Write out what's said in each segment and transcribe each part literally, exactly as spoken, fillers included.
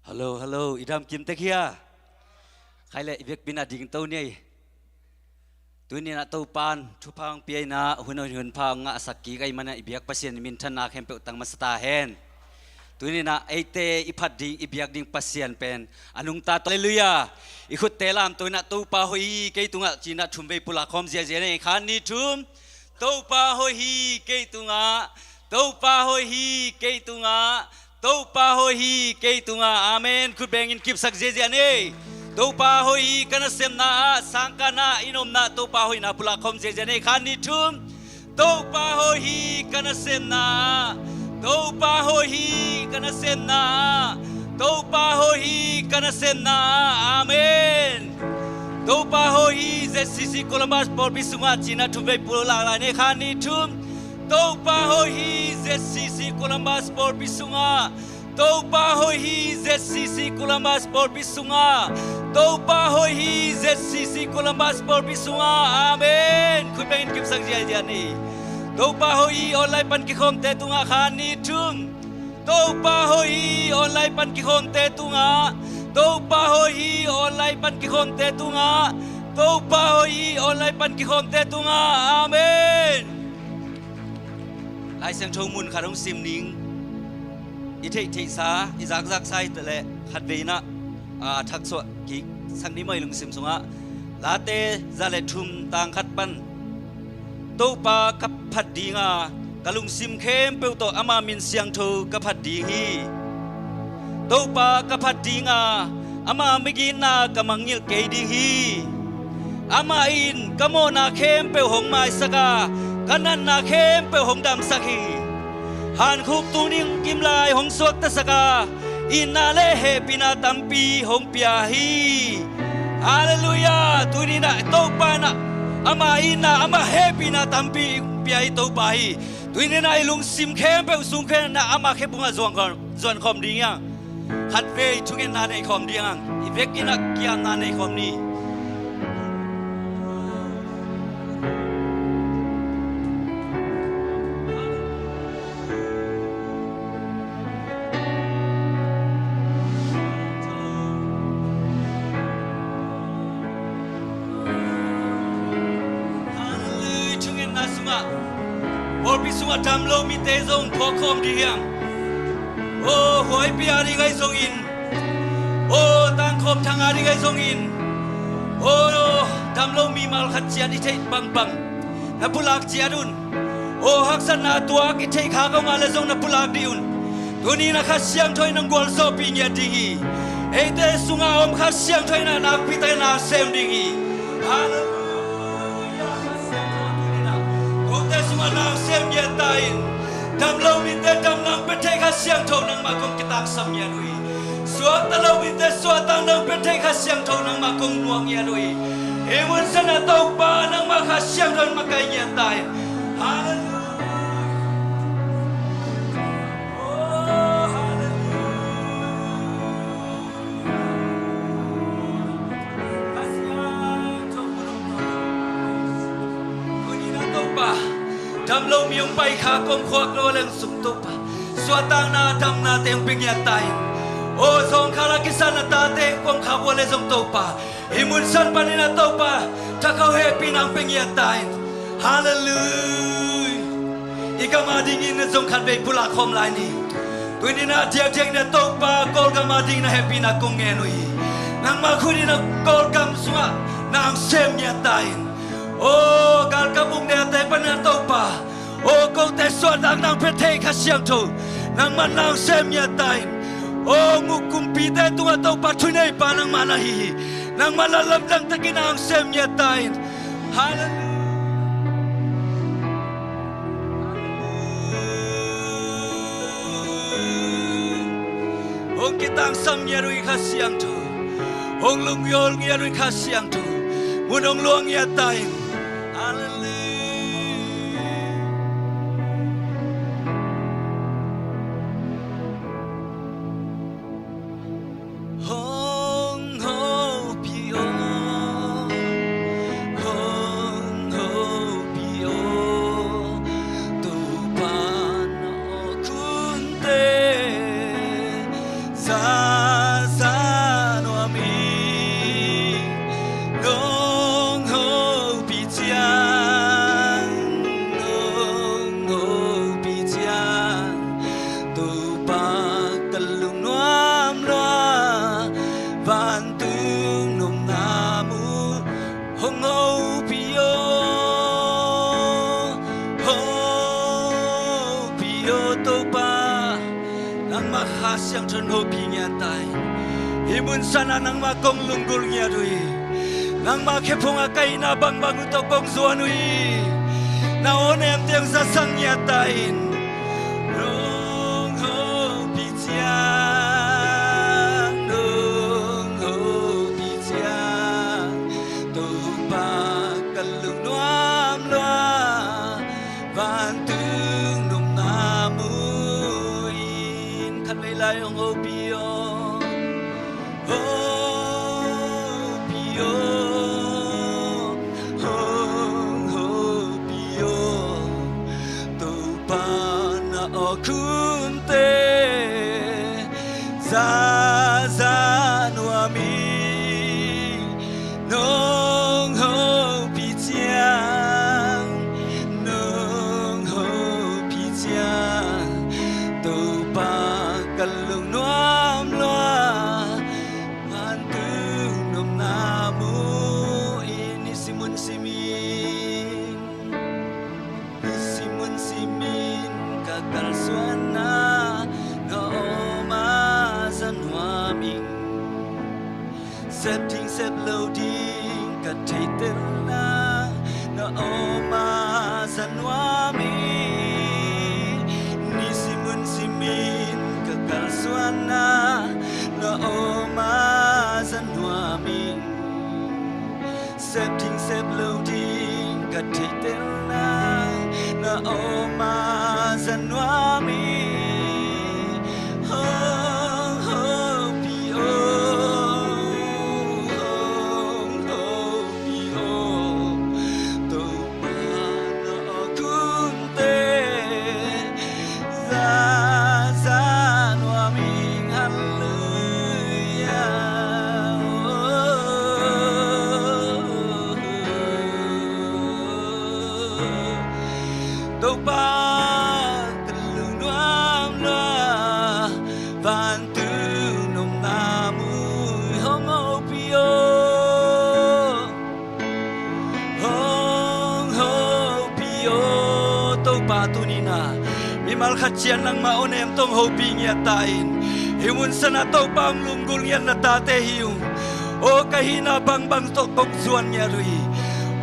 Hallo, hallo, i dam kim tek hia? Khai le i biakpi-in ah dingto ni ei. Tuni-in ah Topa'n thupha hong pia-in ah hun hoih hun pha hong ngahsak kik ahih manin ah i biak Pasian in minthanna khempeuh tang masa ta hen. Tuni-in ah eite i phat ding, i biak ding Pasian pen a nungta tawh, halleluiah, i khutte lamto-in ah Topa hoih hi kei tungah ci-in ah thumvei pulak khawm ziahziah ni ei. Khat, nih, thum. Topa hoih hi kei tungah, Topa hoih hi kei tungah, Topa hoih hi kei tungah. Amen. Khut bengin kipsak ziahziah ni ei. Topa hoih hi ka nasepna ah, sangkahna ah, i omna ah Topa hoihna pulak khawm ziahziah ni ei. Khat, nih, thum. Topa hoih hi ka nasepna ah, Topa hoih hi ka nasepna ah, Topa hoih hi ka nasepna ah. Amen. Topa hoih hi Z C C Columbus pawlpi sungah ci-in ah thumvei pulak lai ni ei. Khat, nih, thum. Topa hoih hi Z C C Columbus pawlpi sungah, Topa hoih hi Z C C Columbus pawlpi sungah, Topa hoih hi Z C C Columbus pawlpi sungah. Amen. Khut bengin kipsak ziahziah ni. Topa hoih hi online pan kikhawmte tungah. Khat, nih, thum. Topa hoih hi online pan kikhawmte tungah, Topa hoih hi online pan kikhawmte tungah, Topa hoih hi online pan kikhawmte tungah. Amen. Lai Siangtho mun khat hong sim ning. I theihtheihsa, i zakzaksa hi taleh khatvei-in ah, a, thaksuah kiksak ni maw, i lungsim sungah. Late za le thum, tang khat pan. Topa ka phat ding a, ka lungsim khempeuh tawh ama min siangtho ka phat ding hi. Topa ka phat ding a, ama migitna ka mangngilh kei ding hi. Amah in ka mawhna khempeuh hong maisak a, ka natna khempeuh hong damsak hi. Hankhuk tungding kimlai hong suaktasak a, itna le hehpihna tampi hong pia hi. Halleluiah. Tuni-in ah Topa in ah ama itna, ama hehpihna tampi hong pia hi Topa hi. Tuni-in ah i lungsim khempeuh sung khempeuh in ah ama khephung ah zuan khawm, zuan khawm ding hi hang. Khatvei thungetna nei khawm ding hi hang. I vekin ah kiamna nei khawm ni. Halleluiah. Thungetna sungah, pawlpi sungah dam lo mite zong phawk khawm ding hi hang. Aw, huaipi a ding ahi zongin, aw, tangkhawm thang a ding ahi zongin, aw, dam lo mimal khat ciat i theih bangbang na pulak ciat un. Aw, haksatna tuak i theih khak a om a leh zong na pulak dih un. Tuni-in ah Kha Siangtho in nang gualzawhpih ngiat ding hi. Eite sungah a om Kha Siangtho in ah nakpi takin na sem ding hi. Halleluiah. Kha Siangtho in ah kote sungah na sem ngiat ta in. Dam lo mite damna hong pia thei Kha Siangtho nangmah kong kitangsam ngiat uh hi. Suakta lo mite suahtakna hong pia thei Kha Siangtho nangmah kong nuak ngiat uh hi. Hih mun sanah Topa nangmah Kha Siangtho in makaih ngiat ta in. Halleluiah. Oh, halleluiah. Kha Siangtho, Topa, dam lo mi hong pai kha kong khuak lo leng sung Topa, suahtakna damnate hong pia ngiat ta in. Aw, zawngkhal a kisan a tate kong khak uh a leh zong Topa, hih mun san panin ah Topa, thakhauh hehpihna hong pia ngiat ta in. Halleluiah. I gam a dingin zong khatvei pulak khawm lai ni. Tuni-in ah diakdiak in ah Topa, Kawlgam a dingin ah hehpihna kong ngen uh hi. Nangmah khut in ah Kawlgam sungah na hong sem ngiat ta in. Aw, galkap uknate panin ah Topa, aw, kote suahtakna hong pia thei Kha Siangtho nangmah na hong sem ngiat ta in. Aw, nguk kumpite tungah Topa thuneipa nangmah na hi hi. Nangmah lamdang takin na hong sem ngiat ta in. Halleluiah. Hong kitangsam ngiat uh hi Kha Siangtho. Hong lunggulh ngiat uh hi Kha Siangtho. Mun hong luang ngiat ta in. Halleluiah. Hong hopih aw, hong hopih aw, Topa na awk hunte, za hopih ngiat ta in. Hih mun sanah nangmah kong lunggulh ngiat uh hi. Nangmah khephungah ka hihna bangbang uh tawh kong zuan uh hi. Na aw nem teng zasak ngiat ta in. Nong hopih ciang, nong hopih ciang, Topa ka lungnuam lua, vantung nopna mu in. Khatvei lai hong hopih aw, hopih aw, hong hopih aw, Topa na awkhunte zaza nuam hi. Nong hopih ciang, nong hopih ciang, Topa ka lungnuam lua, vantung nopna mu in. Ni simun simin, ni simun simin ka kalsuanna na aw mah za nuam ing. Sep ding sep lo ding ka theihtelna na aw mah za nuam hi. Ni simun simin ka kalsuanna na aw mah za nuam hi. Sep ding sep lo ding ka theihtelna na aw mah za nuam hi. Hong hopih aw, hong hopih aw, Topa na awkhunte zaza nuam ing. Halleluia. Topa ka lungnuam lua, vantung nopna mu in. Hong hopih aw, hong hopih aw, Topa tuni-in ah mimal khat ciat nangmah aw nem tawh hong hopih ngiat ta in. Hih mun sanah Topa hong lunggulh ngiat na tate hi ung. Aw ka hihna bangbang tawh kong zuan ngiat uh hi.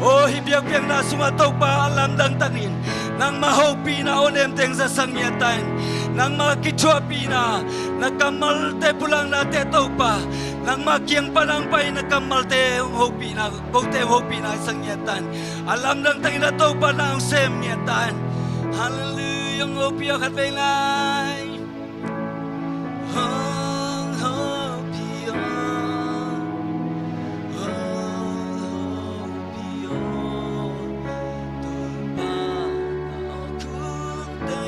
Aw hih biakpiakna sungah Topa a lamdang takin nangmah hopihna aw nem teng zasak ngiat ta in. Nangmah kithuahpihna, na kammalte pulaknate Topa, nangmah kiang pan hong pai na kammalte hong hopihna, kote hong hopihna i sak ngiat ta in. A lamdang takin a Topa na hong sem ngiat ta in. Halleluia. Hong hopih aw khatvei lai. Hong hopih aw, hong hopih aw, Topa na awkhunte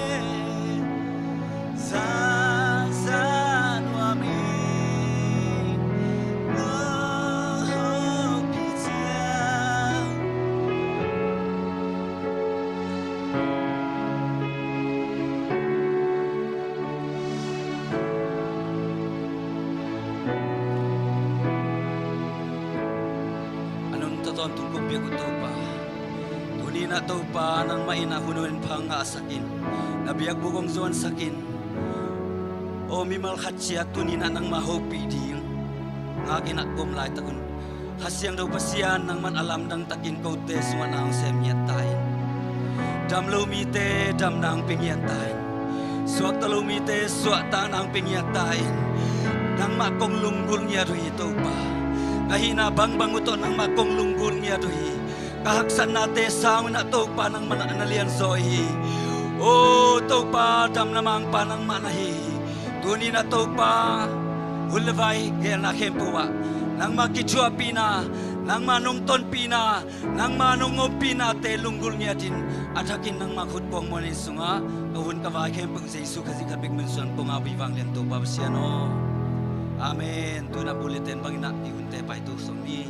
zaza nuam hi. Hong hopih ciang, a nuntak tawntung kong biak uh Topa, tuni-in ah Topa nangmah in ah hun hun pha ngahsak in, na biakbuk hong zuansak in. Aw mimal khat ciat tuni-in ah nangmah hopih ding ngakin ah ka om laitak un, Kha Siangtho Pasian nangman a lamdang takin kote sungah na hong sem ngiat ta in. Dam lo mite damna hong pia ngiat ta in. Suakta lo mite suahtakna hong pia ngiat ta in. Nangmah kong lunggulh ngiat uh hi Topa. Ka hihna bangbang uh tawh nangmah kong lunggulh ngiat uh hi. Ka haksatnate sang un ah Topa nangmah na lianzaw hi. Aw Topa damna mangpa nangmah na hi hi. Tuni-in ah Topa hun le vai geelna khempeuh ah nangmah kithuahpihna, nangmah nong tonpihna, nangmah nong ompihnate lunggulh ngiatin a thakin nangmah khut kuang muanin sungah ka hun ka vai khempeuh Jesu Khazih khat bek min suang kong au hi vanglian Topa Pasian aw. Amen. Tu-in ah bulletin bangin ah i hunte paito sawm ni.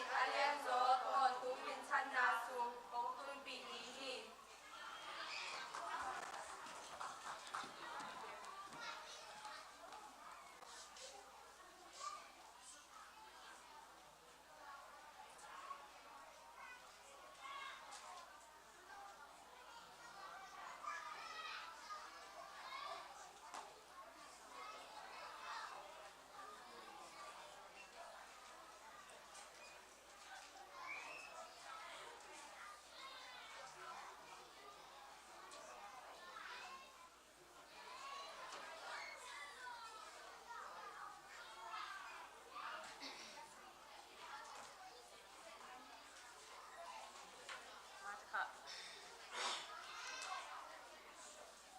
A lianzaw tawntung minthanna sung kong tunpih ding hi.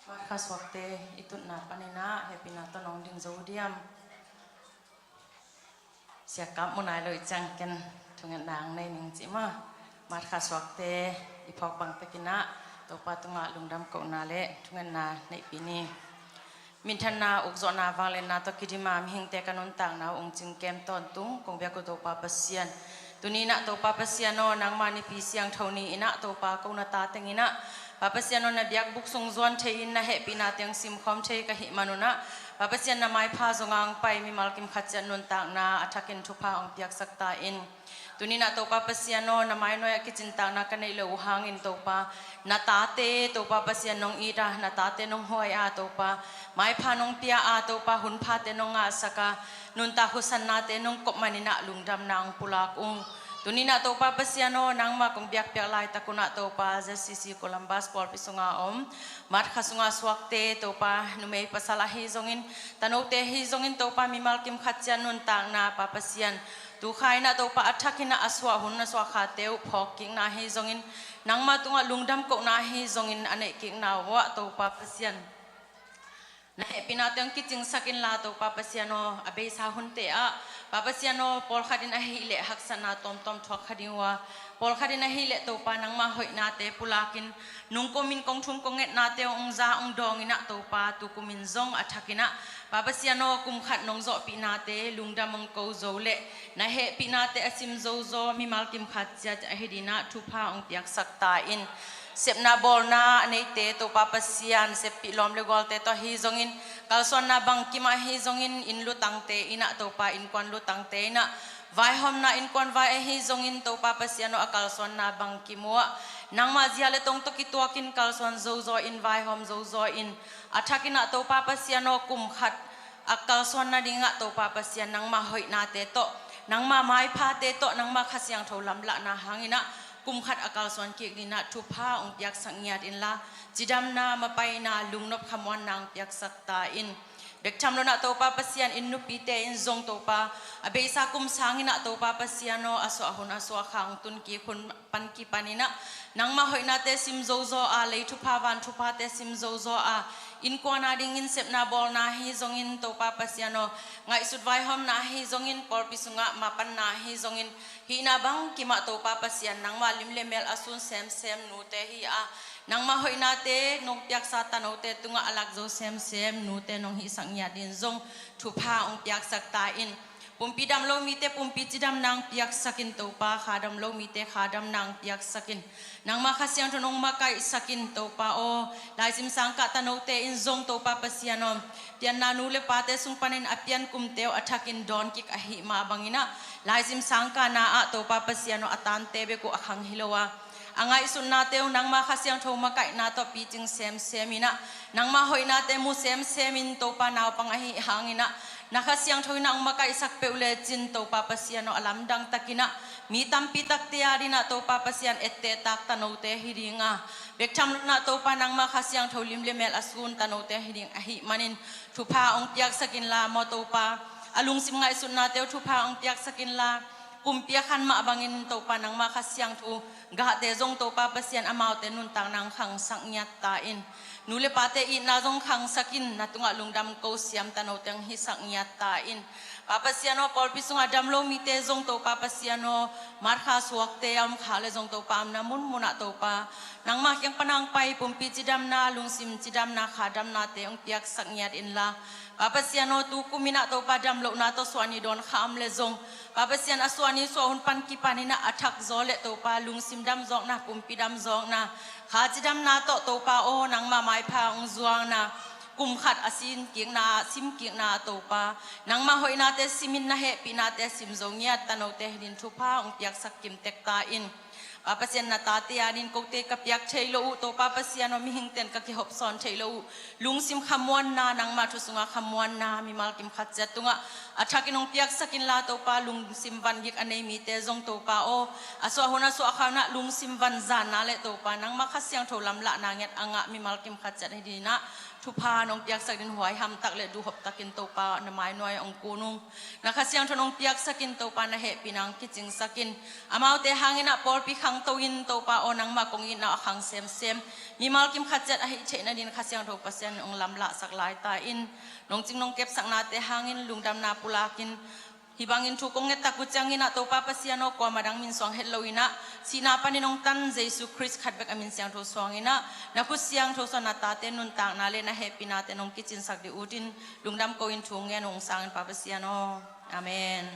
Markha suakte i tutna panin ah hehpihna tawh nong ding zo diam? Siakap mu nai lo i ciang ken thungetna ang nei ning ci mah. Markha suakte i phawk bang takin ah Topa tungah lungdam kohna le thungetna neihpih ni. Minthanna ukzawhna vangliatna tawh kidim a mihingte ka nuntakna uh hong cingkem tawntung kong biak uh Topa Pasian, tuni in ah Topa Pasian aw, nangma Nipi siangtho ni in ah Topa, ko na ta teng in ah Pa Pasian aw, na biakbuk sung zuan thei in na hehpihna teng simkhawm thei ka hih manun ah, Pa Pasian, na maipha zong ang pai mimal kim khat ciat nuntakna a thakin thupha hong piaksak ta in. Tuni in ah Topa Pasian aw, na mainuai ah kicintakna ka neih loh uh hangin Topa, na tate Topa Pasian nong it a, na tate nong huai a Topa, maipha nong pia a Topa, hunphate nong ngahsak a, nuntak husannate nong kop manin ah lungdamna hong pulak ung. Tuni in ah Topa Pasian aw, nangma kong biakpiak laitak un ah Topa, Z C C Columbus pawlpi sunga om, Markha sunga suakte Topa, numei pasal ahi zongin, tanote ahi zongin Topa, mimal kim khat ciat nuntakna Pa Pasian, tukha in ah Topa, a thakin ah a suah hun a suah khate uh phawk kikna ahi zongin, nangma tungah lungdam kohna ahi zongin a neih kikna uh ah Topa Pasian, na hehpihna teng kicingsak inla Topa Pasian aw, a beisa hunte ah Pa Pasian aw, pawlkhat in ahih leh haksatna tawmtawm thuak kha ding uh a, pawlkhat in ahih leh Topa, nangma hoihnate pulakin nungkumin kong thum kong etnate hong za hong dawng in ah Topa, tukumin zong a thakin ah Pa Pasian aw, kum khat nong zawhpihnate lungdam hong ko zo leh na hehpihnate a sim zozaw mimal kim khat ciat ahi ding in ah thupha hong piaksak ta in. Sepna bawlna a neite Topa Pasian, seppih lawm le gualte tawh ahi zongin, kalsuanna bangkim ah ahi zongin, inn lutangte in ah Topa, innkuan lutangte in ah vaihawmna innkuan vai ahi zongin Topa Pasian aw, a kalsuanna bangkim uh ah nangma zia le tong tawh kituakin kalsuan zozaw in, vaihawm zozaw in, a thakin ah Topa Pasian aw, kum khat a kalsuan nading ah Topa Pasian, nangma hoihnate tawh, nangma maiphate tawh, nangma Kha Siangtho lamlahna hangin ah kum khat a kalsuan kik ding in ah thupha hong piaksak ngiat inla, cidamna, mapaina, lungnop khamuanna hong piaksak ta in. Bek tham lo in ah Topa Pasian, inn nupite in zong Topa, a beisa kum sangin ah Topa Pasian aw, a suah hun a suah kha hong tun kik hun pan kipan in ah nangma hoihnate sim zozaw a, lei thupha van thuphate sim zozaw a, innkuan a dingin sepna bawlna ahi zongin Topa Pasian aw, ngaihsut vaihawmna ahi zongin, pawlpi sungah mapanna ahi zongin, hihna bangkim ah Topa Pasian, nangma lim le mel a sun semsem nute hi a, nangma hoihnate nong piaksa tanote tungah a lak zo semsem nute nong hihsak ngiat ding zong thupha hong piaksak ta in. Pumpi dam lo mite pumpi cidamna hong piaksak in Topa, kha dam lo mite kha damna hong piaksak in. Nangma Kha Siangtho nong makaihsak in Topa aw, laisim sangkah tanote in zong Topa Pasian aw, pianna nu le pate sung panin a pian kumte uh a thakin dawn kik ahih mah bangin ah, laisim sangkahna ah Topa Pasian aw, a tante bek uh a khang hi lo a, a ngaihsutnate uh nangma Kha Siangtho makaihna tawh picing semsem in ah, nangma hoihnate mu semsem in Topa, naupang ahih hangin ah, na Kha Siangtho in ah hong makaihsak peuh lecin Topa Pasian aw, a lamdang takin ah mi tampi takte a dingin ah Topa Pasian ettehtak tanote hi ding a, bek tham lo in ah Topa, nangma Kha Siangtho lim le mel a sun tanote hi ding ahih manin thupha hong piaksak inla maw Topa, a lungsim ngaihsutnate uh thupha hong piaksak inla, kumpi a khan mah bangin Topa, nangma Kha Siangtho gahte zong Topa Pasian, amaute nuntakna hong khangsak ngiat ta in. Nu le pate itna zong khangsak in, na tungah lungdam ko siam tanote hong hisak ngiat ta in. Pa Pasian aw, pawlpi sungah damlo mite zong Topa Pasian aw, matkha suakte a om kha le zong Topa, a omna munmunah Topa, nangmah kiang pan hong pai pumpi cidamna, lungsim cidamna, kha damnate hong piaksak ngiat inla. Pa Pasian aw, tukum inah Topa damlohna tawh suahni dawn kha om le zong, Pa Pasian, a suahni suah hun pan kipan inah a thak zaw le Topa, lungsim damzawkna, pumpi damzawkna, kha cidamna tawh Topa aw, nangmah maipha hong zuangna, kum khat a sin kikna, sim kikna Topa, nangmah hoihnate simin na hehpihnate sim zo ngiat tanote hi dingin thupha hong piaksak kimtek ta in. Pa Pasian, na tate adingin kote ka piak thei lo uh, Topa Pasian aw, mihingten ka kihop sawn thei lo uh, lungsim khamuanna, nangmah thu sungah khamuanna mimal kim khat ciat tungah a thakin hong piaksak inla Topa, lungsim vangik a nei mite zong Topa aw, a suah hun a suah kha unah lungsim vanzanna le Topa, nangmah Kha Siangtho lamlahna ngiat a ngah mimal kim khat ciat hi dinginah thupha nong piaksak dingin huaiham tak le duhhop takin Topa na mainuai hong kun ung. Na Kha Siangtho nong piaksakin Topa, na hehpihna hong kicingsakin, amaute hanginah pawlpi khangto in Topa aw, nangmah kong itna a khang semsem, mimal kim khat ciat a hih theih nadingin Kha Siangtho Pasian hong lamlahsak lai ta in. Nong cing nong kepsaknate hangin lungdamna pulakin, hih bangin thu kong ngettak uh cianginah Topa Pasian aw, kuamah dang min suang het lo inah, sihna panin hong tan Jesu Khrist khat bek a min siangtho suanginah, na khut siangtho suan na tate nuntakna le na hehpihnate nong kicinsak dih utin, lungdam ko in thu ngen ung sangin Pa Pasian aw. Amen.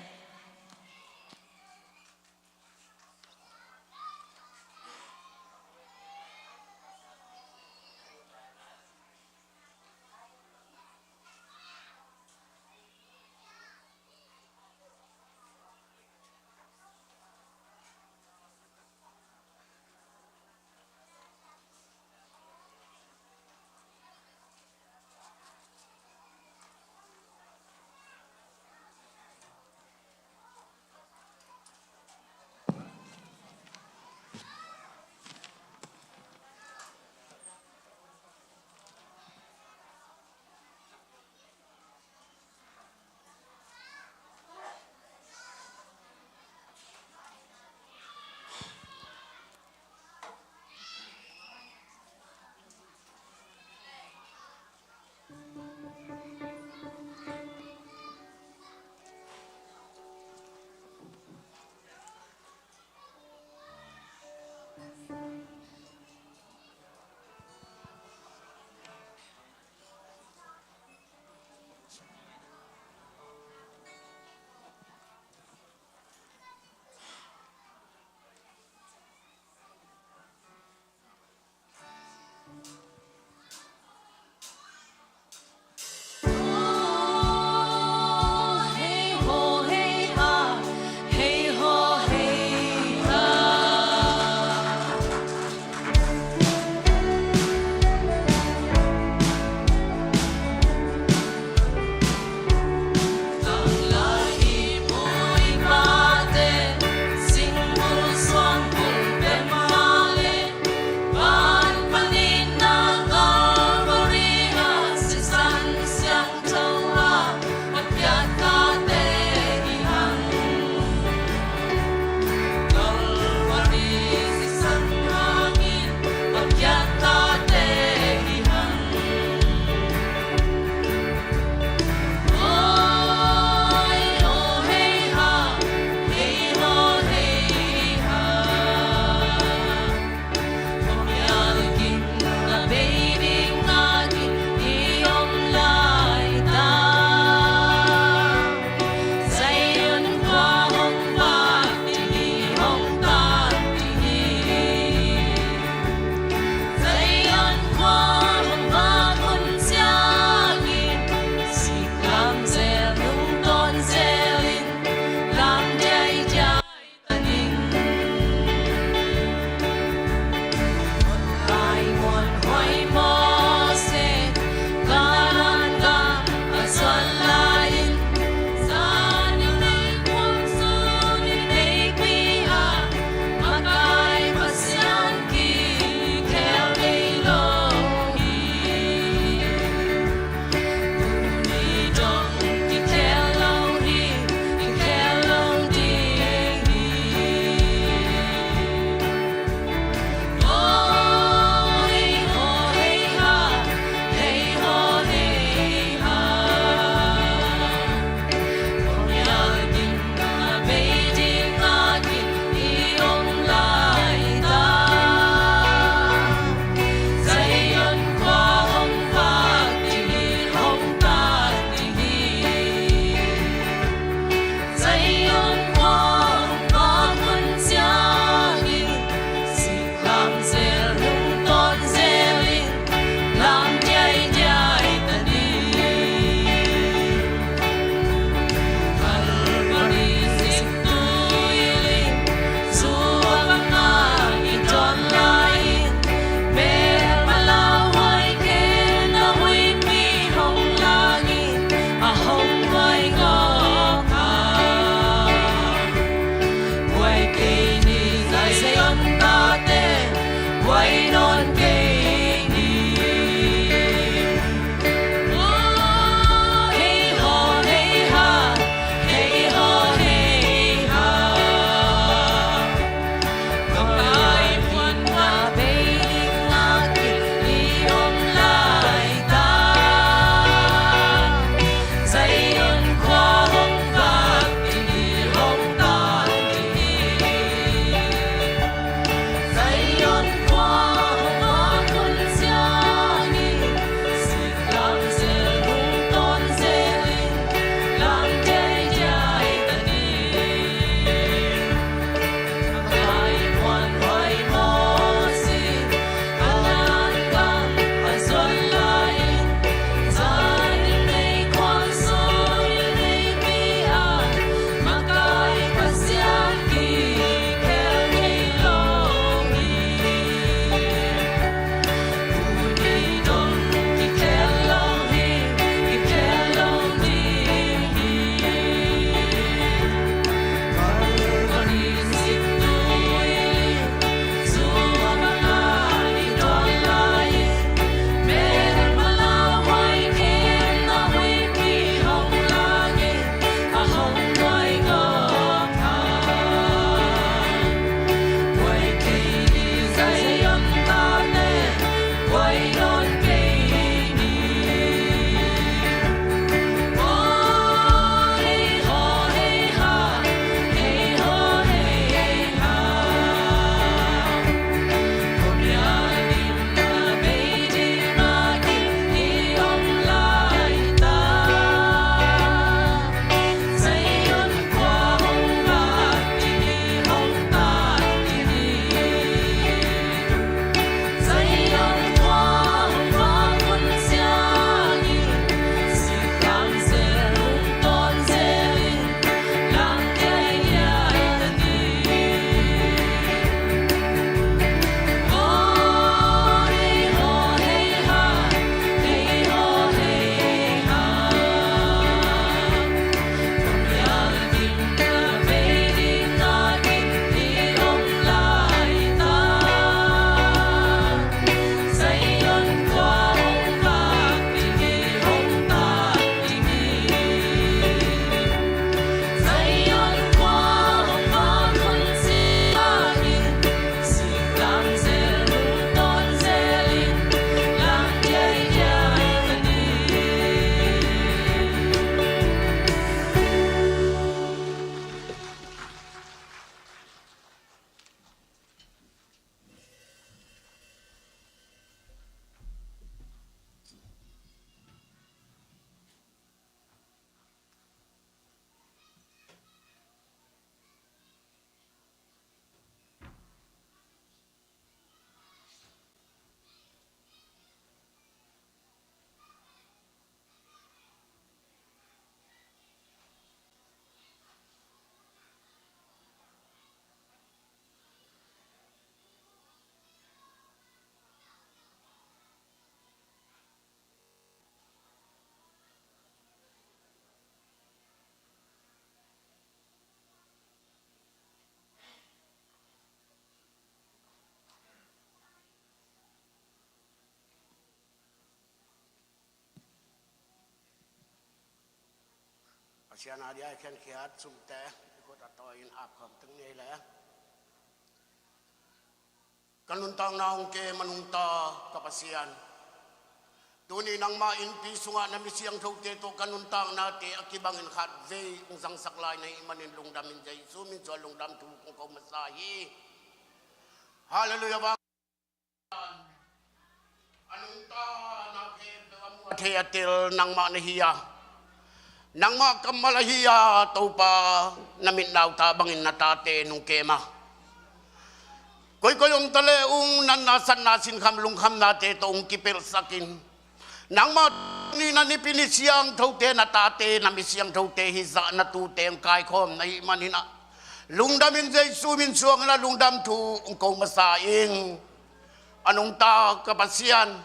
Pasian a dia i khiankhiat sumte i khut a tawi in ap khawm teng ni ei le. Ka nuntakna hong kem a nungta ka Pasian, tuni nangmah innpi sungah na mi siangthote tawh ka nuntaknate a kibangin khatvei hong zangsak lai na hih manin lungdam in Jesu min suang lungdam thu kong ko masa hi. Halleluiah. Vang a nungta na khempeuh a mu a thei a tel nangmah na hi a, nangmah kammal ahi a, Topa, na mitna uh ta bangin na tate nong kem a, koikoi om ta le ung natna satna sinkham lungkhamnate tawh hong kipelhsak in, nangmah ni na nipi ni siangthote na tate na mi siangthote hi zah na tute hong kaikhawm na hih manin ah lungdam in Jesu min suang in ah lungdam thu hong ko masa ing. A nungta ka Pasian,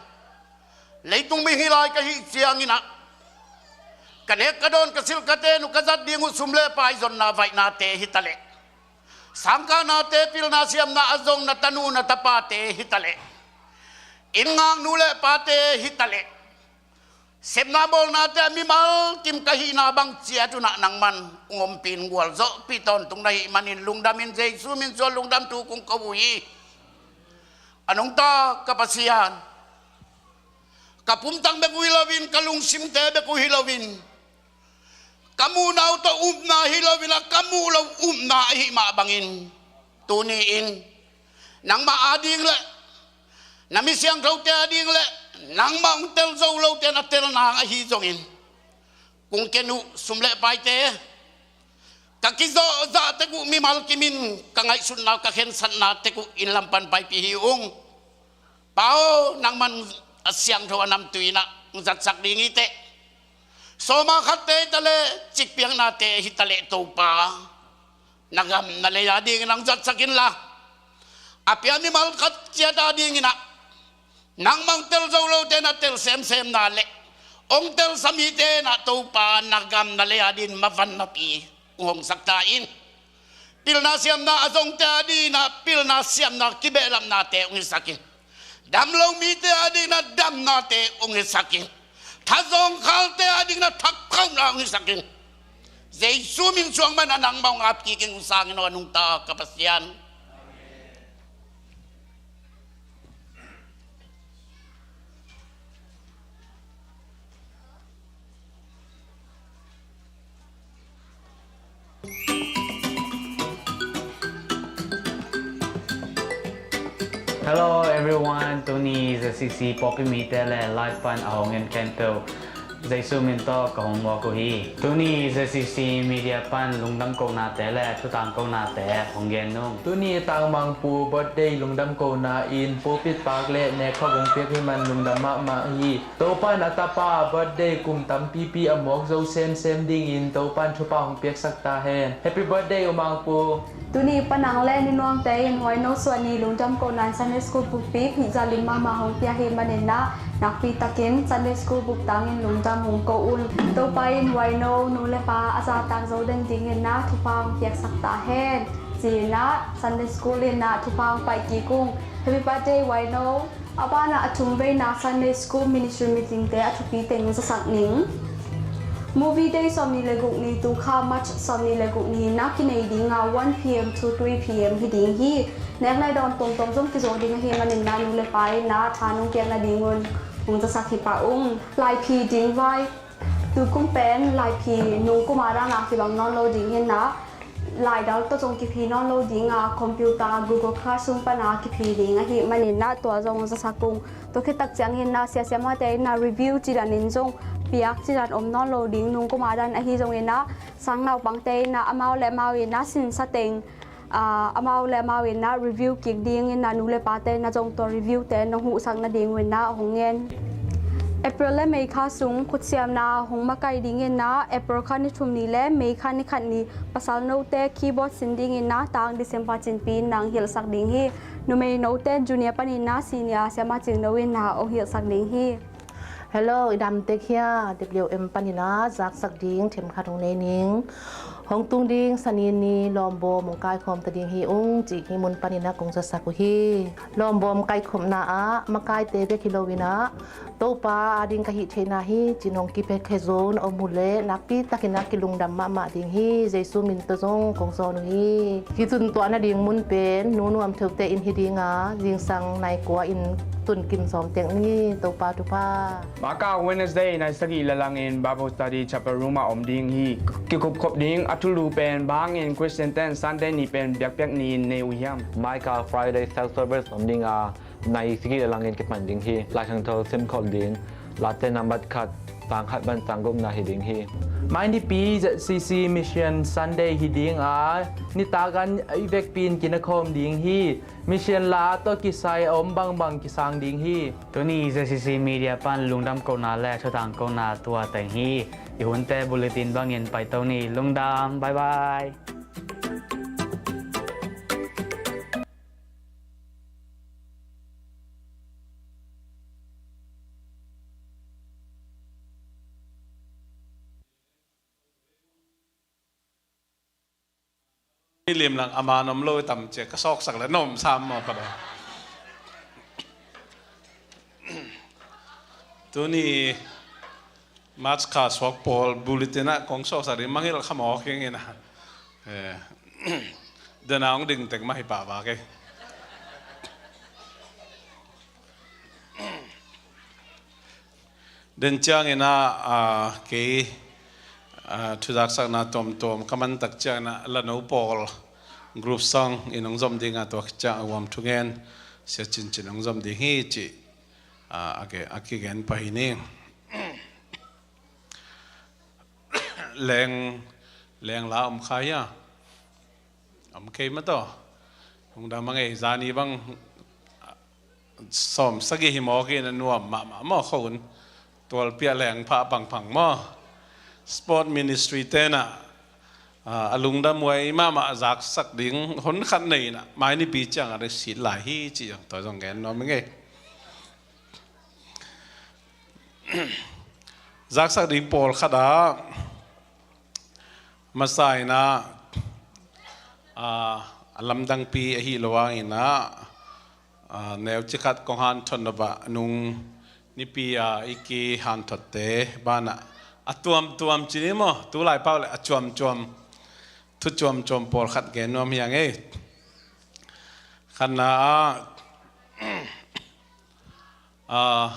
leitung mihing hi lai ka hih ciangin ah ka nek ka dawn ka silh ka ten uh ka zat ding uh sum le pai zonna vaihnate hi ta leh, sangkahnate pilna siamna a zong na tanu na tapate hi ta leh, inn ngaknu le pate hi ta leh, sepna bawlnate a mimal kim ka hihna bang ciat un ah nangman hong ompih in gualzawhpih tawntung na hih manin lungdam in Jesu min suang lungdam thu kong ko uh hi. A nungta ka Pasian, ka pumtang bek uh hi loin ka lungsimte bek uh hi loin ka muhna uh tawh upna hi loin a ka muh loh upna ahih mah bangin tuni in nangmah ading le na mi siangthote ading le nangmah hong tel zo lote na tel nang ahi zongin kong ken uh sum le paite ka kizawhzah tek uh mimal kimin ka ngaihsutna ka khensatna tek uh inn lam pan paipih hi ung. Pa aw, nangman a siangtho a namtui in ah hong zatsak ding hi teh. Sawma khatte hi ta le cikpiaknate hi ta le Topa, na gam na lei adingin hong zatsak inla, a pia mimal khat ciat adingin ah nangmah hong tel zo lote na tel semsemna le hong telsa mite in ah Topa na gam na lei adingin mavan napi hong hongsak ta in. Pilna siamna a zongte adingin ah pilna siamna kibehlapnate hong hisak in. Dam lo mite adingin ah damnate hong hisak in. Thazawng khalte adingin ah thakhauhna hong hisak in. Jesu min suang man a nangmah hong ap kik ing. Hong sang in aw a nungta ka Pasian. Hello everyone, tuni Z C C pawlpi mite le live pan a hong en khempeuh Jesu min tawh ka hong muak uh hi. Tuni Z C C media pan lungdam kohnate le thutang kohnate hong gen nung. Tuni Tangmangpu birthday lungdam kohna in pulpit pak le nekkhawk hong piak hi man lungdam mahmah hi. Topan a tapa birthday kum tampipi a muak zo semsem dingin Topan thupha hong piaksak ta hen. Happy birthday U Mangpu. Tuni panang le ninuangte in Huaino suahni lungdam kohna in Sunday School bukpi phihza lim mahmah hong pia hi manin ah nakpi takin Sunday School buktangin lungdam hong ko un. Topa in Huaino nu le pa a zahtak zo den dingin ah thupha hong piaksak ta hen. Ci-in ah Sunday School in ah thupha hong paih kik ung. Happy birthday Huaino. A banah a thumveina Sunday School Ministry meetingte a thupi teng zasak ning. Movie Day sawmnih le guk ni, tukha March sawmnih le guk ni na kinei dinga one P M to three P M hi ding hi. Nek le dawn tuamtuam zong kizo ding ahi manin na nu le pa in na tha nong piak nadingun hong zasak hi pah ung. Laiphi ding vai. Tukum pen laiphi nungkum a dana kibang nawn lo ding hi na. Laidal tawh zong kiphi nawn lo dinga, computer Google Classroom pana kiphi ding ahi manin na tua zong zasak ung. Tua khit tak ciangin na siasiamate in na review cidan in zong piak cidan om nawn lo ding, nungkum a dan ahi zongin na sang naupangte in na amau le amau in na sinsa teng, ah, amau le amau in na review kik dingin na nu le pate na zong tua review te nong huhsak nadingun na hong ngen. April le May kha sung khutsiamna hong makaih dingin na April kha ni thum ni le May kha ni khat ni pasal note keyboard sin dingin na tang December cinpi in nang hilhsak ding hi. Numei note junior panin na senior siama cingno in na hong hilhsak ding hi. Hello, i dam tek hia? W M panin a zaksak ding themkhat hong nei ning. Hong tung ding Sani ni lawmbawm hong kaikhawm ta ding hi ung cih hih mun panin ah kong zasak uh hi. Lawmbawm kaikhopna ah makaite bek hi loin ah Topa ading ka hih theihna hi cin hong kipiakhia zo na om uh leh nakpi takin ah kilungdam mahmah ding hi. Jesu min tawh zong kong zawn uh hi. Hih tun tuah nading mun pen Nu Nuam Theu te inn hi ding a, zingsang nai kua in tun kim sawm tek ni. Topa thupha. Macau Wednesday nai sagih le langin Bible Study Chapel Room ah om ding hi. Kikupkhop ding a thulu pen bang hangin Christian ten Sunday ni pen biakpiak ni-in nei uh hiam? Macau Friday Cell Service om ding a, nai sagih le langin kipan ding hi. Lai Siangtho sim khol ding, Late nambat khat, sang khat pan sang gukna hi ding hi. Mai Nipi Z C C Mission Sunday hi ding a, nitak an i vekpi in kinakhawm ding hi. Mission la tawh kisai a om bangbang kisang ding hi. Tuni Z C C Media pan lungdam kohna le thutang kohna tua teng hi. I hunte bulletin bangin paito ni. Lungdam. Bye bye. Lim lang a man om lo tam cia ka sawksak le nom sam maw ka daw. Tuni March kha suak pawl bulletin ah kong sawksak ding mangngilh kha mawk ing ina. Eh, dena hong ding tek mah hi pah vak ei. Den ciangin ah, ah, kei, ah, thuzaksakna tuamtuam ka man tak ciangin ah Lano pawl group song in hong zom ding a, tua ciang a huam thungen Sia Cin Cin hong zom ding hi cih, ah, a ke-, a kigen pah hi ni. Leng, leng la om kha hia? Om kei mah tawh. Lungdam a ngei, zani bang sawm sagih hi mawk in a nuam mahmah maw kho un. Tualpi a leng phah pangpang maw. Sport ministry te na, ah, a lungdam huai mahmah zaksak ding hun khat nei na, mai Nipi ciang a ding sit lai hi cih zong tua zong gen nuam i ngei. Zaksak ding pawlkhat ah masa in ah, ah, a lamdangpi ahi lo hangin ah, ah, neuci khat kong hanthot nop ah nung Nipi a i kihanthotte banah a tuamtuam ci ni maw, tu lai pau le a cuamcuam, thu cuamcuam pawlkhat gen nuam hi hang ei. Khatna ah, ah,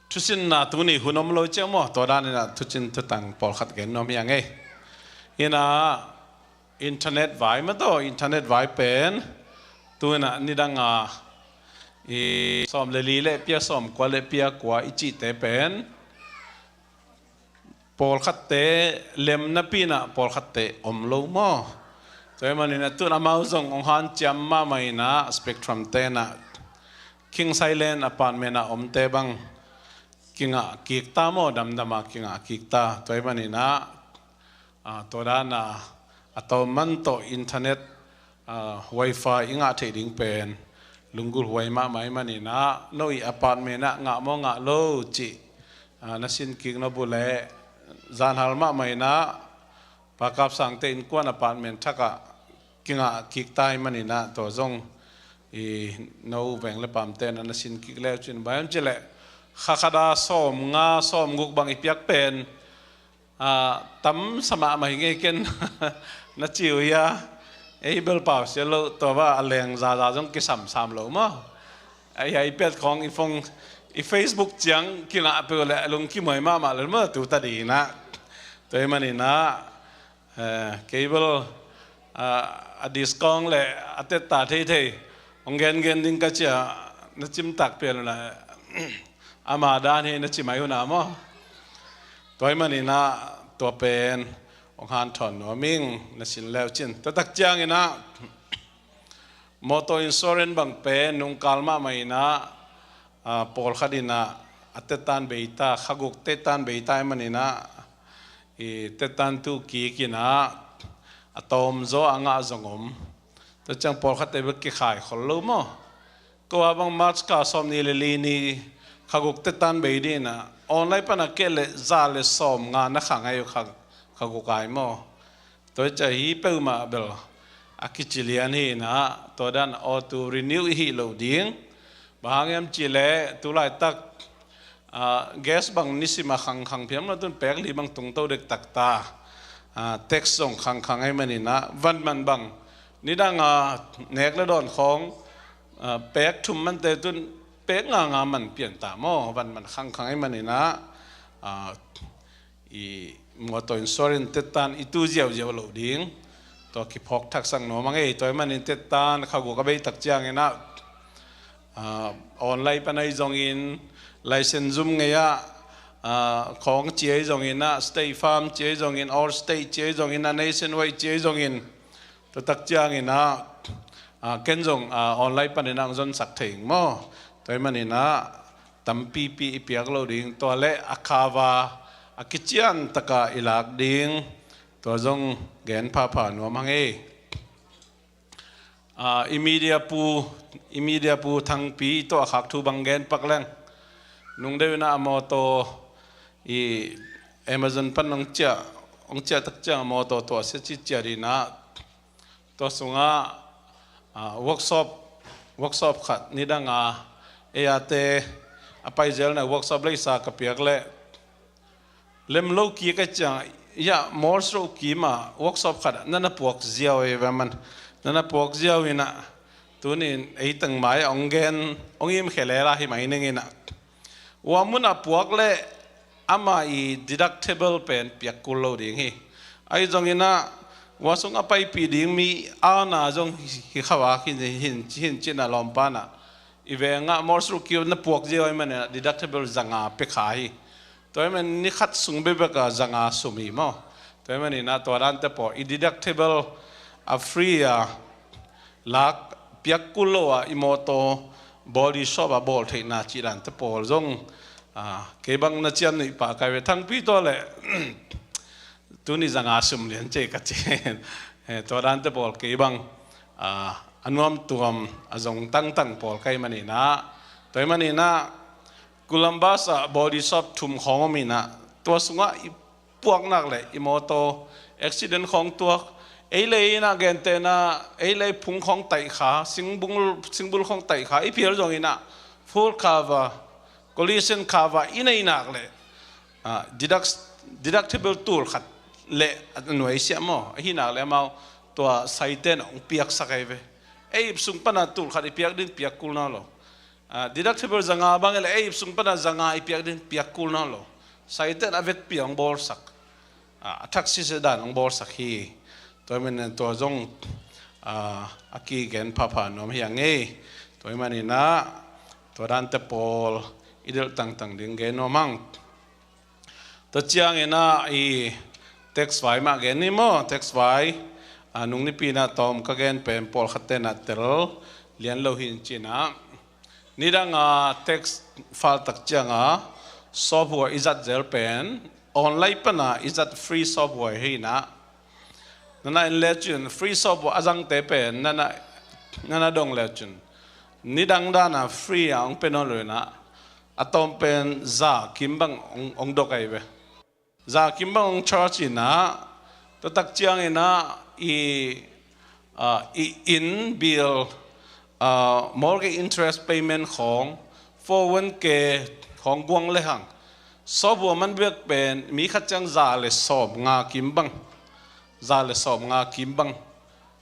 thusinna tuni hun om lo ciang maw, tua danin ah thusin thutang pawlkhat gen nuam hi hang ei. Ina internet vai mah tawh, internet vai pen tu ina nidang a i sawm le li le pia, sawm kua le pia kua i cihte pen pawlkhatte lem napi in ah pawlkhatte om lo maw. Tua ahih manin ah tu in amau zong hong hanciam mahmah in ah spectrum te in ah King Silent apartment ah omte bang kingah kik ta maw, damdam a kingah kik ta. Tua ahih manin ah, ah, tua dan a, a tawm man tawh internet, ah, wifi i ngah theih ding pen lunggulh huai mahmah ahih manin ah, no i apartment ah ngah maw ngah lo cih, ah, na sin kik nop uh leh zanhal mahmah in ah, Pa Kap Sangte innkuan apartment thak ah kingah kik ta ahih manin ah, tua zong i no veng le pamte na na sin kik le uh cin, bang hiam cih leh kha khat a sawm nga sawm guk bang i piak pen, ah, tam sa mahmah hi ngei ken na ci uh hia. Ei bel pau sia lo, tua bang a leng zaza zong kisamsam lo maw. Ai, ai, iPad khawng i phone, i Facebook ciang kingah peuh leh lungkim huai mahmah lo maw, tu ta ding in ah. Tua ahih manin ah, eh, cable, ah, a discount le a tetta theithei hong gengen ding ka ci a, na cimtak pian uh na, ama dan hi na ci mai uh na maw. Tua ahih manin ah tua pen hong hanthawn nuam ing, na sin le uh cin. Tua tak ciangin ah motor insurance bang pen nungkal mahmah in ah, ah, pawlkhat in ah a tettan bei ta, kha guk tettan bei ta ahih manin ah, i tettan tu kik in ah a tawm zaw a ngah zong om. Tua ciang pawlkhatte bek kikhai khol lo maw. Ko a bang March kha sawm nih le li ni kha guk tettan bei ding in ah online pan a keh leh za le sawm nga na kha ngai uh kha, kha guk ai maw. Tua hi ciang hi peuhmah bel a kici lian hi inah, tua dan auto renew i hih loh ding. Bang hang hiam cih leh tu laitak gas bang nisim a khangkhang phiam lo, tun pek li bang tungto dektak ta. Tax zong khangkhang ahih man inah, van man bang nidang a nek le dawn khawng pek thum mante tun pek nganga man pian ta maw, van man khangkhang ahih man inah, i mawtaw insurance tettan i tu ziauziau loh ding. Tua kiphawk thaksak nuam a ngei. Tua ahih manin tettan kha guk a bei tak ciang inah, online pan ahi zongin, license zum ngei ah, khawng ci ahi zongin ah, State Farm ci ahi zongin, Allstate ci ahi zongin ah, Nationwide ci ahi zongin, tua tak ciang inah, ken zong online pan inah hong zonsak thei ing maw. Tua ahih man inah tampipi i piak lo ding, tua le a cover a kician taka i lak ding, tua zong gen phapha nuam a ngei. I media pu, i media pu Thangpi tawh a khak thu bang gen pak leng, nung deuh inah a mawtaw i Amazon pan hong ciah, hong ciah tak ciang a mawtaw tuahsia ciciat inah, tua sungah workshop, workshop khat nidang a ei ate a paizelna workshop leisa ka piak leh, lem lo kik a ciang, ya, Morse roh kim a workshop khat ah na na puak ziau ei ve man. Na na puak ziau inah, tunin ei teng mai ah hong gen, hong im khe lela hi mai ning inah. Ua mun a puak leh ama i deductible pen piak kul lo ding hi. Ahi zong inah, ua sung a paipih ding mi ana zong hi kha vak hin, hin, hin cin a lawmpa inah, i veng ah Morse roh kim na puak ziau ahih man inah deductible zanga pia kha hi. Tua ahih man ni khat sung bekbek a zanga sum hi maw. Tua ahih man inah tua dante pawl, i deductible a free a lak piak kul lo a i mawtaw body shop a bawl theihna cih dante pawl zong, kei bang na ciamnuih pah kai ve. Thangpi tua leh tuni zanga sum lian cei ka ci. Tua dante pawl kei bang a nuamtuam a zong tangtang pawl kai man inah, tua ahih man inah Columbus ah body shop thum khawng om inah, tua sungah i puak nak leh i mawtaw accident khawng tuak, ei lei inah gentehna, ei lei phung khawng taih kha, singbul, singbul khawng taih kha i phial zong inah, full cover, collision cover i neih nak leh, deduct-, deductible tul khat leh a nuaisiah maw, ahi nak leh amau tua saite'n hong piaksak ahi ve. Ei ip sung pana tul khat i piak ding piak kul nawn lo. Deductible zanga bang i leh ei ip sung pana zanga i piak ding piak kul nawn lo. Saite'n a vekpi hong bawlsak, a thaksisia dan hong bawlsak hi. Tua ahih man inah tua zong a kigen phapha nuam hi a ngei. Tua ahih man inah tua dante pawl i delh tangtang ding gen nuam hang. Tua ciang inah i tax vai mah gen ni maw, tax vai. Nung nipi inah tawm ka gen pen pawlkhat te'n ah tel lian lo hi in ci inah, nidang a tax file tak ciang a software i zat zel pen online pana i zat free software hi inah, na na en lecin free software a zangte pen na na, na na dong lecin nidang dan a free a hong pia nawn lo inah, a tawm pen za kim bang hong, hong dok ahi ve. Za kim bang hong charge inah, tua tak ciang inah i, i inn bill, mortgage interest payment khawng, four oh one K khawng guang lehang, software man bek pen mi khat ciang za le sawm nga kim bang, za le sawm nga kim bang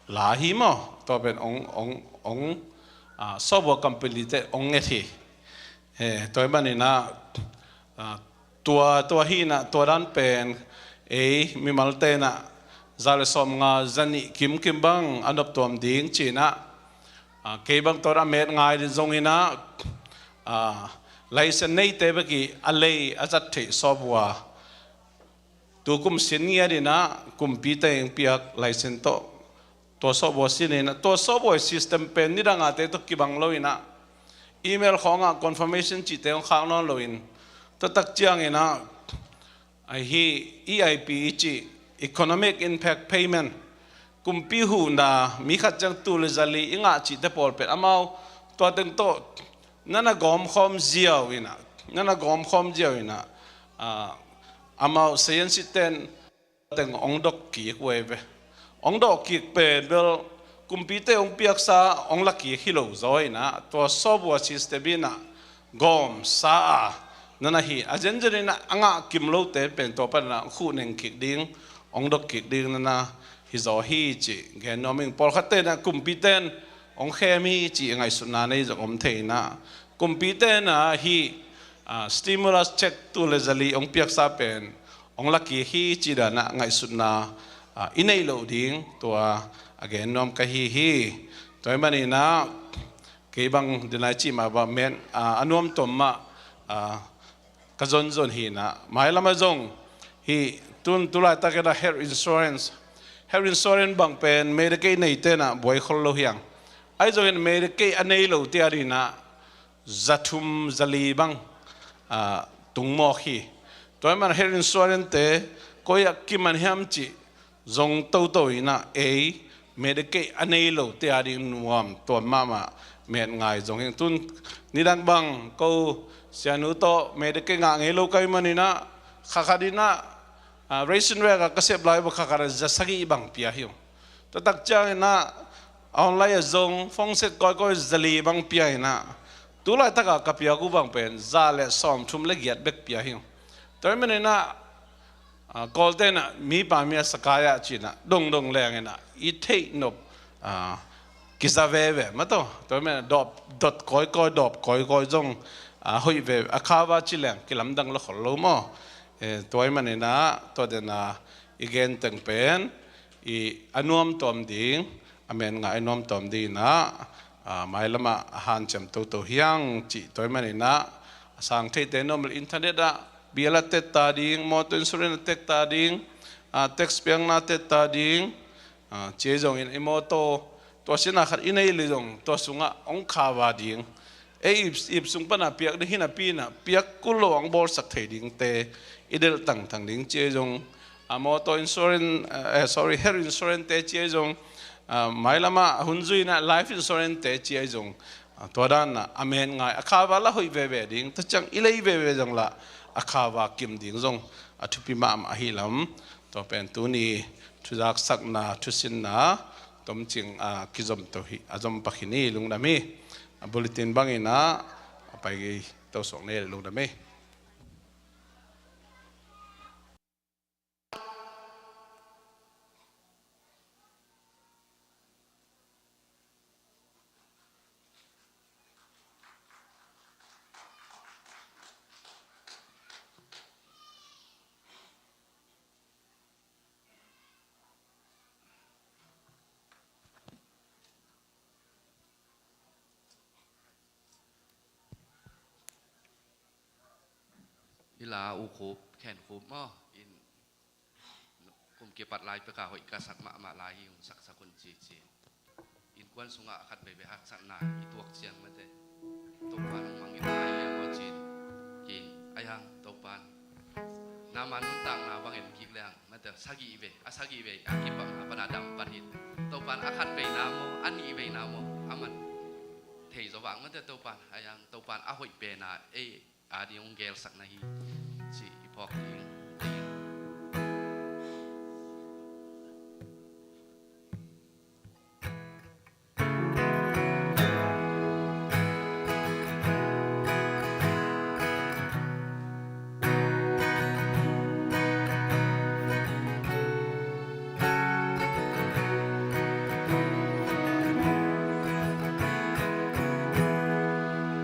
la hi maw. Tua pen hong, hong, hong, software company te hong nget hi. Tua ahih man inah, tua, tua hi inah tua dan pen ei mimalte inah za le sawm nga, za nih kimkim bang a noptuam ding ci inah, kei bang tua a met ngai ding zong inah, license neite bek i a lei a zat theih software, tukum sin ngiat inah kumpi teng piak license tawh, tua software sin inah, tua software system pen nidang ate tawh kibang lo inah, email khawngah confirmation cihte hong khak nawn lo in, tua tak ciang inah, ahi, E I P i cih, economic impact payment, kumpi huhna, mi khat ciang tul le za li i ngah cihte pawl pen amau tua teng tawh na na gawmkhawm ziau inah, na na gawmkhawm ziau inah, amau scientist te'n teng hong dok kik uh ahi ve. hong dawh kik pen bel kumpite hong piaksa hong la kik hi lo zaw inah, tua software system inah gawmsa a nana hi a, zenzen inah a ngah kim lote pen tua pan inah hong khuh neng kik ding, hong dawh kik ding nana hi zaw hi cih gen nuam ing. Pawlkhatte inah kumpite in hong khem hi cih ngaihsutna nei zong om thei inah, kumpite inah hih, ah, stimulus check tul le zali hong piaksa pen hong la kik hi cih dan ah ngaihsutna, ah, i neih loh ding tua a gen nuam ka hi hi. Tua ahih man inah kei bang dinai cih mah bang met, ah, a nuam tuam mah, ah, ka zonzon hi inah, mailam ah zong hih tun tulaitak inah health insurance, health insurance bang pen Medicaid neite inah buai khol lo hi hang. Ahi zongin Medicaid a nei lote ading inah za thum za li bang, ah, tung mawk hi. Tua ahih man health insurance te koi ah kiman hiam cih zong toto inah ei Medicaid a nei lote ading nuam tuam mahmah met ngai zong hi ing. Tun nidang bang ko sianu tawh Medicaid ngah ngei lo ka hih man inah kha khat inah, ah, ration vek ah ka sep lai bang kha khat ah za sagih bang pia hi ung. Tua tak ciang inah online ah zong phone set kawikawi za li bang pia inah, tulaitak ah ka piak uh bang pen za le sawm thum le giat bek pia hi ung. Tua ahih man inah, ah, Kawlte inah mipa mi a sa kai ah ci inah dongdong leng inah i theih nop, ah, kiza veve mah tawh. Tua ahih man inah dawp, dot kawikawi, dawp kawikawi zong, ah, hoih ve, a kha va ci leng kilamdang lo khol lo maw. Eh, tua ahih man inah tua dan a i gen teng pen i a nuam tuam ding, a met ngai a nuam tuam ding inah, ah, mailam ah a hanciam toto hi hang cih tua ahih man inah, a sang theite nuam le internet ah bill a tet ta ding, motor insurance a tet ta ding, ah, tax piakna tet ta ding, ah, ci ahi zongin i motor tua sina khat i nei le zong tua sungah hong kha va ding. Ei ip, ip sung pan a piak ding hi napi inah piak kul lo hong bawlsak thei dingte i delh tangtang ding ci ahi zong, ah, motor insurance, eh, sorry, health insurance te ci ahi zong, ah, mailam ah hun zui inah life insurance te ci ahi zong, ah, tua dan ah a met ngai a kha va la hoih veve ding, tua ciang i lei veve zong lah a kha va kim ding zong a thupi mahmah ahi lam. Tua pen tuni thuzaksakna, thusinna tomcing, ah, kizom to hi, a zom pak hi ni, lungdam hi. A bulletin bang inah a pai to suak ni, lungdam hi. I la U Khup, Khen Khup maw, in kum kipat lai pek a hoih ka sak mahmah lai hi, hong saksak un ci ci. Innkuan sungah a khat veivei haksatna i tuak ciang mate, Topa'n hong mangngilh lai hi hang aw ci. Ki, ahi hang Topa'n na man nuntakna bang en kik leng mate, sagih vei, a sagih vei a kipakna pan a dam pan hi. Topa'n a khat veina maw, a nih veina maw, a man thei zaw vang mate, Topa'n, ahi hang Topa'n a hoih pen a ei a ding hong gelsak na hi cih i phawk ding.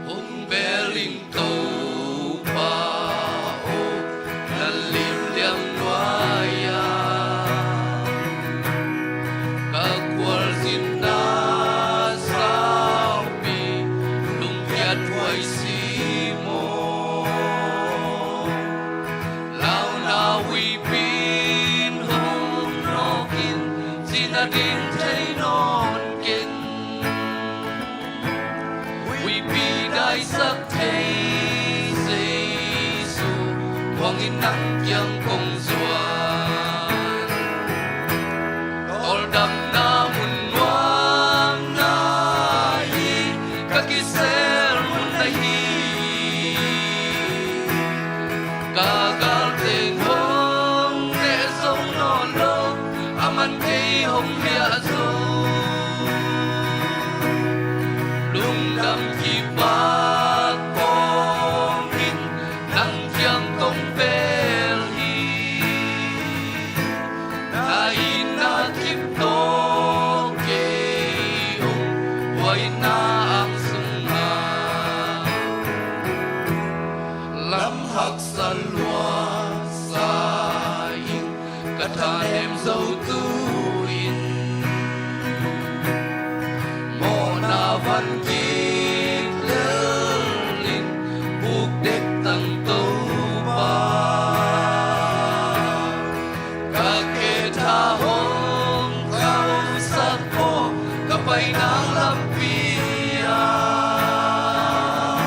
Hong bel ing Topa aw, na limliam nuai-a ka khualzinna saupi lungkiat huai si maw? Launa huipi in hong nawk in, cina ding thei nawn keng. Huipi daisak thei Jesu, thuangin nang kiang kong zuan. Tawldamna mun nuamna hi, ka kisel mun na hi. Ka galteng hong neh zo nawn lo, a man kei hong na ang sungah lam haksa lua sa in, ka thanem zo tu in mawhna van kik lel in, buk dek tang Topa. Ka khe tha hong khauhsak maw, ka paina lampi ah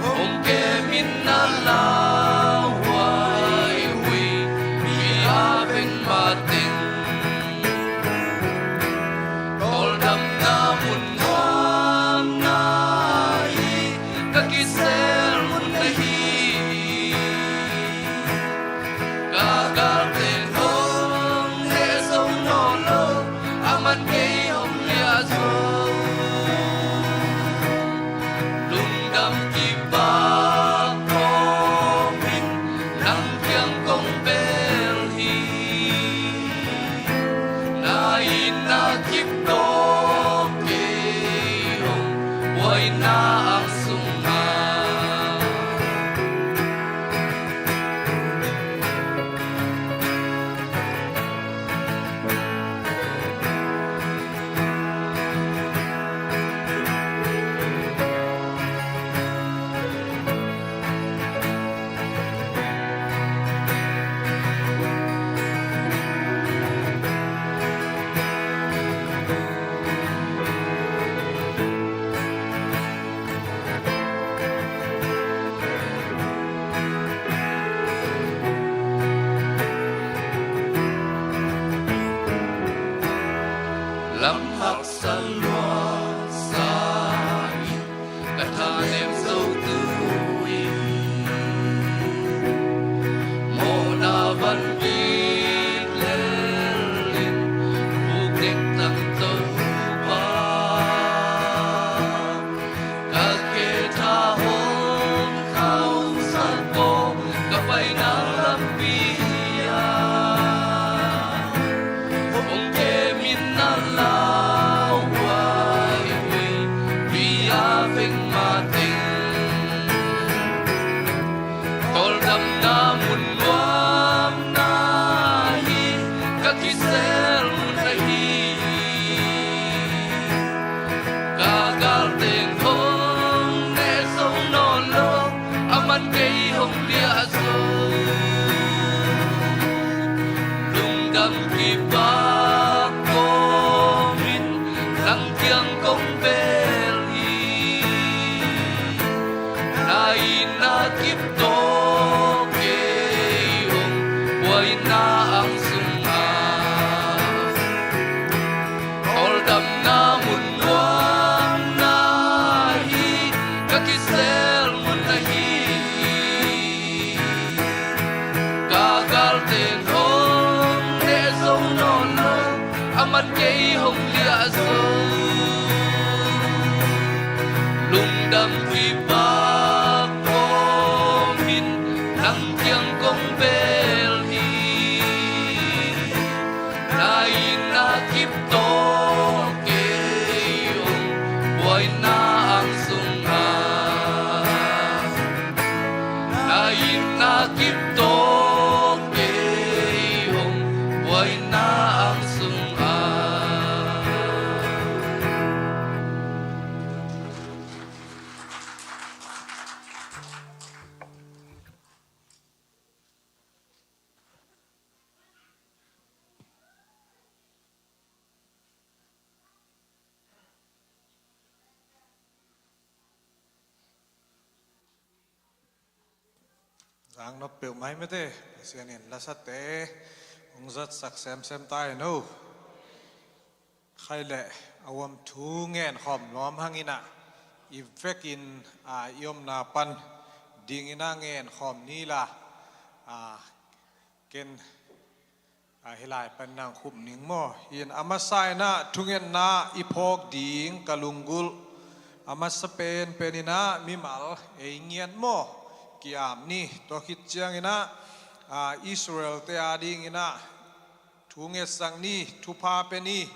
hong kem in na lauhuai uh hi. Mi a veng mateng tawldamna mun nuam na hi, ka kisel mun na hi. Ka galte hong neh zo nawn lo, a man kei hong liah zo. Lungdam kipak kawmin nang kiang kong bel hi. Na itna kip tawh kei hong buaina ang sungah lam haksa lua sa in, ka thanem zo tu in mawhna van kik lel in, buk dek tang Topa. Ka khe tha hong khauhsak maw, ka paina lampi ah hong kem in na lauhuai uh hi. Mi a veng mateng tawldamna mun nuam na hi, ka kisel mun na hi. Ka galte hong neh zo nawn lo, a man kei hong liah zo. Lungdam kipak kawmin nang kiang kong bel hi. Na itna kip tawh kei hong buaina ang sungah tawldamna mun nuam na hi, ka kisel mun na hi. Ka galte hong neh zo nawn lo, a man kei hong liah zo. Lungdam kipak kawmin nang kiang kong bel hi. Na itna kip tawh kei hong buaina ang sungah, na itna kip tawh kei hong buaina ang sungah. Zang nop peuhmah hi mate, Pasian in lasate hong zatsak semsem ta hen aw. Khai leh a uam thu ngen khawm nuam hang in ah, i vekin, a, i omna pan ding in ah ngen khawm ni la, a, ken, a, hih lai pan nang khup ning maw. Hi in a masa in ah thungetna i phawk ding ka lunggulh. A masa penpen in ah mimal ei ngiat maw, ki-ap ni. Tua khit ciangin ah, a, Israel-te a dingin ah thu ngetsak ni, thupha pia ni.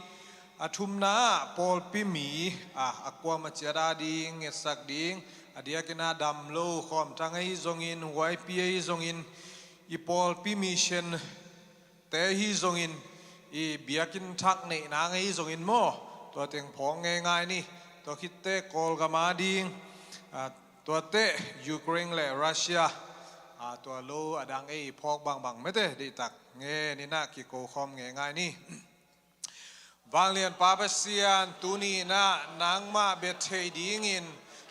A thumna ah pawlpi mi, a, a kuama ciat ading ngetsak ding, a diakin a damlo khawmthang ahi zongin, huaipi ahi zongin, i pawlpi mission te ahi zongin, i biakinn thak neih nang ahi zongin maw, tua teng phawk ngeingai ni. Tua khit teh Kawlgam ading, a, tua teh Ukraine le Russia, a, tua lo a dang ei phawk bangbang mete deihtak ngen in ah kiko khawm ngeingai ni. Vanglian Pa Pasian, tuni in ah nangmah bia thei dingin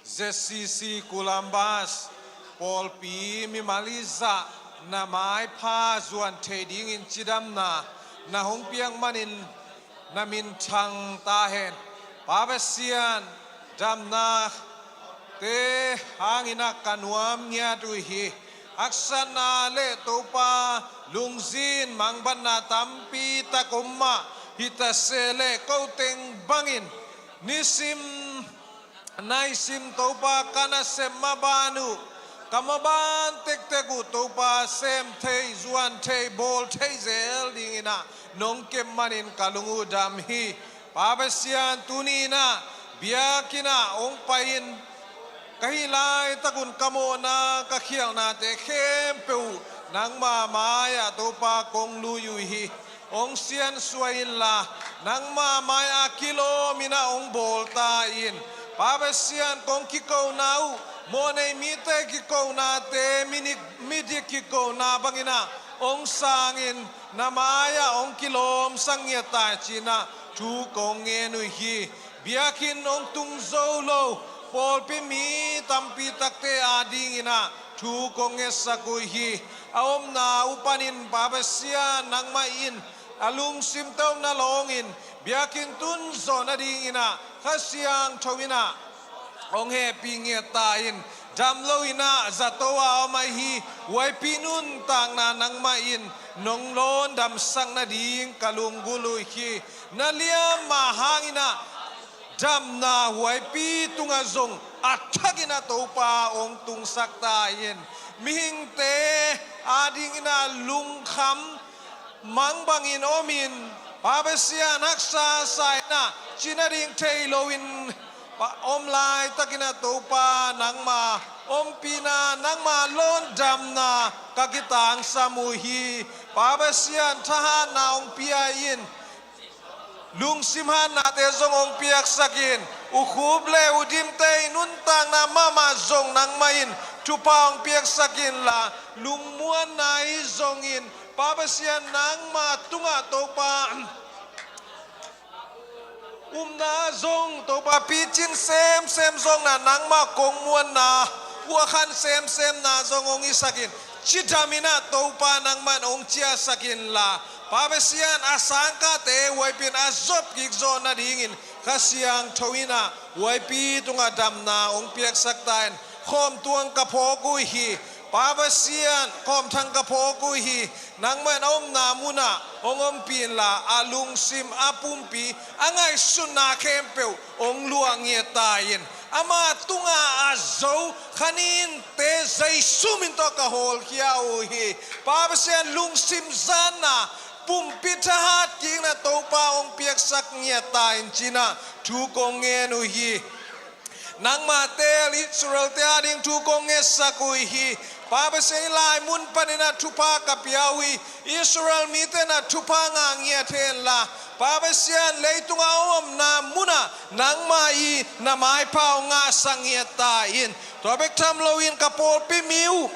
Z C C Columbus pawlpi mimal i zah na maipha zuan thei dingin cidamna na hong piak manin na min thang ta hen. Pa Pasian, damna te hangin ah ka nuam ngiat uh hi. Haksatna le Topa lungzin mangbatna tampi tak om mah hi ta se leh, ko teng bangin nisim naisim Topa ka nasep maban uh, ka maban tektek uh Topa sem thei, zuan thei, bawl thei zel dingin ah nong kep manin ka lung uh dam hi. Pa Pasian, tuni in ah biakinn ah hong pai-in ka hih laitak un ka mawhna, ka khialhnate khempeuh uh nangma mai-ah Topa kong lui uh hi. Hong siansuah inla, nangma mai-ah kilawm in ah hong bawl ta in. Pa Pasian, kong kikona uh, mawhnei mite kikonate, midik, midik kikona bangin ah hong sangin, na mai-ah hong kilawmsak ngiat ta in ci-in ah thu kong ngen uh hi. Biakinn hong tung zo lo pawlpi mi tampi takte adingin ah thu kong ngetsak uh hi. A omna uh panin Pa Pasian, nangmah in a lungsimte omna lawngin biakinn tun zawh nadingin ah Kha Siangtho in ah hong hehpih ngiat ta in. Damlo in ah zato a om ahi huaipi nuntakna nangmah in nong lawndamsak nading ka lunggulh uh hi. Na liamma hangin ah damna huaipi tungah zong a thakin ah Topa hong tungsak ta in. Mihingte adingin ah lungkham mang bangin omin, Pa Pasian, haksa sa in ah ci nading thei loin pa, om laitakin ah Topa nangma ompihna, nangma lawndamna ka kitangsam uh hi. Pa Pasian, thahatna hong pia in, lungsim hatnate zong hong piaksak in, ukhup le udimte i nuntakna mahmah zong nangmah in thupha hong piaksak inla, lungmuanna ahi zongin, Pa Pasian, nangma tungah Topa upna zong Topa picin semsem zong na, nangma kong muanna uh a khan semsemna zong hong hisak in, cidam in ah Topa nangman hong ciahsak inla, Pa Pasian, a sangkahte huaipi in a zop kik zawh nadingin Kha Siangtho in ah huaipi tungah damna hong piaksak ta in. Khawmtuang ka phawk uh hi. Pa Pasian, khawmthang ka phawk uh hi. Nangman a omna munah hong ompih inla, a lungsim, a pumpi, a ngaihsutna khempeuh hong luah ngiat ta in. Ama tungah a zo kha ninte Jesu min tawh ka hawlkhia uh hi. Pa Pasian, lungsim zatna, pumpi thahat kikna Topa hong piaksak ngiat ta in ci-in ah thu kong ngen uh hi. Nangma teel Israel-te ading thu kong ngetsak uh hi. Pa Pasian, hih lai mun panin ah thupha ka pia uh hi. Israel mite in ah thupha ngah ngiat hen la, Pa Pasian, leitungah a omna munah nangmah in na maipha hong ngahsak ngiat ta in. Tua bek tham loin ka pawlpi mi uh,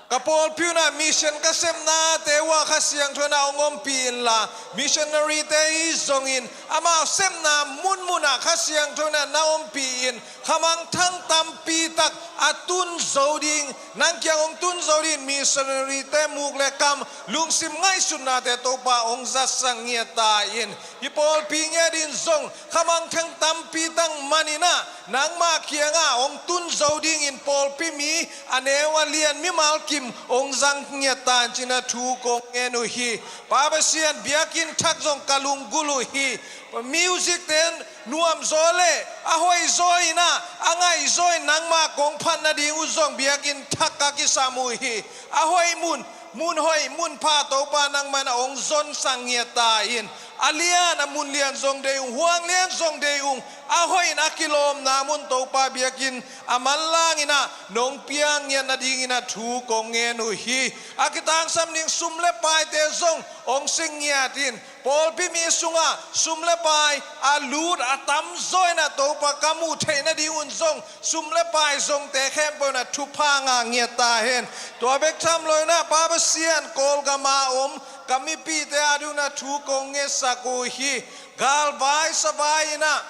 ka pawlpi un ah mission ka sepnate uh ah Kha Siangtho in ah hong ompih inla, missionary-te ahi zongin amau sepna munmun ah Kha Siangtho in ah na ompih in, khamangthang tampi tak a tun zo ding, nang kiang hong tun zo ding missionary-te muk le kam, lungsim ngaihsutnate Topa hong zatsak ngiat ta in. I pawlpi ngiat in zong khamangthang tampi tak man in ah nangmah kiangah hong tun zo dingin pawlpi mi a neu a lian, mimal kim hong zang ngiat ta in ci-in ah thu kong ngen uh hi. Pa Pasian, biakinn thak zong ka lunggulh uh hi. Music-te nuamzaw le a hoihzaw in ah, a ngaihzaw in nangmah kong phat nading uh zong biakinn thak ka kisam uh hi. A hoih mun, mun hoih, mun pha Topa nangman ah hong zonsak ngiat ta in. A lian, a mun lian zong deih ung, huang lian zong deih ung, a hoih in a kilawmna mun Topa biakinn a manlang in ah nong piang ngiat nadingin ah thu kong ngen uh hi. A kitangsam ding sum le paite zong hong sing ngiat in, pawlpi mi sungah sum le pai a lut a tamzaw in ah Topa ka muh theih nadingun zong sum le pai zongte khempeuh in ah thupha ngah ngiat ta hen. Tua bek tham lo in ah Pa Pasian, Kawlgam a om ka mipite adingin ah thu kong ngetsak uh hi. Galvai savai in ah,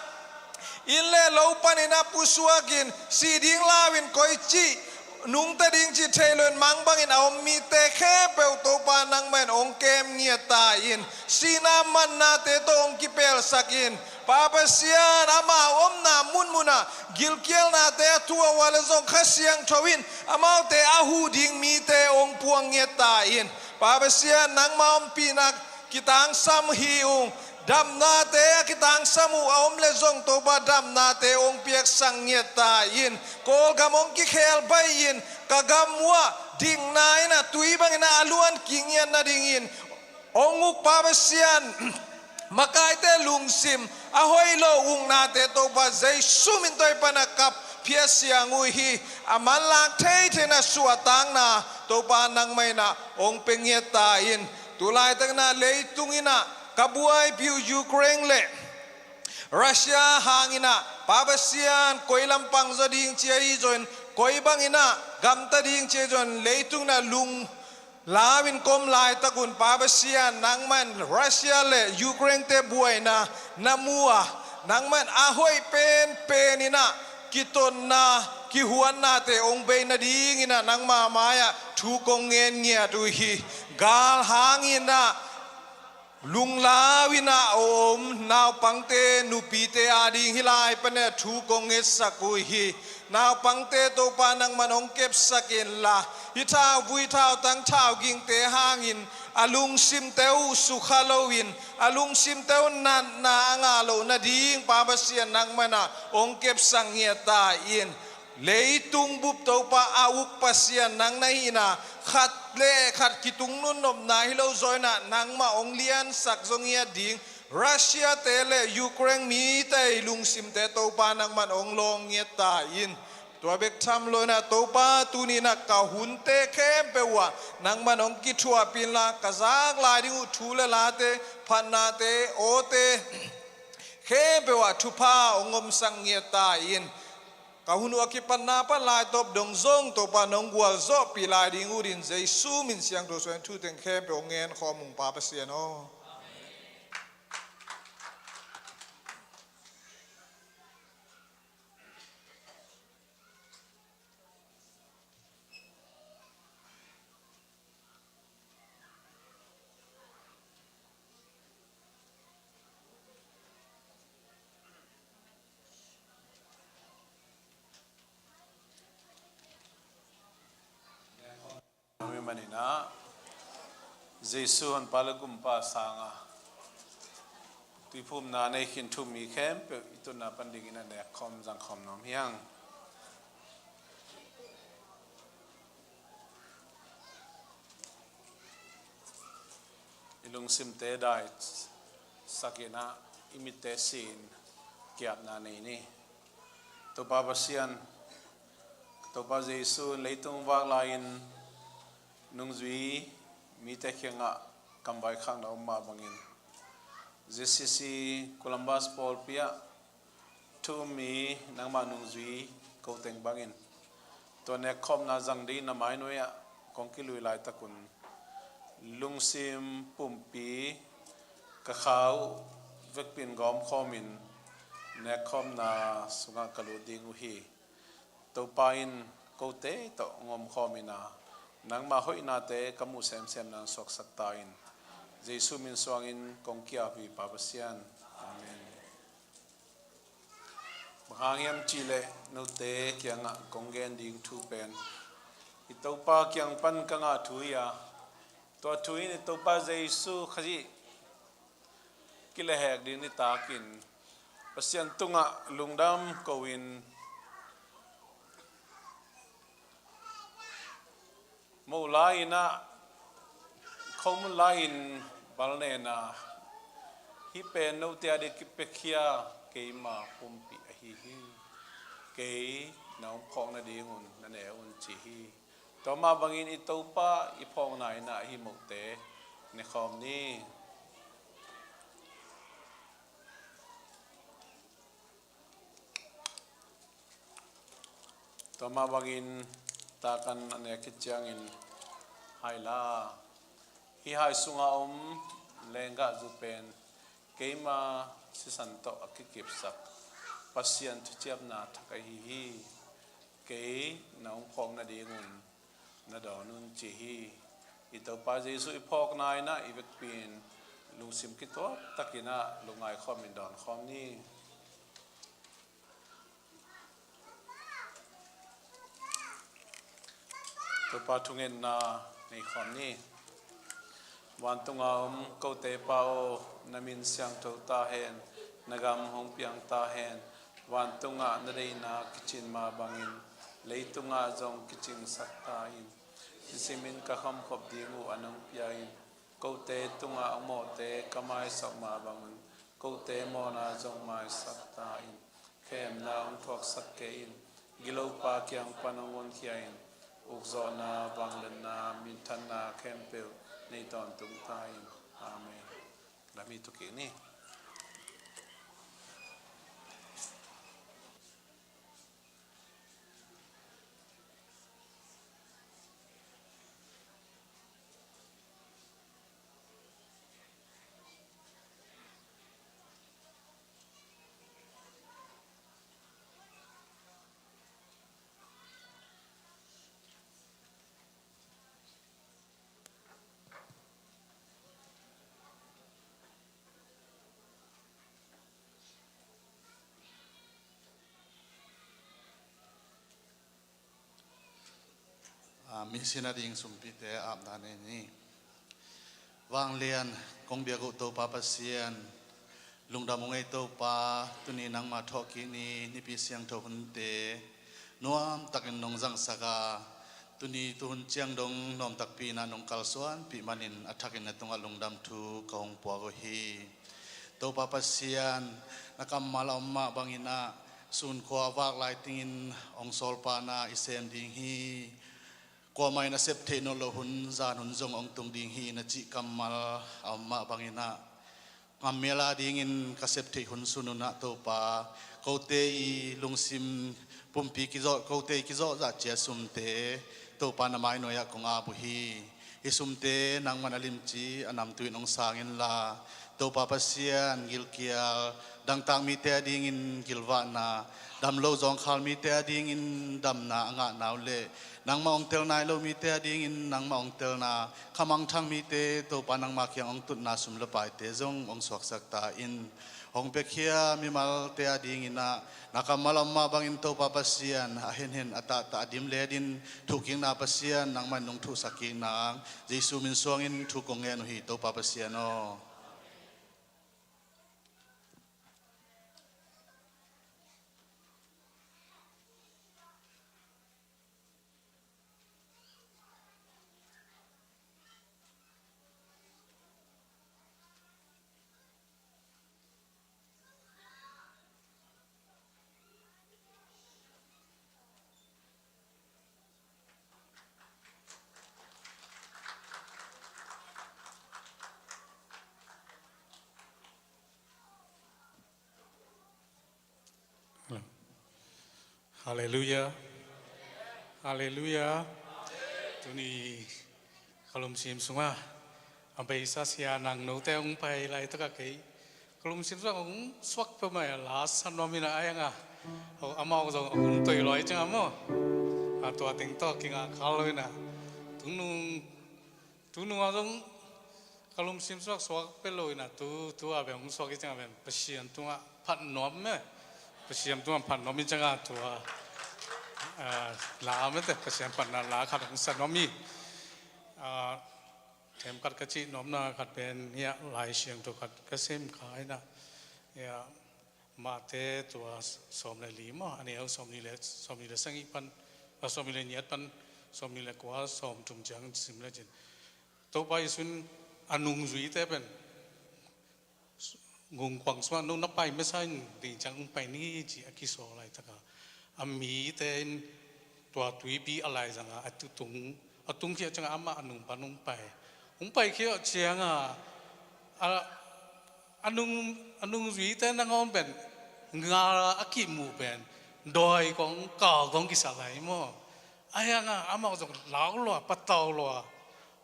inn le lo panin ah pusuakin, sih ding lau in koici nungta ding cih thei lo in mangbangin a om mite khempeuh Topa nangmah in hong kem ngiat ta in, sihna mannate tawh hong kipelsak in. Pa Pasian, amau omna munmun ah gilkialnate a thuah uh a leh zong Kha Siangtho in amaute a huh ding mite hong puang ngiat ta in. Pa Pasian, nangmah ompihna kitangsam hi ung. Damnate a kitangsam uh a om leh zong Topa damnate hong piaksak ngiat ta in. Kawlgam hong kikhel baih in, ka gam uh ah dikna in ah tui bangin ah a luan kik ngiat nadingin hong uk Pa Pasian, makaite lungsim a hoih lo uknate Topa Jesu min tawh i pan ah kap phiat siang uh hi. A manlang theithei in ah suahtakna Topa nangmah in ah hong pia ngiat ta in. Tu laitakin ah leitung in ah ka buaipih uh Ukraine le Russia hangin ah Pa Pasian, koi lampang zaw ding ci ahi zongin, koi bangin ah gamta ding ci ahi zongin, leitung in ah lunglau in ka om laitakun Pa Pasian, nangmah in Russia le Ukraine-te buaina na mu a, nangmah in a hoih penpen in ah kitonna, kihuannate hong bei nadingin ah nangmah mai-ah thu kong ngen ngiat uh hi. Gal hangin ah lunglau in ah om naupangte, nupite ading hih lai pan ah thu kong ngetsak uh hi. Naupangte Topa nangmah in hong kepsak inla, hih thauvui thautang thaugingte hangin a lungsimte uh sukha loin, a lungsimte uh natna a ngah loh nading Pa Pasian nangmah in ah hong kepsak ngiat ta in. Leitung bup Topa a uk Pasian nang na hihna, khat le khat kitung nunnopna hi lo zaw in ah nangmah hong liansak zaw ngiat ding Russia-te le Ukraine mite lungsimte Topa nangmah in hong lawng ngiat ta in. Tua bek tham lo in ah Topa tuni in ah ka hunte khempeuh ah nangmah in hong kithuahpih inla, ka zak lai ding uh thu le late, phatnate, awte khempeuh ah thupha hong omsak ngiat ta in. Ka hun uh a kipatna pan laitawp dong zong Topa nong gualzawhpih lai ding uh din Jesu min siangtho suangin thu teng khempeuh hong ngen khawm ung Pa Pasian aw. Nami maninah Jesu Honpa le Gumpa sanga tuiphumna nei khin thu-um mi khempeuh i tunna pan dingin a nekkhawm zangkhawm nuam hi hang. I lungsimte daisak inah i mitte si-in ki-apna nei ni. Topa Pasian, Topa Jesu in leitung vak lai-in nungzui mite kiangah kamvaikhakna om mah bangin Z C C Columbus pawlpi ah thu-um mi nangmah nungzui ko teng bangin tua nekkhawmna zang dingin na mainuai-ah kong kilui laitakun lungsim pumpi ka kha uh vekpi-in gawmkhawmin nekkhawmna sungah ka lut ding uh hi. Topa in kote tawh hong omkhawm inah nangmah hoihnate ka muh semsem nang suaksak ta in. Jesu min suangin kong ki-ap hi Pa Pasian. Amen. Bang hang hiam cihleh note kiangah kong gen ding thu pen i Topa kiang pan ka ngah thu hi a, tua thu in i Topa Jesu Khazih kilehhek ding nitakin Pasian tungah lungdam ko-in, moh lai-inah, khomun lai-in balnena, Hih pen note a ding kipiakhia keima pumpi ahi hi. Kei na umkhawk nadingun na ne un ci hi. Tua mah bangin i Topa i phawkna in ah hih mohte ne khawm ni. Tua mah bangin takan a nek khit ciangin hai la, hih hai sunga om lenggahzu pen keima sisan tawh a kikipsak Pasian thuciamna thak ahi hi. Kei na umkhawk nadingun na dawn un ci hi. I Topa Jesuh i phawkna in ah i vekpi in lungsim kituak takin ah lungngai khawmin dawn khawm ni. Topa thungetna nei khawm ni. Vantunga om kote Pa aw, na min siangtho ta hen, na gam hong piang ta hen. Vantungah na deihna kicin mah bangin leitungah zong kicingsak ta in. Nisimin ka khamkhop ding uh an hong pia in. Kote tungah a mawhte ka maisak mah bangun kote mawhna zong maisak ta in. Khemna hong thuaksak kei in. Gilopa kiang pan hong honkhia in. Ukzawhna, vangliatna, minthanna khempeuh nei tawntung ta in. Amen. Lami tukik ni. A, mihing sin a ding sumpite apna nei ni. Vanglian kong biak uh Topa Pasian, lungdam ung ei Topa, tuni nangma thawhkik ni, Nipi siangtho hunte nuam takin nong zangsak a, tuni tuhun ciang dong nuam takpi in ah nong kalsuanpih manin a thakin na tungah lungdam thu ka hong puak uh hi. Topa Pasian, na kammal a om mah bangin ah, sun khua a vak lai tingin hong sawlpana i sem ding hi. Kuamah in a sep theih nawn loh hun, zan hun zong hong tung ding hi na cih kammal a om mah bangin ah, ngammel a dingin ka sep theih hun sun un ah Topa, kote i lungsim pumpi kizawh, kote i kizawh zah ciat sumte Topa na mai nuai ah kong ap uh hi. Hih sumte nangman a limci a namtui in hong sang inla, Topa Pasian, gilkial dangtak mite a dingin gilvahna, dam lo zawngkhal mite a dingin damna a ngahna uh leh, nangmah hong tel nai lo mite a dingin nangmah hong telna, khamangthang mite Topa nangma kiang hong tutna sum le paite zong hong suaksak ta in. Hong piakhia mimalte a dingin ah, na kammal a om mah bangin Topa Pasian, a henhen a tahtah a dim le din thuhkikna Pasian, nangman nong thuhsak kik nang, Jesuh min suangin thu kong ngen uh hi Topa Pasian aw. Halleluiah. Halleluiah. Tuni ka lungsim sungah a beisa sia nang note hong pai laitakah kei ka lungsim sungah hong suak peuhmah a, la sa nuam in a, a hiang a, amau zong hong toi lua hi ciang a maw. A, tua teng tawh kingah khak lo in a, tungnung tunung a zong ka lungsim suak suak peuh lo in a, tu, tu a bel hong suak hi ciang a bel Pasian tungah phat nuam meh. Pasian tungah phat nuam hi ciang a, tua, a, la mete, Pasian phatna la khat hong sa nuam hi. A, themkhat ka cih nuamna khat pen hiah Lai Siangtho khat ka sim kha in a, hiah Mate tua sawm le li maw, a neu sawmnih le, sawmnih le sagih pan, a, sawmnih le giat pan sawmnih le kua, sawmthum ciang sim le cin. Topa Jesuh in a nungzuite pen Gungkuang sungah no na pai masa in ding ciang hong pai ni ci a kisawl laitakah a mite in tua tuipi a laizangah a tutung a tungkhia ciangah amah a nung pan hong pai. Hong pai khia ciangah a, a nung a nungzuite nangawn pen ngal a kimuh pen dawi kong kau kong kisa lai maw? A hiangah amau zong lau lua, patau lua,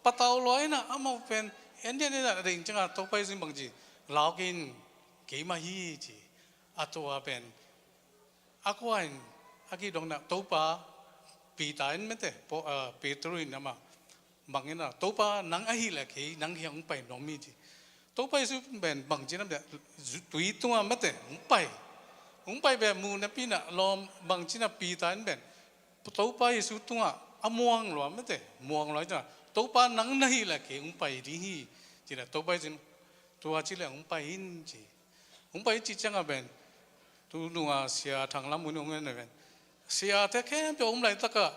patau lua inah amau pen en dian inah ding ciangah Topa Jesu in bangci lau kei in, keimah hi ci. A tua pen a kua in a kidongna Topa Peter in mete Petru in amah bangin a Topa nang ahih leh kei nang hiang hong pai nuam hi ci. Topa Jesu pen bangci nam tui tungah mete hong pai. Hong pai pen muh napi inah lawm bangci na Peter in pen Topa Jesu tungah a muang lua mete muang lua ciangah Topa nang na hih leh kei hong pai ding hi ci na Topa Jesu in tua ci leh hong pai in ci. Hong pai ci ciangah pen tu nunga sia thanglam hun hong en pen siate khempeuh om laitakah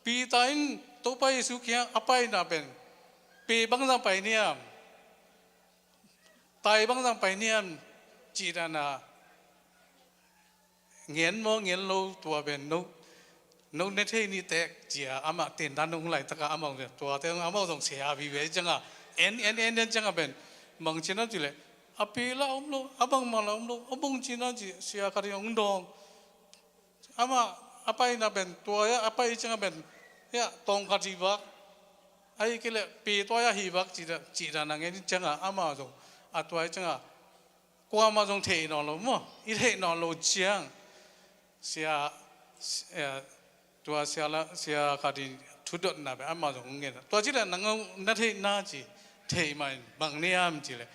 Peter in Topa Jesu kiang a paina pen pe bangzang pai niam, tai bangzang pai niam cih dana ngen maw ngen lo tua pen no no ne thei ni tek cia amah tendan hong laitakah amah tuate amah zong sia vive ciangah en en en en ciangah pen bangci na cileh a pe la om lo a bangmah la om lo a bangci na ci sia khat in hong dawng. Amah a paina pen tua a pai ciangah pen tawng khat hi vak ahi kei leh pe tua a hi vak cih dana ngen ciangah amah zong a tua ciangah kuamah zong theih nawn lo maw? I theih nawn lo ciang sia tua sia la sia khat in thudotna pen amah zong ngen tua ci leh nang na theih na ci theih mah in bang niam ci leh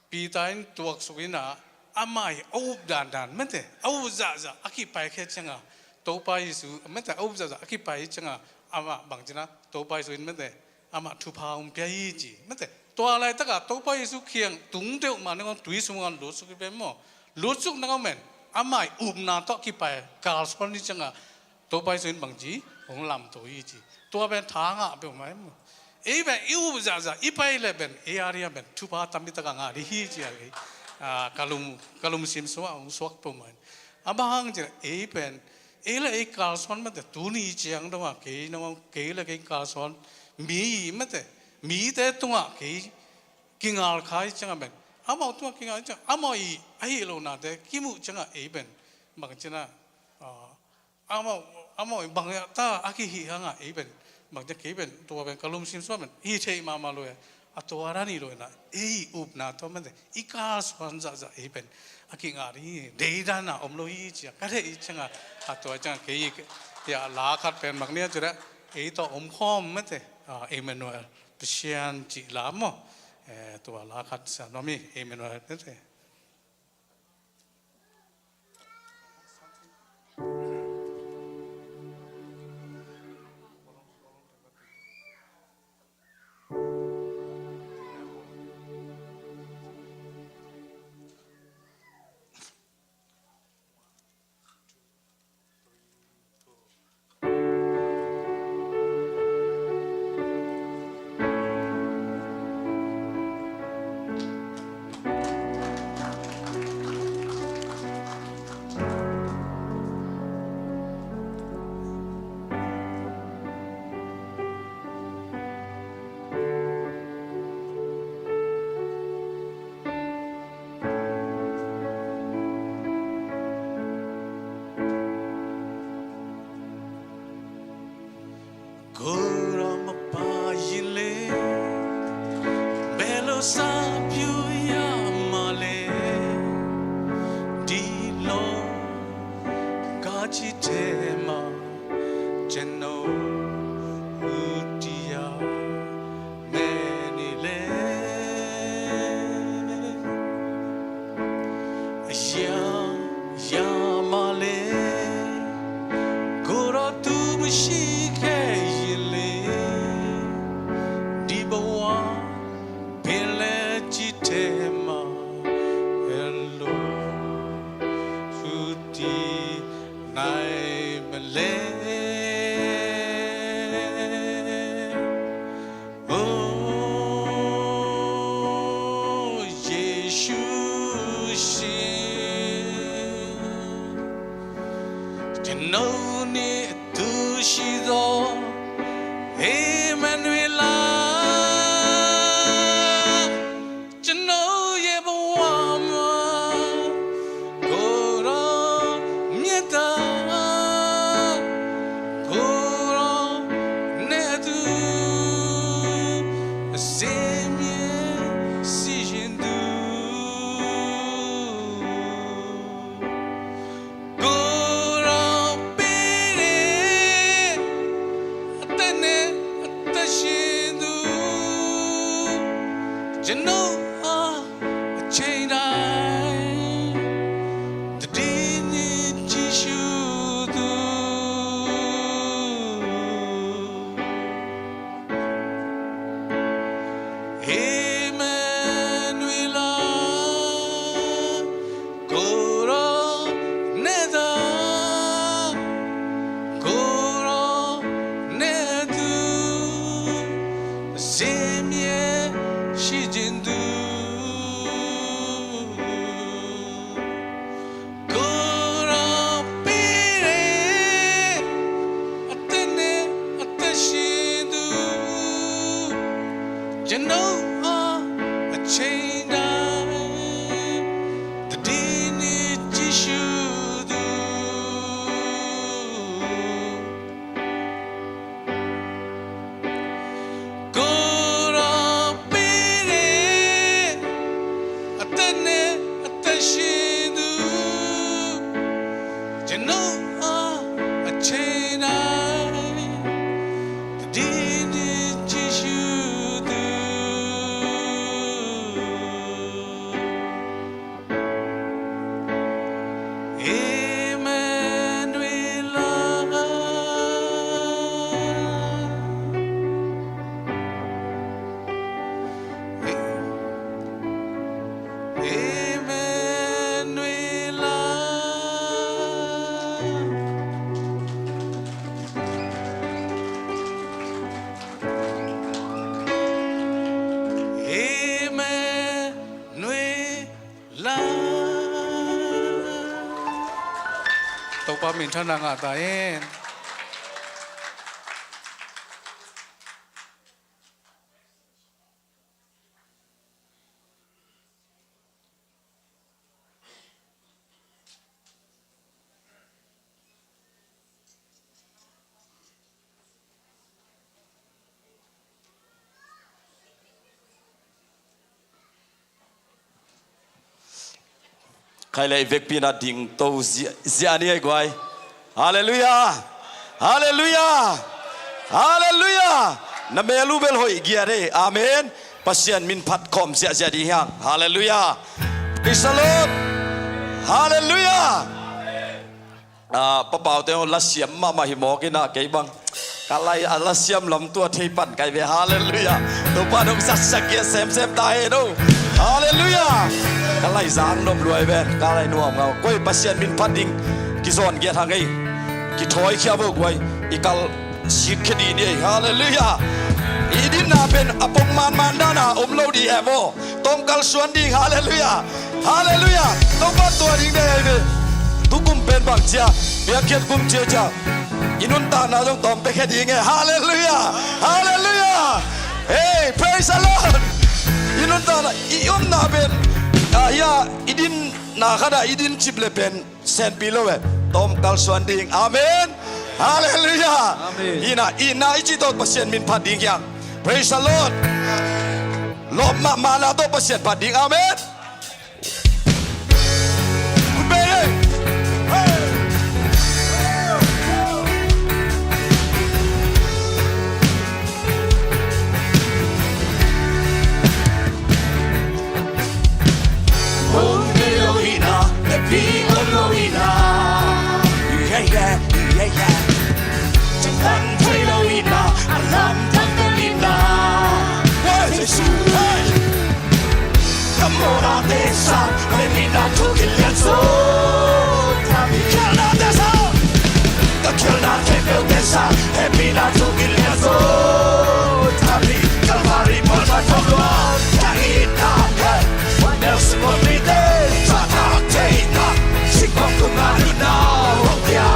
Peter in tuaksuk inah amah i a up dandan mete a up zahzah a kipai khia ciangah Topa Jesu mete a up zahzah a kipai ciangah amah bangci na Topa Jesu in mete amah thupha hong pia hi ci mete tua laitakah Topa Jesu kiang tung deuh mah nangawng tui sungah lutsuk hi pen maw? Lutsuk nangawng men amah i upna tawh kipai kalsuan hi ciangah Topa Jesu in bangci hong lamto hi ci. Tua pen tha ngah peuhmah hi maw? Ei pen i up zahzah i pai leh pen ei a dingah pen thupha tampi takah ngah ding hi ci a lei ka lum ka lum sim sungah hong suak peuhmah hi. A bang hang ci leh ei pen ei le ei kalsuan mate tuni ciang dongah kei nangawng kei le kei kalsuan mi mate mite tungah kei kingalkhai ciangah pen amau tungah kingal ciangah amau i ahi lonate kimuh ciangah ei pen bangci na amau amau bang ta a kihih hangah ei pen bangci kei pen tua pen ka lum sim suah pen i theih mahmah lo e. A tua dan i lo inah ei upna tua mate i kalsuan zahzah ei pen a kingah ding hi deidan a om lo hi cia ka theih ciangah a tua ciangah kei i a la khat pen bang nia cudah ei tawh om khawm mate Emmanuel Pasian cih la maw? Tua la khat sa nuam hi Emmanuel mate. Kura mapa yile belo sapyu yamale dilo kachitema cheno utia menile. Ya, ya male, kura tu mashike yile, dibawa pele chitema, elo, suti nai male. Oh, Yeshua. ကျွန်ုပ်နှင့်အတူရှိသော ဧမနွေလ ကျွန်ုပ်ရဲ့ဘဝမှာ ကိုယ်တော်မျက်သာ ကိုယ်တော်နဲ့အတူ အစဉ်အမြဲရှိချင်သူ ကိုယ်တော်ပေးတဲ့ အသက်နဲ့အသက်ရှင်သူ ကျွန်ုပ်အားအချိန်တိုင်း တည်တည်ငြိမ်ငြိမ်ကြည့်ရှုသူ ဧမနွေလ ကိုယ်တော်နဲ့သာ ကိုယ်တော်နဲ့အတူ အစဉ်အမြဲရှိချင်သူ ကိုယ်တော်ပေးတဲ့ အသက်နဲ့အသက်ရှင်သူ ကျွန်ုပ်အားအချိန်တိုင်း တည်တည်ငြိမ်ငြိမ်ကြည့်ရှုသူ ကိုယ်တော်ပေးတဲ့ အသက်နဲ့အသက်ရှင်သူ ကျွန်ုပ်အားအချိန်တိုင်း တည်တည်ငြိမ်ငြိမ်ကြည့်ရှုသူ ဧမနွေလ ဧမနွေလ ဧမနွေလ Topa minthanna ngah ta hen. Khai le i vekpi-in a dingto zia, zia ni ei guai. Halleluiah. Halleluiah. Halleluiah. Na mel uh bel hoih giat ei. Amen. Pasian min phat khawm ziahziah ding hi hang. Halleluiah. Praise the Lord. Halleluiah. Ah, Pa Pau te hong lasiam mahmah hi mawk in ah, kei bang ka lai a lasiam lam tua thei pan kai ve. Halleluiah. Topa dong zatsak giat semsem ta hen o. Halleluiah. Ka lai zang nop luai ven, ka lai nuam ngau. Koi Pasian min phat ding kizawn giat hang ei. Kithawi khia vo guai. I kal sikkhia dih ni ei. Halleluiah. I dinna pen a pong manman dan a om lo dih em aw. Tawm kalsuan ding. Halleluiah. Halleluiah. Topa tua ding dei hi ve. Tukum pen bang cia, biakhiat kum cia cia, i nuntakna zong tawm pekhia ding e. Halleluiah. Halleluiah. Hey, praise the Lord. I nuntakna, i omna pen, ah, ia, i dinna khat ah i din cip le pen senpi lo e. Tawm kalsuan ding. Amen. Halleluiah. Amen. Ina, ina i ci tawh Pasian min phat ding hiang. Praise the Lord. Lawp mahmahna tawh Pasian phat ding. Amen. Khut bei ei. Hey. Om nei lo hi na, tepi om lo hi na. Yeah, yeah, yeah, yeah. Cangkan thei lo hi na, a lam thang thang hi na. Wah, Jesu, hey. Ka mawhna te sang, hehpihna thu kilian zo. Ka khialhnate sang, ka khialhna khempeuhte sang, hehpihna thu kilian zo. Calvary mual van thawm lua, ka itna he. Mual neu sungkawn mite, thahtak theihna, singkawng tungah lutna hong pia.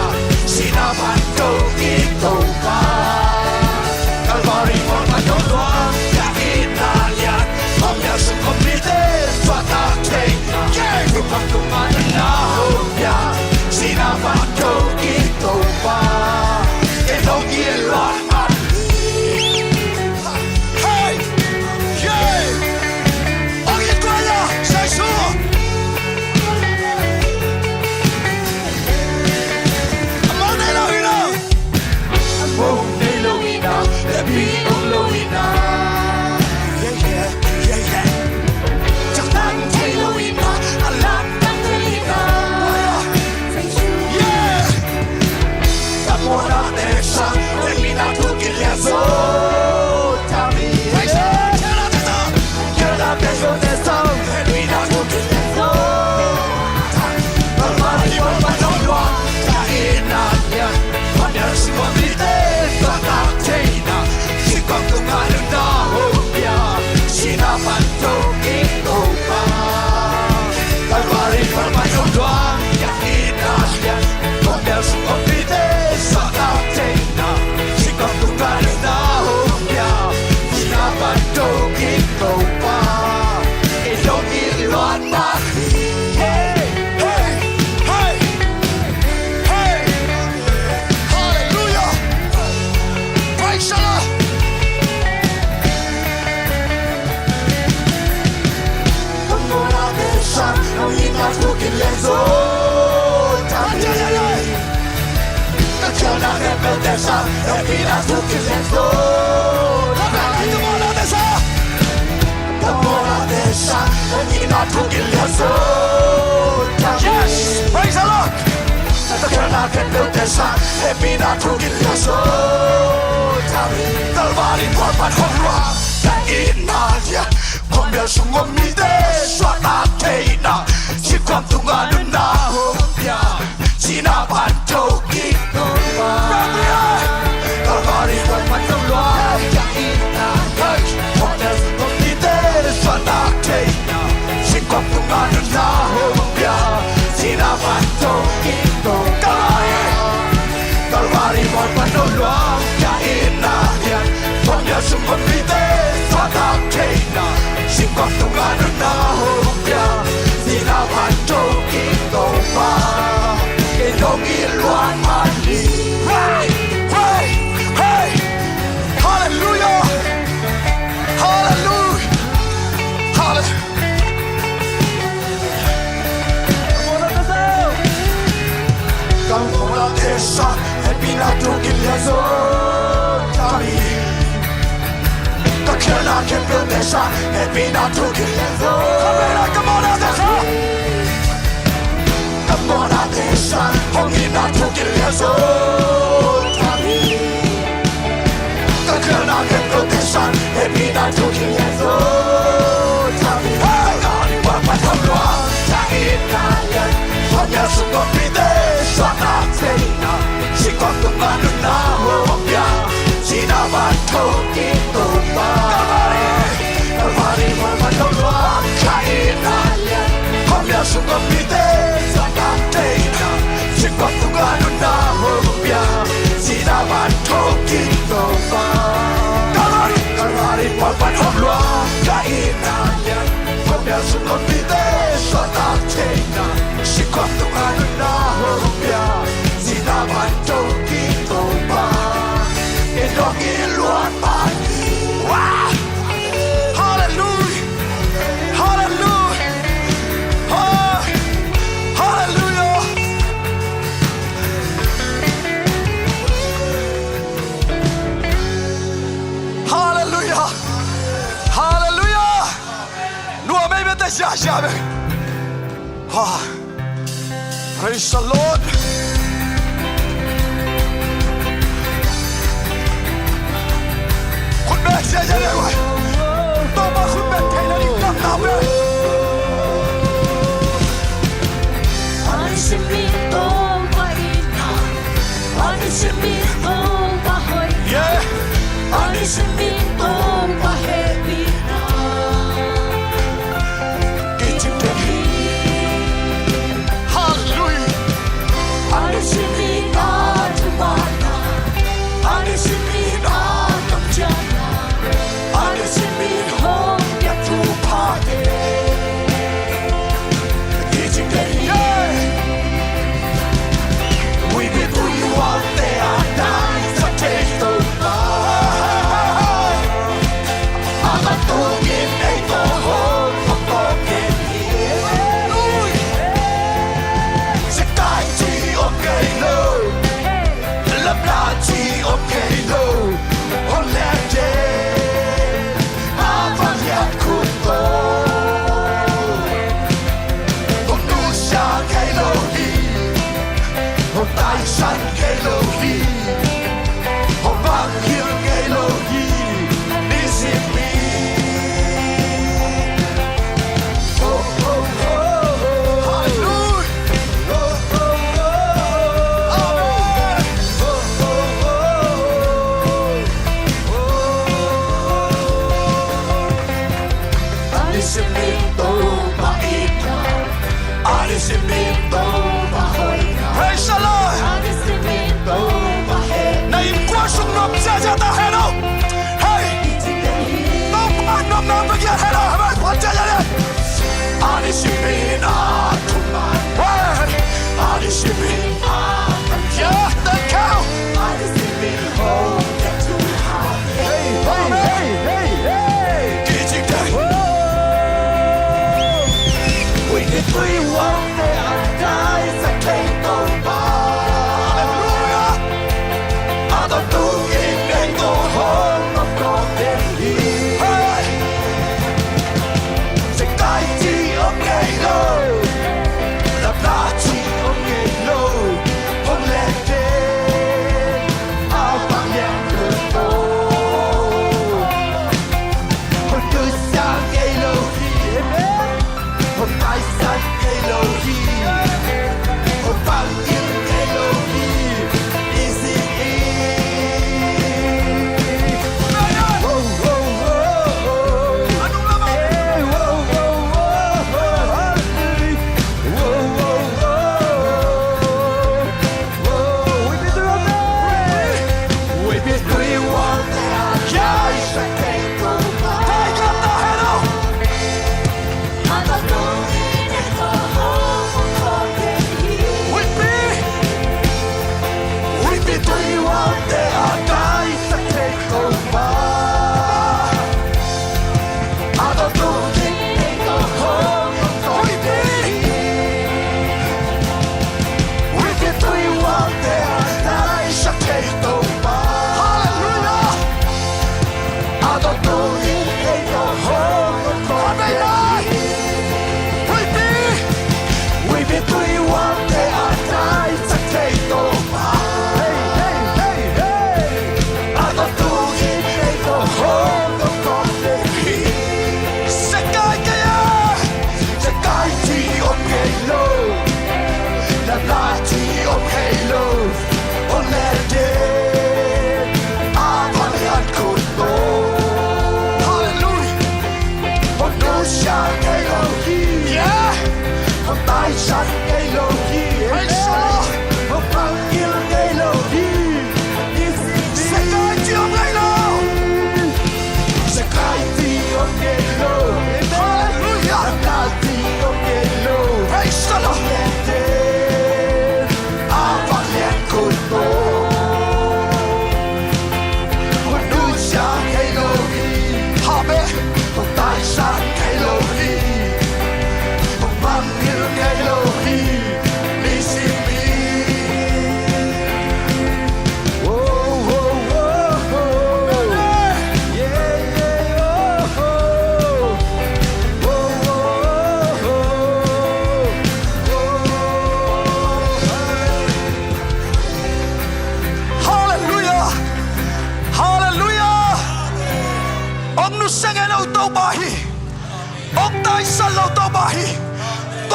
Yes! Praise the Lord! Kalvari mual pan hong luang ka itna lian, khuamial sung om mite suahtak theihna, singkhuam tungah nunna hong pia, sihna pan thokik Topa. Kalvari mual pan hong luang ka itna lian, khuamial sung om mite suahtak theihna, singkhuam tungah nunna hong pia, sihna pan thokik Topa. Kalvari mual pan hong luang ka itna lian, khuamial sung om mite suahtak theihna, singkhuam tungah nunna hong pia, sihna pan thokik Topa. Kei hong it luat man hi. Hey! Hey! Hey! Hallelujah! Hallelujah! Hallelujah! Ka muanate sang hehpihna thokik lian zaw tami. Ka khialhna khempeuhte sang hehpihna thokik lian zaw. Ka muanate sang, ka muanate sang hong itna thokik lian zaw tami. Ka khialhna khempeuhte sang hehpihna thokik lian zaw tami. Hey! Kalvari mual pan hong luang ka itna lian, khuamial sung om mite suahtak theihna, singkhuam tungah nunna hong pia, sihna pan thokik Topa. Kalvari, Kalvari mual pan hong luang ka itna lian, khuamial sung om mite suahtak theihna, singkhuam tungah nunna hong pia, sihna pan thokik Topa. Kalvari, Kalvari mual pan hong luang ka itna lian, khuamial sung om mite suahtak theihna, singkhuam tungah nunna hong pia, sihna pan thokik Topa. Kei hong it luat man hi. Wow! Hallelujah! Hallelujah! Oh, hallelujah! Hallelujah! Hallelujah! Nuam ei bia te sia sia bia. Ha. Praise the Lord. Khut beng sia sia le wai. Topa khut beng thei na ding kam na beng. Ani simin Topa itna. Ani simin Topa hoihna. Yeah. Ani simin Topa hehpihna. Kicing den hi. Hallelujah. Ani simin a thumanna. Ani simin a kamciamna. Ani simin hong piak thuphate. Kicing den hi. Yeah. Ui bit ui wang te a nai sa thei to. Taisan kei lo hi. Hong bang hilh ngei lo hi. Nisim ni. Oh, oh, oh, oh. Hallelujah. Oh, oh, oh, oh. Amen. Oh, oh, oh, oh. Ani simin Topa itna. Ani simin Topa hoihna. Praise the Lord. Ani simin Topa hehpihna. Na innkuan sung nuam ziahziah ta hen aw. Hey. Topa nuamna bek hiah hen aw. Hey, phat ziahziah le. Ani simin a thuman. Hey. Ani simin a thuman. Yeah, thank you. Ani simin hong piak thuphate. Hey, hey, hey, hey, hey. Kicing den hi. Whoa. Ui bit ui wang te a nai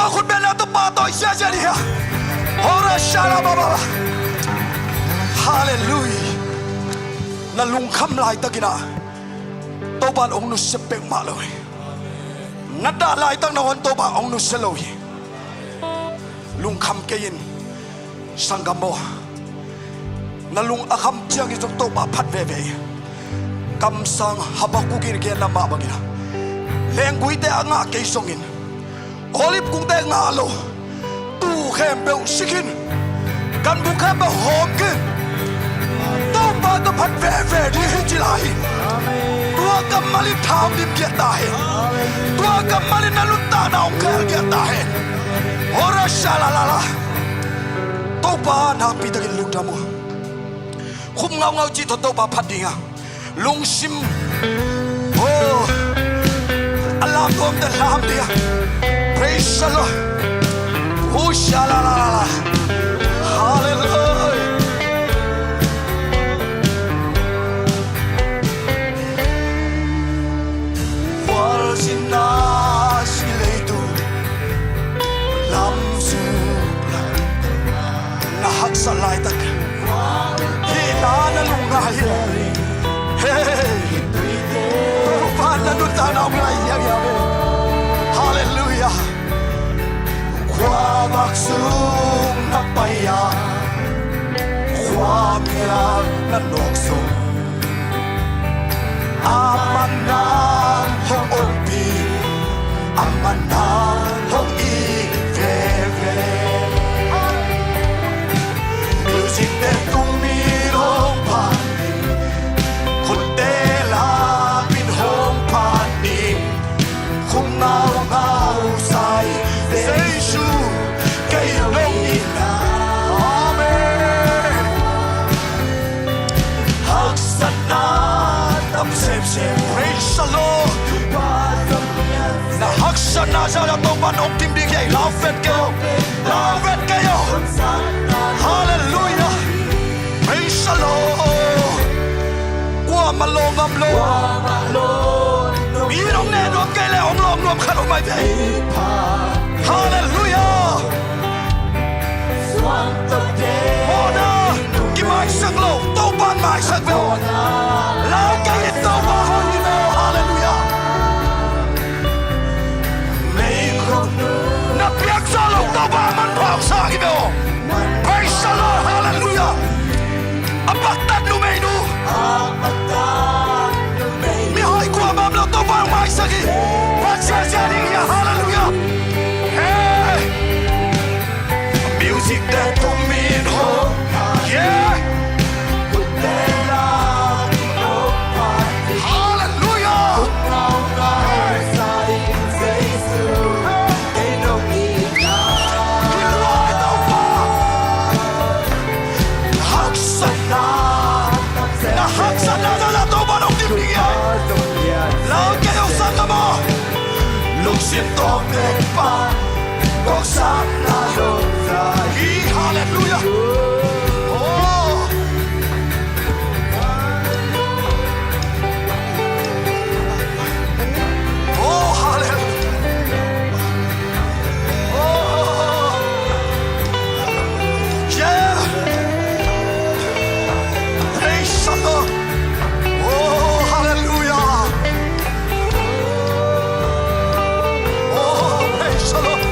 Khut beng le Topa tawi siasia dih hia. Hora shala ba ba ba. Halleluiah. Na lungkham laitakin ah Topa in hong nusia peuhmah lo hi. Na dah laitak nangawn Topa hong nusia lo hi. Lungkham kei in. Sanggam aw, na lung a kham ciangin zong Topa phat veve hi. Kamsang Habakkuk in genna mah bangin ah, lengguite a ngah kei zongin, olive kungte ngah lo, tuu khempeuh si khin, ganvung khempeuh hawm khin, Topa ka phat veve ding hi ci lai hi. Tua kammal in tha hong dim giat ta hen. Tua kammal in na nuntakna hong khel giat ta hen. Hora shala la la. Topa nakpi takin lungdam uh. Khum ngaungau cih tawh Topa phat ding a, lungsim, oh, a lamtuamte lam ding a. Praise the Lord. Hosha la la la la. Hallelujah. Khualzinna si leitung lam suk, na haksat laitak hihna na lungngai hi. Hey, Topa na nuntakna hong ngai hiauhiau hi. Halleluiah. Khuavak sung na pai a, khuamial na nawk zong, a man nang hong ompih, a man nang hong it veve. Music te tung mi hong phat, khutte la min hong phat ni. Khum ngaungau sa hi Jesu, kei nong itna. Amen. Haksatna tam semsem. Praise the Lord. Na haksatna zah zah Topa nong tim ding hi. Lau vet kei o. Lau vet kei o. Halleluiah. Praise the Lord. Kuamah lawng ngam lo. Mi in hong neh nuam kei leh hong lawng nuam khat om mai ve. Halleluiah. Mawhna kimaisak lo, Topa in maisak ve. Lau kei in Topa hong hi ve. Halleluiah. Na piaksa lo Topa manpha hong sang hi ve. Praise the Lord, hallelujah. A paktat numeinu. Mihawi kuamah om lo Topa hong maisak hi. Pasian sian hi, hallelujah. Hey. Music te tum in hong. Yeah. Hallelujah. Haksatna, na haksatna na la Topa nong dim ding hi. Lau kei o sanggam aw. Lungsim tawh tek pan kong sapna lawng za hi. Hallelujah. Oh. Oh, hallelujah. Oh, yeah. Praise the Lord. Oh, hallelujah. Oh, praise the Lord.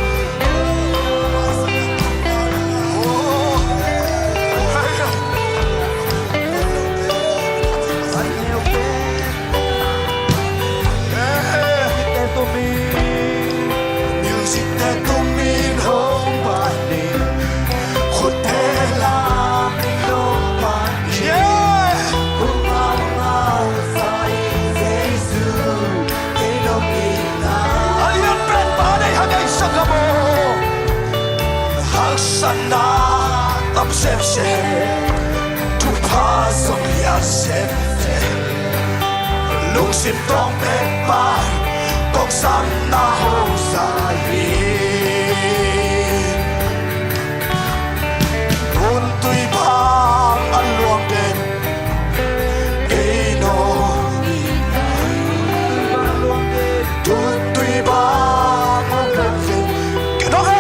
Oh, hey. Music te tum in hong pan in, khutte la in hong pan in. Yeah. Hong hong hong sa in Jesu, in hong in na. A lian pen pa nei ha nei sa ka mo. Haksatna tam semsem, thupha zong lian semsem. Lungsim tawh tek pan kong sapna hong za hi. Tuntui bang a luang den, kei nong. Tuntui bang a luang den, kei nong.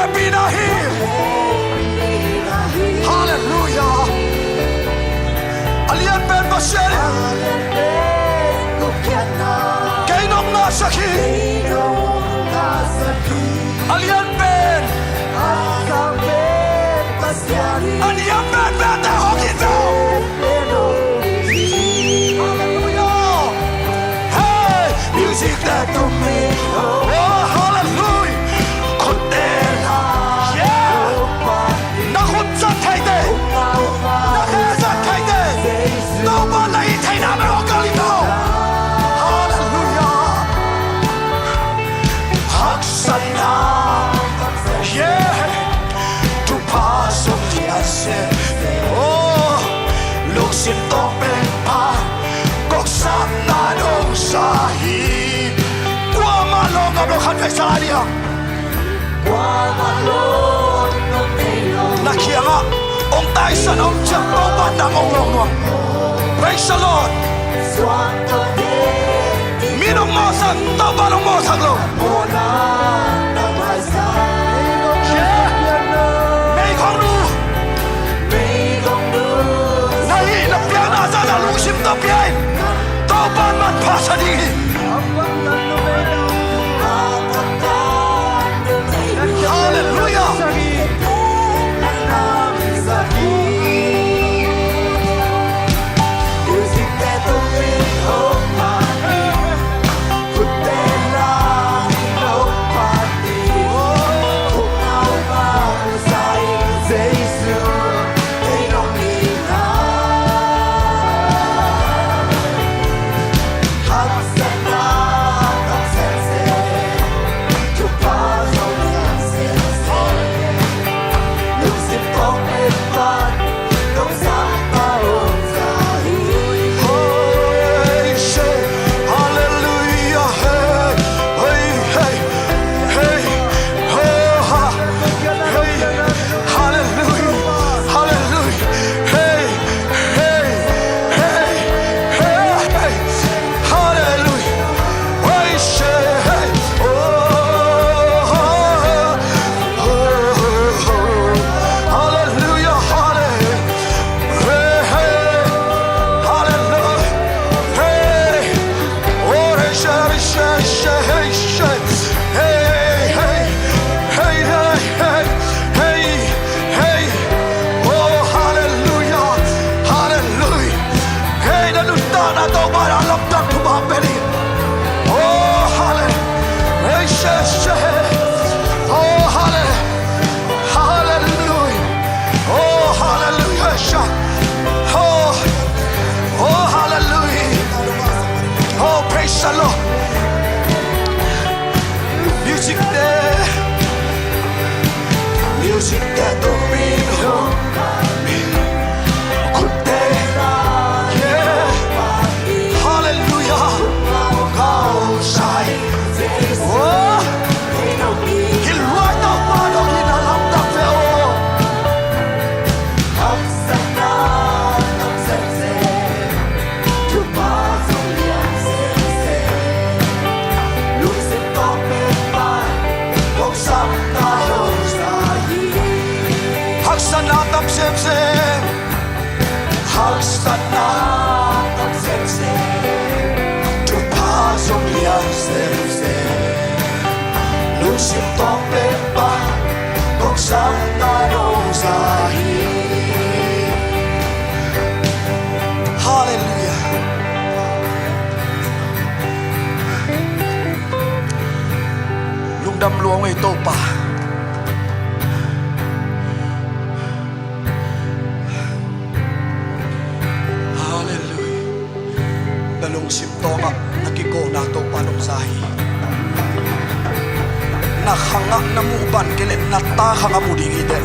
Sak hi. A lian pen, a lian pen pen te hong hi ve. Halleluia. Hey, music te tum hi. Oh, halleluia. Khutte la. Yeah. Na khut zat theite, na khe zat theite, Topa na it theihna bel hong kalh in aw. Halleluia. Haksatna, yeah, thupha sung lian se. Oh, lungsim tawh pen pan, koksapna nong sa hi. Kuamah lawng ngap lo khat vei sa ding. Na kiangah hong taisan a om ciang Topa nang hong lawng nuam. Praise the Lord. Mi nong mawhsak, Topa nong mawhsak lo. Yeah. Mei khong nu. Na hih na piakna zahzah lungsim tawh pia in. Topa manpha sa ding hi. Halleluia. Hallelujah. Hey, say, hey. Oh, oh, oh, oh. Hallelujah, hallelujah. Hey, hey. Hallelujah. Hey. Oh, hey, say, say, say, hey, say. Hey, hey, hey. Hey, hey, hey, hey. Oh, hallelujah, hallelujah. Hey, na nuntakna Topa in a lamdang thupha pia ding. Oh, hallelujah. Hey, she, she. Oh, hallelujah. Hallelujah. Oh, hallelujah. She. Oh, oh, hallelujah. Oh, praise the Lord. Music te, music te tum in hong, khut te la, yeah. Hallelujah. Kau sai. Oh. Hi luai Topa dong hi na lamdang ve aw. Haksatna tam semsem. Haksatna tam semsem. Thupha zong lian semsem. Lungsim tawng pen pan koksapna nong za hi. Halleluia. Lungdam lua ung ei Topa. Halleluia. Na lungsim tawngah na kikawlna Topa nong za hi. Na khangah na muh ban kei leh na ta khangah mu ding hi teh.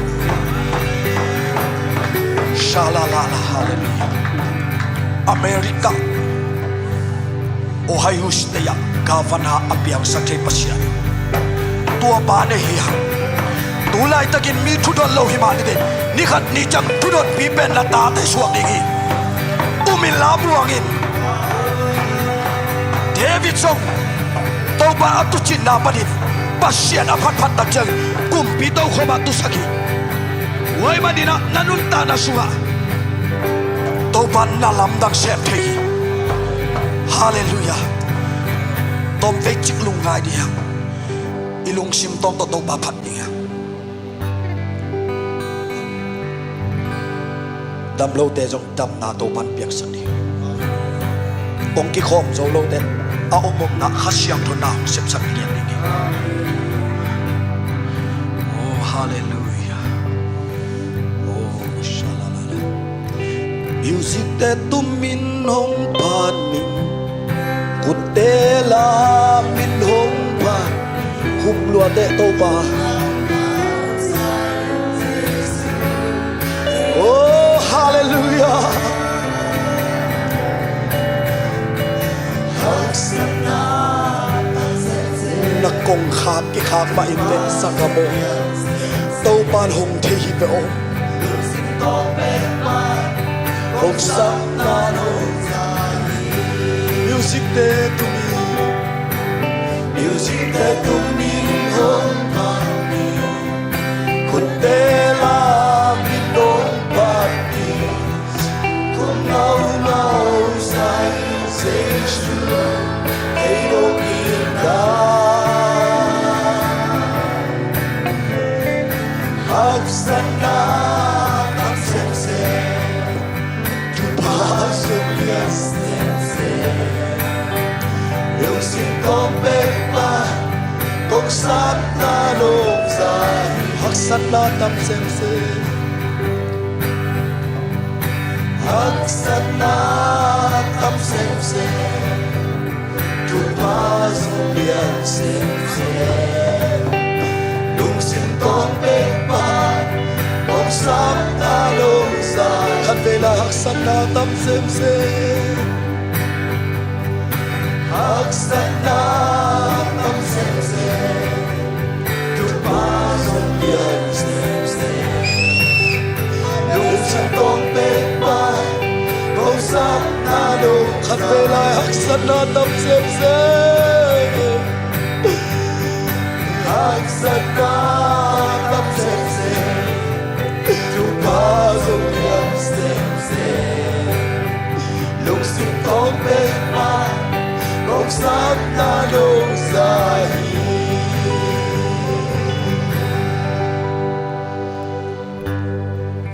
Shalalala, halleluia. America Ohio State ah governor a piangsak thei Pasian, tua pa na hi hang. Tu laitakin mi thudon lo hi mah ni teh, ni khat ni ciang thudonpi pen na tate suak ding hi. Um inla muang in. David zong Topa a tuucinna panin Pasian a phatphat tak ciangin kumpi tokhom ah tuusak hi. Tua ahih manin ah na nuntakna sungah Topa na lamdang sem thei hi. Halleluia. Tawmvei cik lungngai ding hi hang. I lungsim tawng tawh Topa phat ding hi hang. Dam lote zong damna Topa'n piaksak ding hi. Kong kikhawm zo lote a om omna Kha Siangtho na hong sepsak lian ding hi. Oh, halleluiah. Oh, shalalala. Music te tumin hong phat ning, khutte lamin hong phat, hum lua teh Topa. Oh, halleluiah. Na kongkhak kikhak mah in teh sa ka maw. Topa'n hong thei hi ve aw. Hong sapna hong za hi. Music te tumi, music te tumi hong phat hi. Khutte lamin hong phat hi. Kong nau nau zai Jesu ei lo in da. Haksatna tam semsem, Topa zong lian semsem. Lungsim tawng pek pan, kong sapna nong za hi. Haksatna tam semsem, haksatna tam semsem, Topa zong lian semsem. Lungsim tawng pek pan, kong sapna nong za hi. Khatvei lai haksatna tam semsem, haksatna tam semsem, Topa zong lian semsem. Lungsim tawng pek pan, kong sapna nong za hi. Khatvei lai haksatna tam semsem, haksatna tam semsem, Topa zong lian semsem. Lungsim tawng pek pan, kong sapna nong za hi.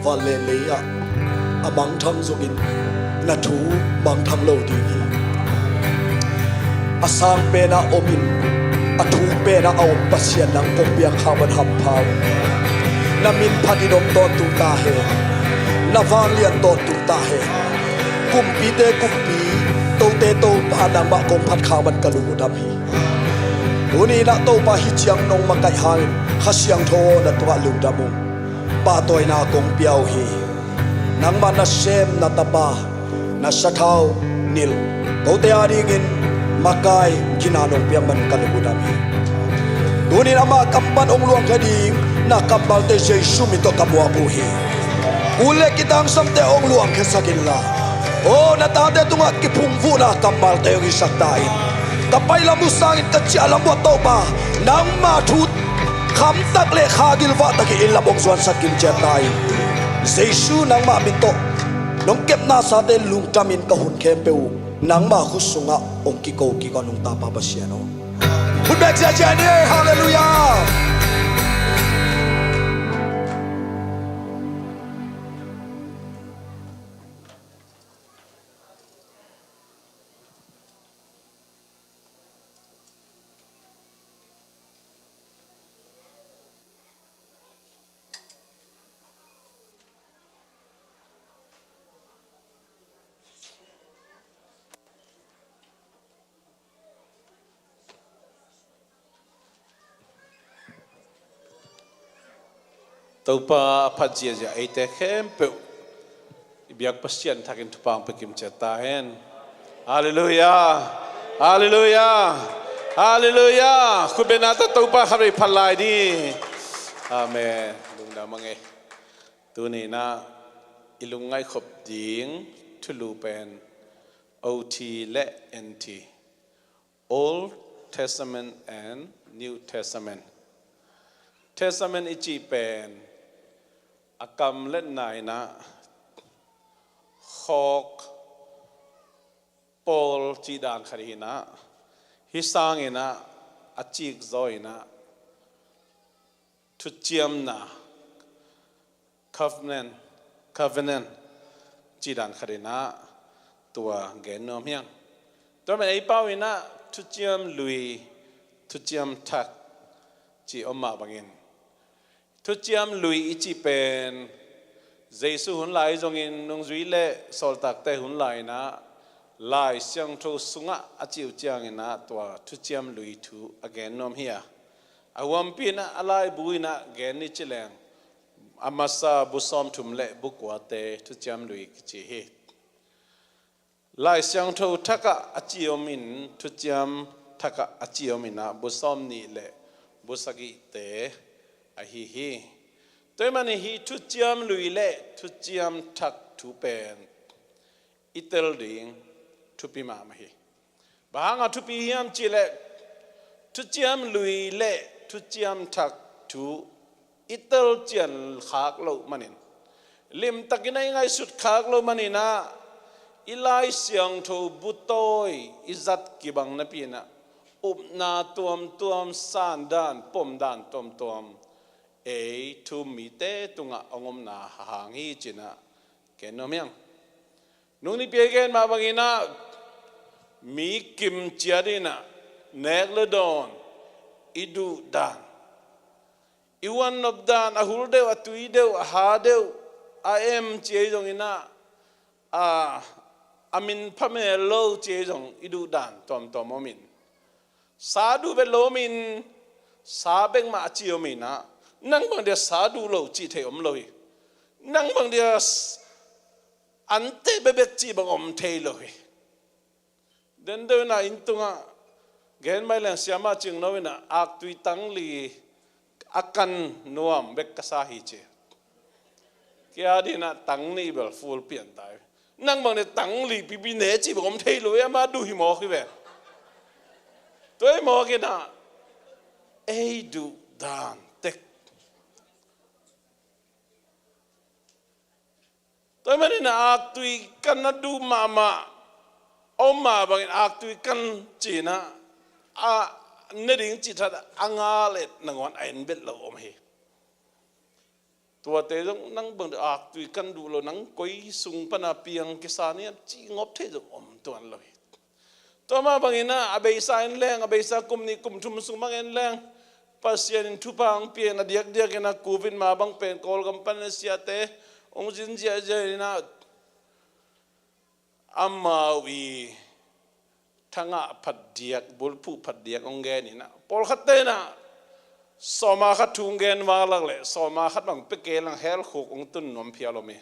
Van le lei ah a mangthang zongin na thu mangthang lo ding hi. A sang penah omin, a thuk penah a om Pasian nang kong piak khak bang hampha uh. Na min phatin om tawntung ta hen. Na vanglian tawntung ta hen. Kumpite Kumpi, tote Topa nangmah kong phat khak bang ka lung uh dam hi. Tuni-in ah Topa hih ciang nong makaih hangin Kha Siangtho na tungah lungdam ung. Pahtawina kong pia uh hi. Nangmah nasem na tapa, na sathau nilh, kote adingin makai gina nong piak man ka lungdam hi. Tuni-in amah kam pan hong luangkhia ding na kammalte Jesu min tawh ka muap uh hi. Ule kitangsangte hong luangkhiasak inla, aw na tate tungah kiphungvuhna kammalte hong hisak ta in. Ka pai lam uh sangin ka ciah lam uh ah Topa, nangma thu khamtak le kha gilvah takin inn lam hong zuansak kimciat ta in. Jesu nangmah min tawh nong kepna sate lungdamin ka hun khempeuh uh nangma khut sungah hong kiko kik aw nung tapa Pasian aw. Hun bek ziahziah ni. Halleluiah. Topa a phat ziahziah eite khempeuh i biak Pasian thakin thupha hong pia kimciat ta hen. Halleluiah. Halleluiah. Halleluiah. Khutbetna tawh Topa khatvei phat lai ni. Amen. Lungdam a ngei. Tuni-in ah i lungngaih khop ding thulu pen O T le N T, Old Testament and New Testament. Testament i cih pen a kam le na in ah khawk pawl cih dan khat hi in ah, Hih sangin ah a cik zaw in ah thuciamna, covenant, covenant cih dan khat in ah tua gen nuam hi hang. Tua man ei pau in ah thuciam lui, thuciam thak cih om mah bangin thuciam lui i cih pen Jesu hun lai zongin nungzui le sawltakte hun lai in ah Lai Siangtho sungah a cih uh ciangin ah tua thuciam lui thu a gen nuam hi a, a huampi in ah a laibu in ah gen ni ci leng a masa bu sawmthum le bu kuate thuciam lui kici hi. Lai Siangtho thakah a ci om in, thuciam thakah a ci om in ah bu sawmnih le bu sagihte ahi hi. Tua ahih manin hih thuciam lui le thuciam thak thu pen i tel ding thupi mahmah hi. Bang hangah thupi hiam cih leh thuciam lui le thuciam thak thu i tel cian khak loh manin, limtakin a i ngaihsut khak loh manin ah i Lai Siangtho bu tawi i zat kibang napi in ah upna tuamtuam, san dan, pom dan tuamtuam ei thu-um mite tungah hong omna hang hi ci-in ah gen nuam hi hang. Nung nipi a i gen mah bangin ah mi kim ciat in ah nek le dawn, i duh dan, i huan nop dan, a hul deuh, a tui deuh, a ha deuh, a em ci ei zongin ah, a, a min phamel lo ci ei zong i duh dan tuamtuam om in, sa duh vet lo om in, sa bek mah a ci om in ah, nang bang dia sa duh lo cih thei om lo hi. Nang bang dia s-, an teh bekbek cih bang om thei lo hi. Den deuh in ah inn tungah gen mai leng siamah Cingno in ah aktui tang li a kan nuam bek ka sa hi ci. Kei a ding in ah tang nih bel full pian ta hi. Nang bang ne tang li pipi ne cih bang om thei lo hi, amah duh hi mawk hi ve. Tua hi mawk in ah ei duh dan tek. Tua ahih manin ah aktui kan a duh mahmah, a om mah bangin aktui kan ci-in ah a ne ding cih thadah a ngal et nangawn a en bet lo om hi. Tuate zong nang bang aktui kan duh lo, nang koi sung pan a piang kisa ni hiam cih ngop thei zong om tuan lo hi. Tua mah bangin ah a beisa en leng, a beisa kum nih kum thum sung bang en leng, Pasian in thupha hong pia in a diakdiak in ah Covid mah bang pen Kawlgam pan a siate hong zin ziahziah in ah amau i thangah phatdiak, bulphuh phatdiak hong gen in ah, pawlkhatte in ah sawma khat thu hong gen vak lak leh sawma khat bang pia kei leng hell khuk hong tun nuam phial om hi.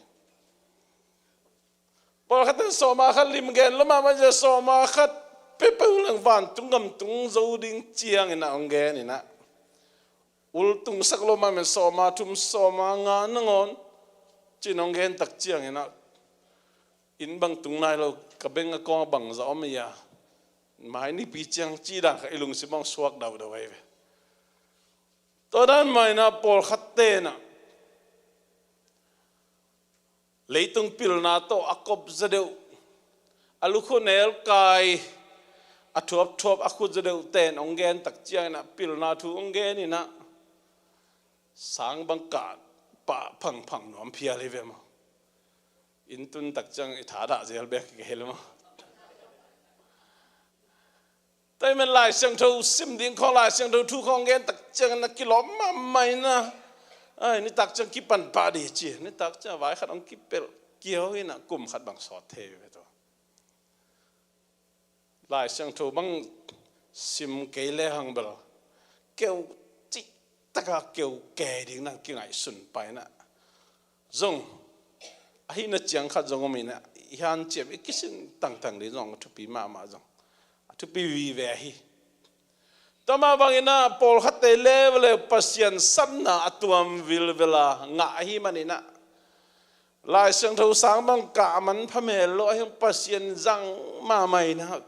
Pawlkhatte in sawma khat lim gen lo mahmah, sawma khat pia peuh leng vantung gam tung zo ding ciangin ah hong gen in ah, ul tungsak lo mahmah in sawma thum, sawma nga nangawn ci-in hong gen tak ciangin ah, inn bang tung nai lo, ka bank account ah bangzah om hi a, mai nipi ciang cih dan khat i lungsim ah hong suak daudau ahi ve. Tua dan mah in ah pawlkhatte in ah leitung pilna tawh a kop zaw deuh, a lukhu nelkai, a thuapthuap a khut zaw deuhte in hong gen tak ciangin ah pilna thu hong gen in ah sang bang kah pah phangphang nuam phial hi ve maw. Inn tun tak ciang i thadah zel bek hi kei hi lo maw. Tua ahih manin Lai Siangtho sim ding khawng, Lai Siangtho thu khawng gen tak ciangin ah kilawm mahmah in ah, ai, nitak ciang kipan pah ding ci, nitak ciang vai khat hong kipelh kiau in ah kum khat bang sawt thei ve tua. Lai Siangtho bang sim kei lehang bel keu cih taka keu kei ding nang kingaihsun pai in ah zong, a hihna ciang khat zong om in ah, i hanciam i kisin tangtang ding zong a thupi mahmah zong, a thupi vive hi. Tua mah bangin ah pawlkhatte leuleu Pasian sapna a tuam vilvel a ngah ahih manin ah Lai Siangtho sang bang kah a manpha mel lo ahih hang Pasian zang mahmah in ah,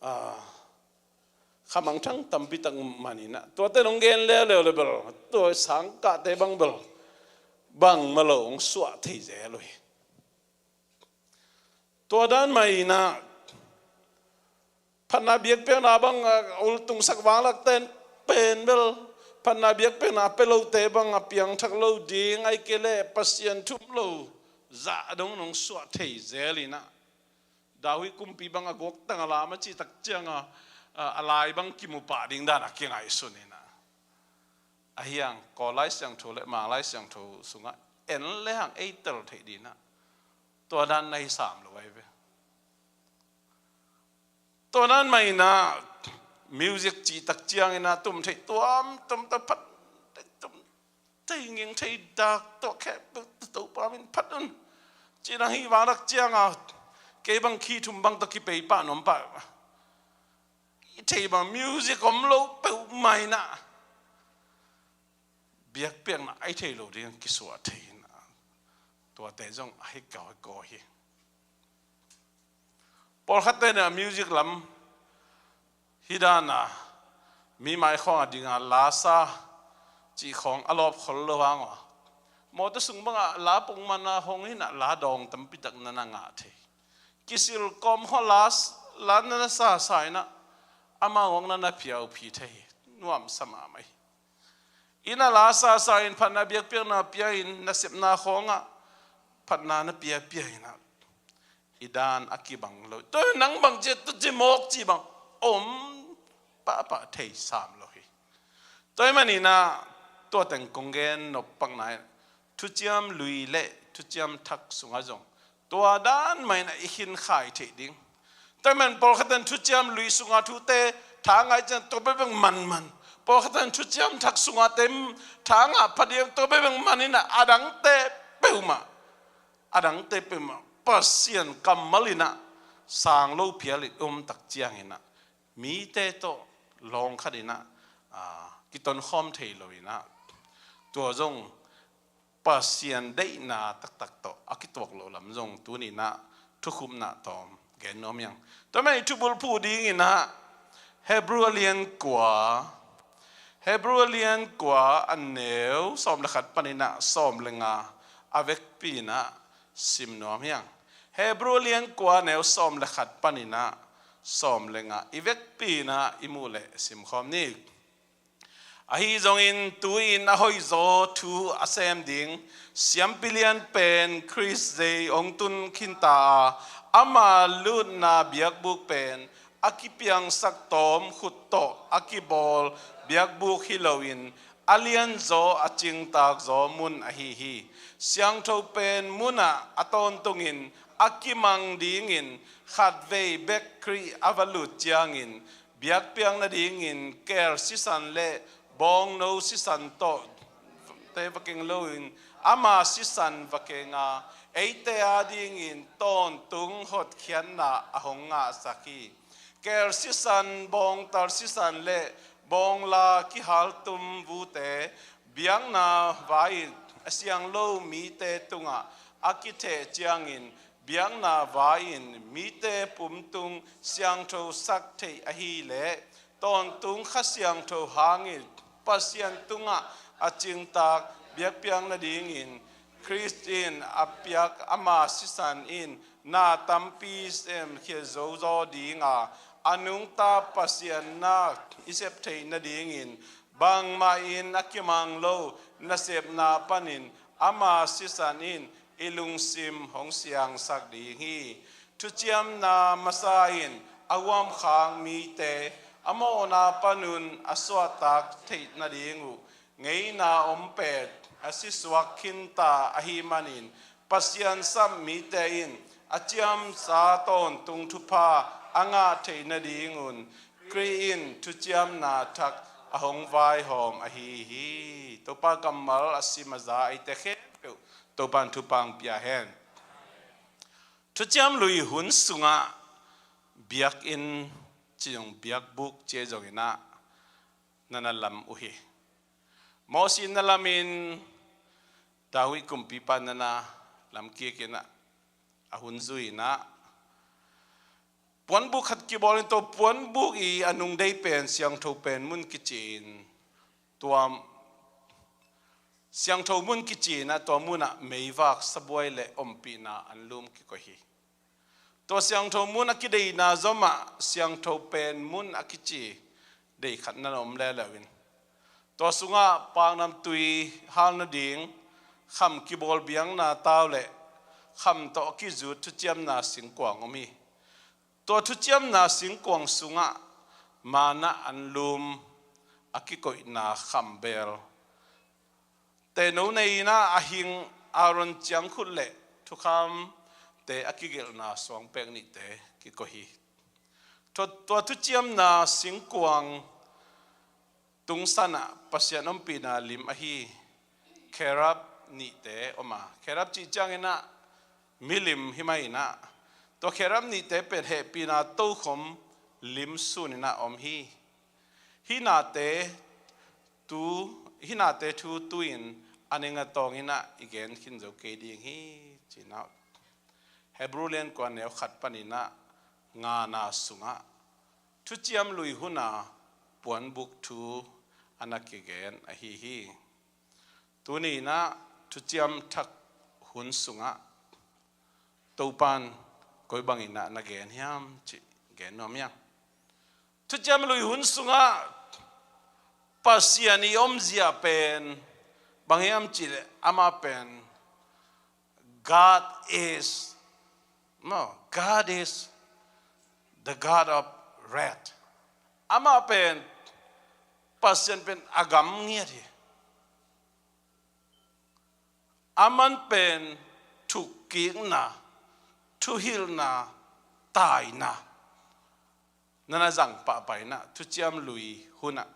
ah, khamangthang tampi tak man in ah, tuate hong gen leuleu le bel tua sangkahte bang bel bangmah lo hong suah thei zel uh hi. Tua dan mah in ah Phatna biakpiakna bang a ultungsak vanglakte in pen bel phatna biakpiakna a pia lote bang a piangthak lo ding, ahih kei leh Pasian thu um lo zah dong nong suah thei zel in ah, David kumpi bang a guaktang a lam a cih tak ciang a, a, a lai bang kimu pah ding dan a kingaihsun in ah, a hiang Kawl Lai Siangtho le Mang Lai Siangtho sungah en le hang ei tel theih ding ah, tua dan na hi sam lo ahi ve. Tua dan mah in ah music cih tak ciang in ah tum thei tuamtuam tawh phat, tum thei nging thei dak tawh khempeuh Topa min phat un ci-in ah hih vanglak ciang a, kei bang khi thum bang tawh kipei pah nuam pah. I thei bang music om lo peuhmah in ah biakpiakna a i thei lo ding kisuah thei in ah, tuate zong a hi kawikawi hi. Pawlkhatte in ah music lam hi dan a, mi mai khawng a ding a la sa cih khawng a lawp khol lo hang a, mawtaw sung bang ah la pongman a hong hi in ah la dawng tampi tak na na ngah thei. Kisil kawm khawng la, la na na sa sa in ah, amau hong na na phiauphi thei hi. Nuamsa mahmah hi. Inn ah la sa sa in phatna biakpiakna pia in nasepna khawng ah phatna na pia pia in ah, i dan a kibang lo. Tua nang bang ci, tu ci mawk ci bang om pahpah thei sam lo hi. Tua ahih manin ah tua teng kong gen nop pakna in, thuciam lui le thuciam thak sungah zong tua dan mah in ah i khinkhai theih ding. Tua ahih manin pawlkhat in thuciam lui sunga thute tha ngah ciang tua bekbek manman. Pawlkhat in thuciam thak sunga te tha ngah phadiang tua bekbek man in ah, a dangte peuhmah, a dangte peuhmah Pasian kammal in ah sang lo phial in um tak ciang in ah, mite tawh lawng khat in ah, aa, kitonkhawm thei lo in ah, tua zong Pasian deihna taktak tawh a kituak loh lam zong tuni in ah thukhupna tawm gen nuam hi hang. Tua ahih manin i thubulphuh ding in ah Hebrew a lian kua, Hebrew a lian kua a neu sawm le khat panin ah sawm le nga a vekpi in ah sim nuam hi hang. Hebrew a lian kua a neu sawm le khat panin ah sawm le nga i vekpi in ah i muh leh simkhawm ni. Ahi zongin tu-in a hoihzaw thu a sem ding Siampi lian pen Khrist zei hong tun khinta a, ama lutna biakbuk pen a kipiangsak tawm khut tawh a kibawl biakbuk hi loin, a lianzaw a cingtakzaw mun ahi hi. Siangtho pen munah a tawntungin a kimang dingin khatvei bek Khrih a va lut ciangin, biakpiak nadingin keel sisan le bawngno sisan tawh te va keng loin, ama sisan va keng a, eite adingin tawntung hotkhiatna a hong ngahsak hi. Keel sisan, bawngtal sisan le bawngla kihaltum vute biakna vai-in a siang lo mite tungah a kitheh ciangin, biakna vai-in mite pumtung siangtho sak theih ahih leh, tawntung Kha Siangtho hangin Pasian tungah a cingtak biakpiak nadingin Khrist in a piak ama sisan in na tampi semkhia zozaw ding a, a nungta Pasian na i sep theih nadingin, bangmah in a kimang lo nasepna panin ama sisan in i lungsim hong siangsak ding hi. Thuciamna masa in a huamkhak mite a mawhna panun a suahtak theih nading uh ngeina om pet a sisuak khinta ahih manin, Pasian sap mite in a ciamsa tawntung thupha a ngah theih nadingun Khrih in thuciamna thak a hong vaihawm ahi hi. Topa kammal a sim a za eite khempeuh Topa in thupha hong pia hen. Thuciam lui hun sungah biakinn ci zong biakbuk ci zong in ah na na lam uh hi. Moses na lamin, David kumpipa na na lam kik in ah, a hun zui in ah puanbuk khat kibawl in, tua puanbuk i a nungdei pen siangtho pen mun kici in, tua siangtho mun kici in ah tua munah meivak, sabuai le ompihna anlum kikoih hi. Tua siangtho mun a kideina zomah siangtho pen mun a kici dei khat nan om leleu in, tua sungah paknamtui hal nading kham kibawl biakna tau le kham tawh kizut thuciamna singkuang om hi. Tua thuciamna singkuang sungah manna anlum a kikoihna khambel, teno nei in ah a hing Aaron ciangkhut le thukhamte a kigelhna suangpek nihte kikoih hi. Tua, tua thuciamna singkuang tungsan ah Pasian ompihna lim ahi kherub nihte om a, kherub cih ciangin ah milim hi mah in ah, tua kherub nihte pen hehpihna tokhom lim sun in ah om hi. Hih nate tu, hih nate thu tu-in a ning a tawng in ah i gen khin zo kei ding hi, ci-in ah Hebru lian kua neu khat panin ah ngana sungah thuciam lui hun a puanbuk thu a na kigen ahi hi. Tuni in ah thuciam thak hun sungah Topan koi bangin ah na gen hiam cih gen nuam hi ing. Thuciam lui hun sungah Pasian i omzia pen bang hiam cih leh amah pen God is, no, God is the God of wrath. Amah pen, Pasian pen a gam ngiat hi. Aman pen thukkikna, thuhilhna, taina na na zang pahpah in ah thuciam lui hun ah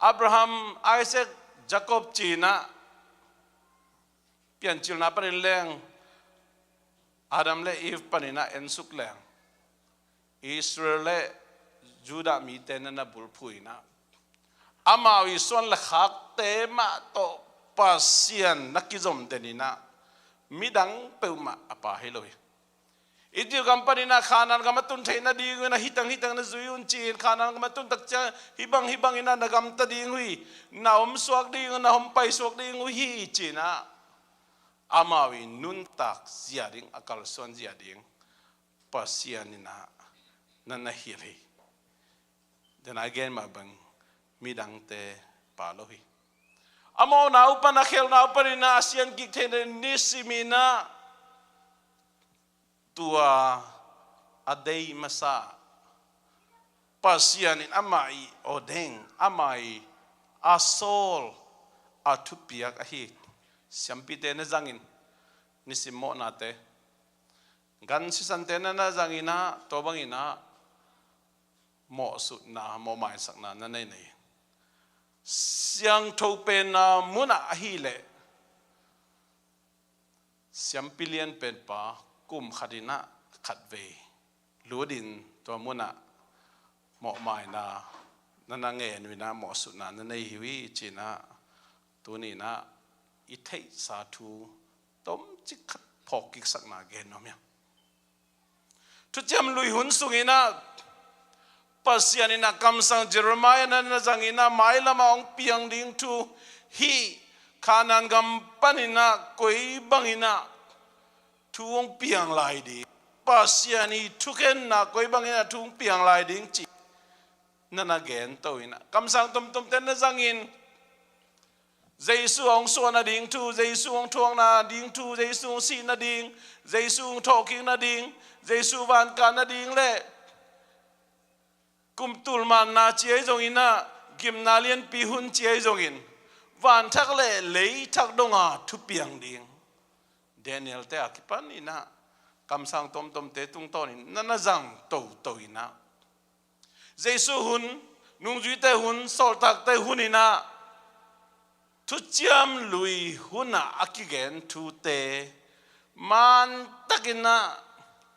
Abraham, Isaac, Jacob ci-in ah Piancilna panin leng Adam le Eve panin ah ensuk leng Israel le Judah mite na na bulphuh in ah amau i suan le khakte mah tawh Pasian na kizom den in ah midang peuhmah a pha hi lo hi. Egypt gam panin ah Kanaan gam a tun theih nading un ah hitang hitang na zui un ci-in Kanaan gam a tun tak ciang hih bang hih bang in ah na gamta ding uh hi, na om suak ding uh, na om pai suak ding uh hi ci-in ah amau i nuntak zia ding, a kalsuan zia ding Pasian in ah na na hilh hi. Dena gen mah bang midangte pha lo hi. A mawhna uh pan, a khelhna uh panin ah a sian kik theihna nisim in ah tua a dei masa Pasian in amah i ordain, amah i a sawl a thupiak ahi siampite na zangin, nisim mawhnate, gan sisante na na zangin ah tua bangin ah mawhsutna, mawhmaisakna na nei nei. Siangtho penna mun ah ahih leh siampi lianpen pa kum khat in ah khatvei lut in tua mun ah mawhmaina na na ngen uh in ah mawhsutna na nei hi uh hi ci-in ah tuni in ah i theihsa thu tomcik khat phawk kik sakna gen nuam hi ing. Thuciam lui hun sungin ah Pasian in ah kamsang Jeremiah na na zangin ah mailam ah hong piang ding thu, hih Kanaan gam panin ah koi bangin ah thu hong piang lai ding, Pasian i thukhenna koi bangin ah thu hong piang lai ding cih na na gen to in ah kamsang tomtomte na zangin Jesu hong suah nading thu, Jesu hong thuak nading thu, Jesu hong sih nading, Jesu hong thawhkik nading, Jesu vankah nading le kum tul manna ci ahi zongin ah, gimna lianpi hun ci ahi zongin, vanthak le leithak donga thupiang ding Daniel-te a kipan in ah kamsang tomtomte tungtawnin na na zang toto in ah Jesu hun, nungzuite hun, sawltakte hun in ah thuciam lui hun ah a kigen thute mantakin ah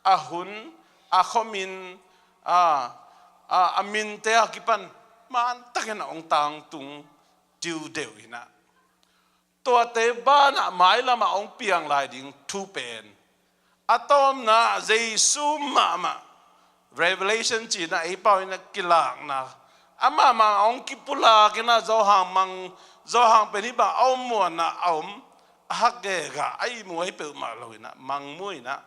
a hun, a khomin, a, a, a minte a kipan mantakin ah hong tangtung diudeuh in ah tuate banah mailamah hong piang lai ding thu pen a tawpna Jesu mahmah, Revelation cihna ei pau in a kilakna, amah mah hong kipulak in a Johan mang, Johan pen hih bang a om muanah a om, a hak gega a ihmu ahi peuhmah lo in a mangmu in a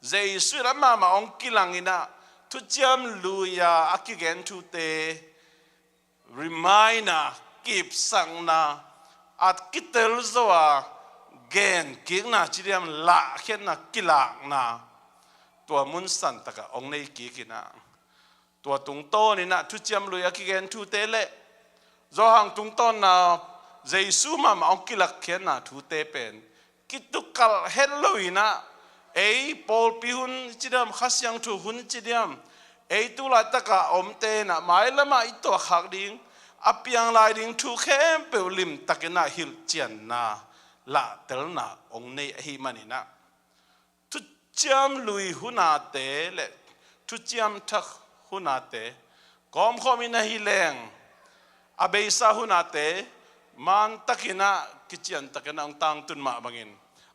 Jesu in amah mah hong kilang in ah, thuciam lui-a a kigen thute, reminder, kipsakna, a kitel zo a, gen kikna, ci diam, lahkhiatna, kilakna, tua mun santak ah hong nei kik in ah, tua tungtawn in ah thuciam lui a kigen thute le Johan tungtawnna, Jesu mahmah hong kilakkhiatna thute pen kitukalh het lo in ah, ei pawlpi hun ci diam, Kha Siangtho hun ci diam, ei tu laitak a omte in ah mailam ah i tuahkhak ding, a piang lai ding thu khempeuh limtak in ah hilhcianna, lahtelna hong nei ahih man in ah, thuciam lui hunate le thuciam thak hunate kawmkawm in ahi leng, a beisa hunate mantak in ah, kiciantak in ah hong tangtun mah bangin,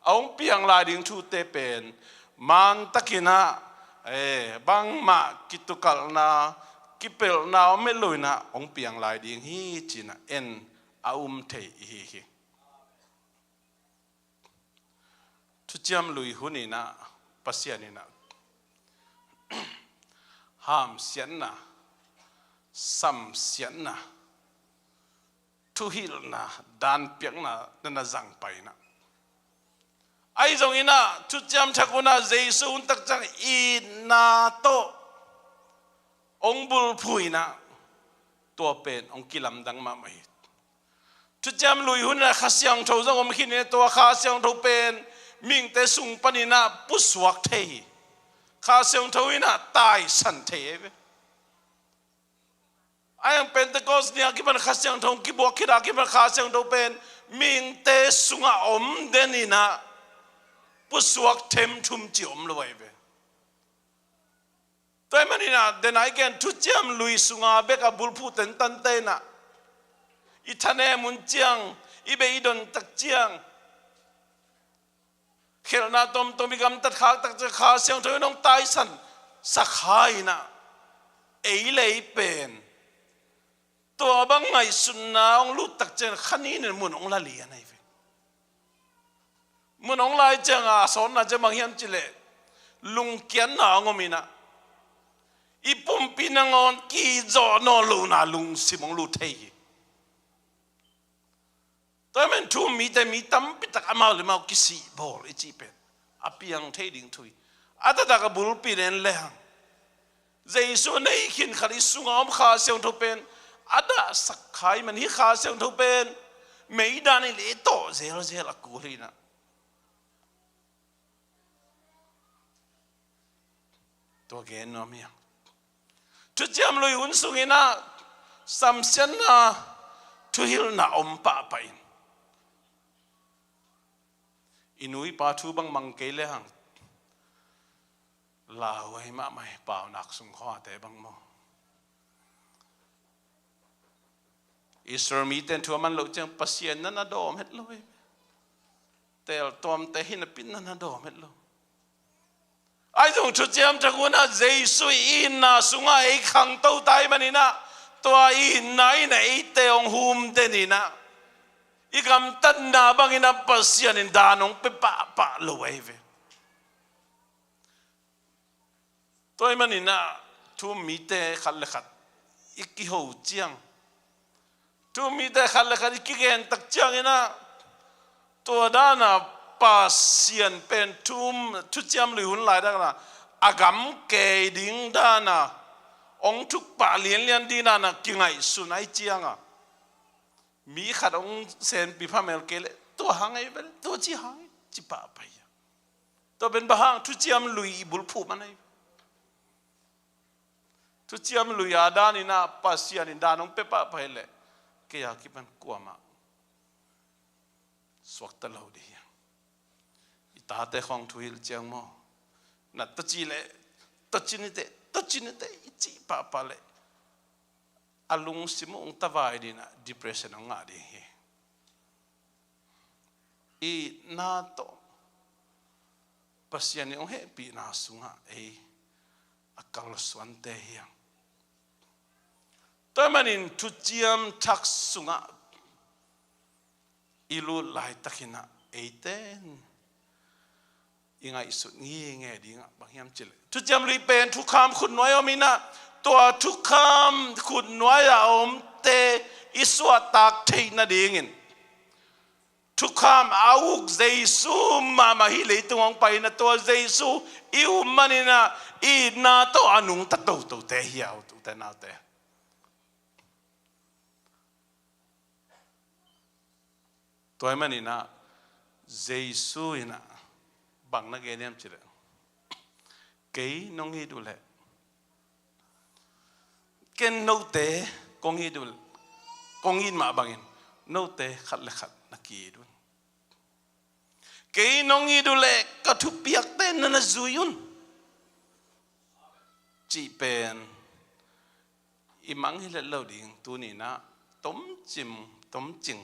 a hong piang lai ding thute pen mantak in ah, eh, bangmah kitukalhna, kipelhna om het lo in ah hong piang lai ding hi, ci in ah en a um thei i hi hi. Thuciam lui hun in ah Pasian in ah hamsiatna, samsiatna, thuhilhna, danpiakna na na zang pai in ah, ahi zongin ah thuciam thak hun ah Jesu hun tak ciang itna tawh hong bulphuh in ah, tua pen hong kilamdang mahmah hi. Thuciam lui hun in ah Kha Siangtho zong om khin in ah, tua Kha Siangtho pen mihingte sung panin ah pusuak thei hi. Kha Siangtho in ah taisan thei hi ve. A hang Pentecost ni a kipan Kha Siangtho kibuak khit a kipan Kha Siangtho pen mihingte sungah om den in ah, pusuak themthum ci om lo ahi ve. Tua ahih manin ah, den a i gen thuciam lui sunga bek a bulphuh tentante in ah, i thanem hun ciang, i beidon tak ciang, khelhna tomtom i gamtat khak tak ciang Kha Siangtho in hong taisan sak kha in ah, ei le ei pen tua bang ngaihsutna hong lut tak ciang kha nin in mun hong la lian ahi ve. Mun hong lai ciang a sawtna ciang bang hiam cih leh, lungkiatna hong om in ah, i pumpi nangawn kizawh nawn lohna lungsim hong lut thei hi. Tua ahih manin thu-um mite, mi tampi tak amau le amau kisih bawl i cih pen a piang thei ding thu hi. A taktak a bulpi nen le hang, Jesu a nei khin khat i sungah om Kha Siangtho pen a dahsak kha ahih man, hih Kha Siangtho pen meidan in leh tawh zelzel a kul hi in ah. Tua gen nuam hi hang. Thuciam lui hun sung in ah samsiatna, thuhilhna om pahpah in, i nu i pa thu bang mang kei le hang, lauhuai mahmah hi, paunak sung khuate bang maw. Israel mite in thu a man loh ciang Pasian na na dawm het lo hi. Teltuamte hi napi in na na dawm het lo. Ahi zong thuciam thak hun ah Jesu i itna sungah ei khangto ta ahih manin ah, tua i itna in ah eite hong hum den in ah, i gamtatna bangin ah Pasian in dan hong pia pahpah lo ahi ve. Tua ahih manin ah thu-um mite khat le khat i kiho ciang, thu-um mite khat le khat i kigen tak ciangin ah, tua dan a Pasian pen thu-um, thuciam lui hun lai dan a, a gam kei ding dan a, hong thuk pah lianlian ding dan a kingaihsun ahih ciang a, mi khat hong senpi phamel kei leh, tua hang ei vel, tua ci hang ei, ci pahpah hi a. Tua pen bang hang, thuciam lui i bulphuh man ei. Thuciam lui a dan in ah Pasian in dan hong pia pahpah hi leh, kei a kipan kuamah suakta lo ding hi hang. I tate khawng thuhilh ciang maw, na tua ci leh, tua ci ni teh, tua ci ni teh, i cih pahpah leh, a lungsim uh hong tavai ding a, depression hong ngah ding hi. Itna tawh Pasian in hong hehpihna sungah ei a kalsuante hi hang. Tua ahih manin thuciam thak sungah i lut laitakin ah, eite in i ngaihsut ngingei ding ah bang hiam cih leh, thuciam lui pen thukham khutnuai om in ah, tua thukham khutnuai a omte i suahtak theih nadingin thukham a uk Jesu mahmah hi. Leitung hong pai in ah tua Jesu i um manin ah itna tawh a nungta totote hi a, u te nau te. Tua ahih manin ah Jesu in ah bang na gen hiam cih leh, kei nong it uh leh, ken note kong it uh, kong it mah bangin note khat le khat na ki-it un. Kei nong it uh leh ka thupiakte na na zui un, cih pen i mang hi let lo ding. Tuni in ah tomcing, tomcing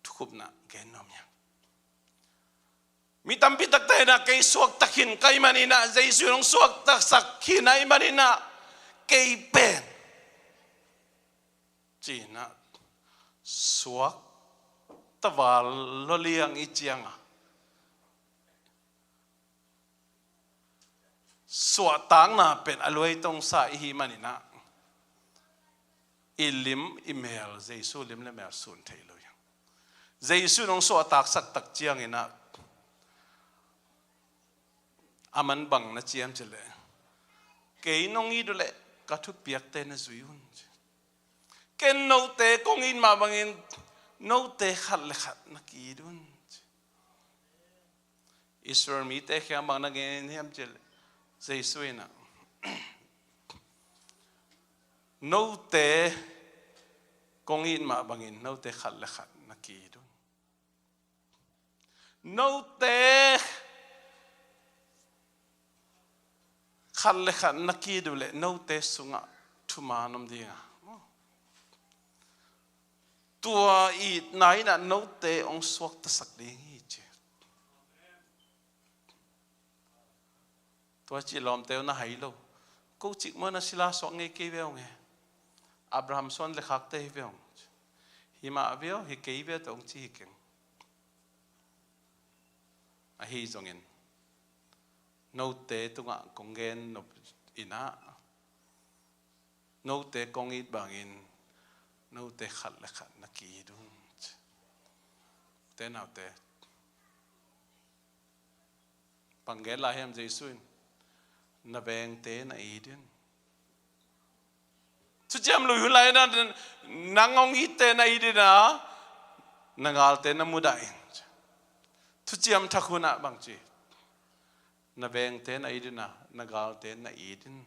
thukhupna gen nuam hi ing. Mi tampi takte in ah kei suakta khin ka hih manin ah, Jesu in hong suaktasak khin ahih manin ah, kei pen, ci-in ah, suakta val lua liang i ciang a, suahtakna pen a luai tongsa i hih manin ah, i lim i mel, Jesu lim le mel sun thei lo hi. Jesu in hong suahtaksak tak ciangin ah, aman bang na ci hiam cih leh, kei nong it uh leh ka thupiakte na zui un. Ken note kong it mah bangin note khat le khat na ki-it un. Israel mite kiang bang na gen hiam cih leh, Jesu in ah, note kong it mah bangin note khat le khat na ki-it un. Note khat le khat na ki-it uh leh note sungah thuman om ding a, tua itna in ah note hong suaktasak ding hi, ci. Tua cih lawmte uh na hai lo. Ko cik maw, na sila suak ngei kei ve ung e. Abraham suan le khakte hi ve ung. Hi mah ve aw, hi kei ve tawh hong ci hi keng. Ahi zongin note tungah kong gen nop in ah, note kong it bangin note khat le khat na ki-it un. Te naute, bang gen lai hiam Jesu in? Na vengte na it in. Thuciam lui hun lai-in ah, nang hong itte na it in ah, na galte na mudah in. Thuciam thak hun ah bang ci? Na vengte na it in ah, na galte na it in.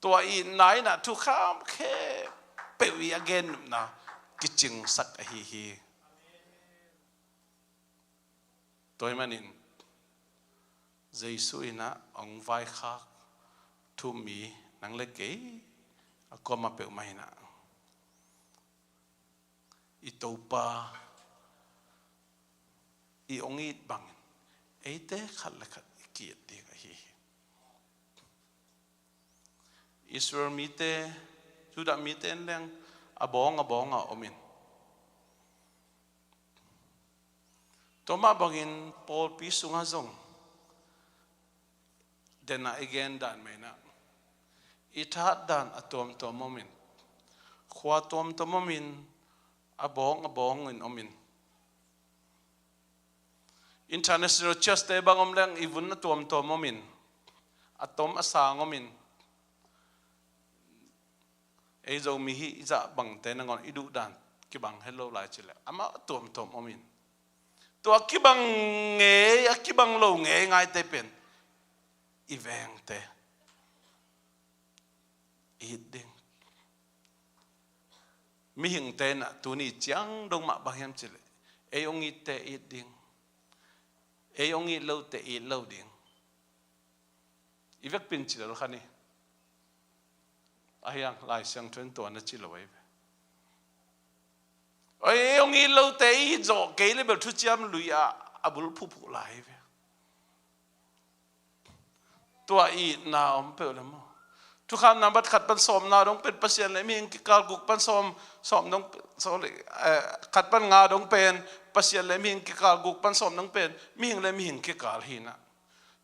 Tua itna in ah thukham khempeuh i a gen nopna kicingsak ahi hi. Tua ahih manin Jesu in ah hong vaikhak thu-um mi nang le kei a kuamah peuhmah in ah, i Topa i hong it bangin eite khat le khat i ki-it ding ahi hi. Israel mite, Judah mite in leng a bawng a bawng a om in, tua mah bangin pawlpi sungah zong, den a i gen dan mah in ah, i thahat dan a tuamtuam om in, khua tuamtuam om in, a bawng a bawng in om in, international church-te bang om leng i vun a tuamtuam om in, a tom a sang om in, ei Zomi hih zah bangte nangawn i duh dan kibang het lo lai ci leh, amau a tuamtuam om in, tua kibang ngei, a kibang lo ngei ngaite pen i vengte it ding. Mihingte in ah tuni ciang dong mah bang hiam ci leh, ei hong itte it ding, ei hong it lote it lo ding. I vekpi in ci lel kha ni. Ahi hang Lai Siangtho in tua na ci lo ahi ve. Oi, ei hong it lote i it zawh kei le bel thuciam lui ah a bul phuphuh lai ahi ve. Tua itna om peuh le maw, Thukham nambat khat pan sawmna dong pen Pasian le mihing kikal, guk pan sawm, sawm dong, sorry, eh, khat pan nga dong pen Pasian le mihing kikal, guk pan sawm dong pen mihing le mihing kikal hi na.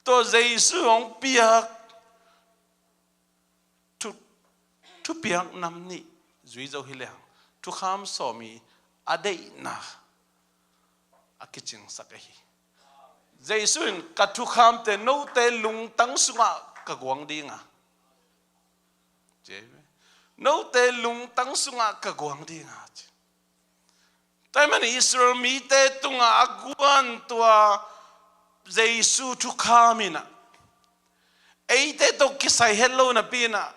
Tua Jesu hong piak thu, thupiak nam nih zui zo hi leng, thukham sawm i a deihna a kicingsak ahi. Jesu in, "Ka thukhamte note lungtang sungah ka guang ding a," ci. "Note lungtang sungah ka guang ding a," ci. Tua ahih manin Israel mite tungah a guan tua Jesu thukham in ah, eite tawh kisai het lo napi in ah,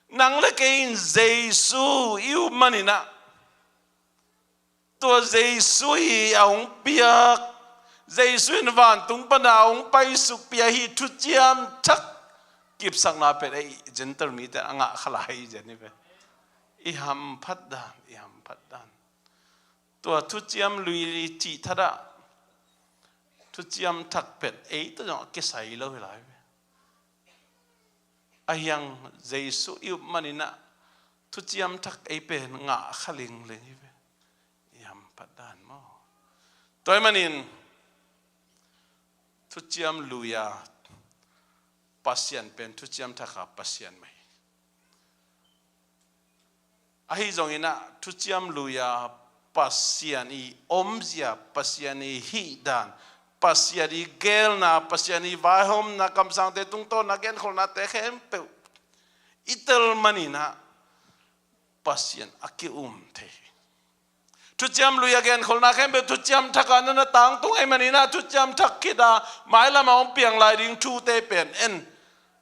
nang le kei in Jesu i up manin ah, tua Jesu i a hong piak, Jesu in vantung pan a hong paisuk pia hi thuciam thak kipsakna pen ei Gentile mite a ngah kha lai hi zen hi ve. I hamphat dan, i hamphat dan. Tua thuciam lui cih thadah thuciam thak pen ei tawh zong a kisai lo hi lai ve. Ahi hang Jesu i up manin ah thuciam thak ei pen ngah kha lingling hi ve. I hamphat dan maw. Tua ahih manin thuciam lui a Pasian pen thuciam thak a Pasian mah hi. Ahi zongin ah thuciam lui a Pasian i omzia, Pasian i hihdan, Pasian i geelna, Pasian i vaihawmna, kamsangte tungtawna genkholhnate khempeuh i tel manin ah Pasian a ki-um thei hi. Thuciam lui a genkholhna khempeuh thuciam thak a na na tangtung ahih manin ah thuciam thak khit a mailam a hong piang lai ding thute pen en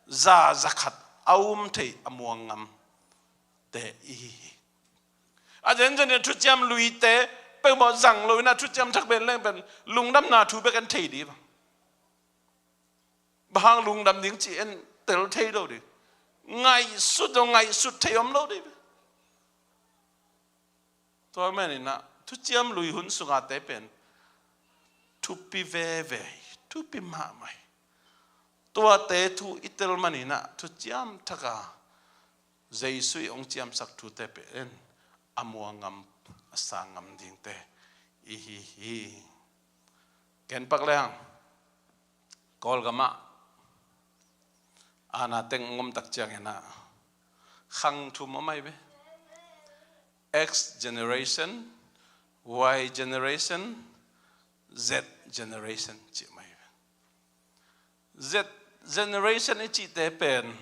za, za khat a um thei, a muang ngam te i hi hi. A zenzen in thuciam luite peuhmah zang lo in ah thuciam thak pen leng pen lungdamna thu bek en thei dih bang. Bang hang lungdam ding ci en tel thei lo dih. Ngaihsut lo, ngaihsut thei om lo dih. Tua manin ah thuciam lui hun sungate pen thupi veve hi, thupi mahmah hi. Tuate thu i tel manin ah thuciam thak a Jesu i hong ciamsak thute pen a muang ngam, a sang ngam dingte i hi hi. Ken pak leng Kawlgam ah ana teng ngom tak ciangin ah khang thum om ahi ve. X generation, Y generation, Z generation ci om ahi ve. Z generation i cihte pen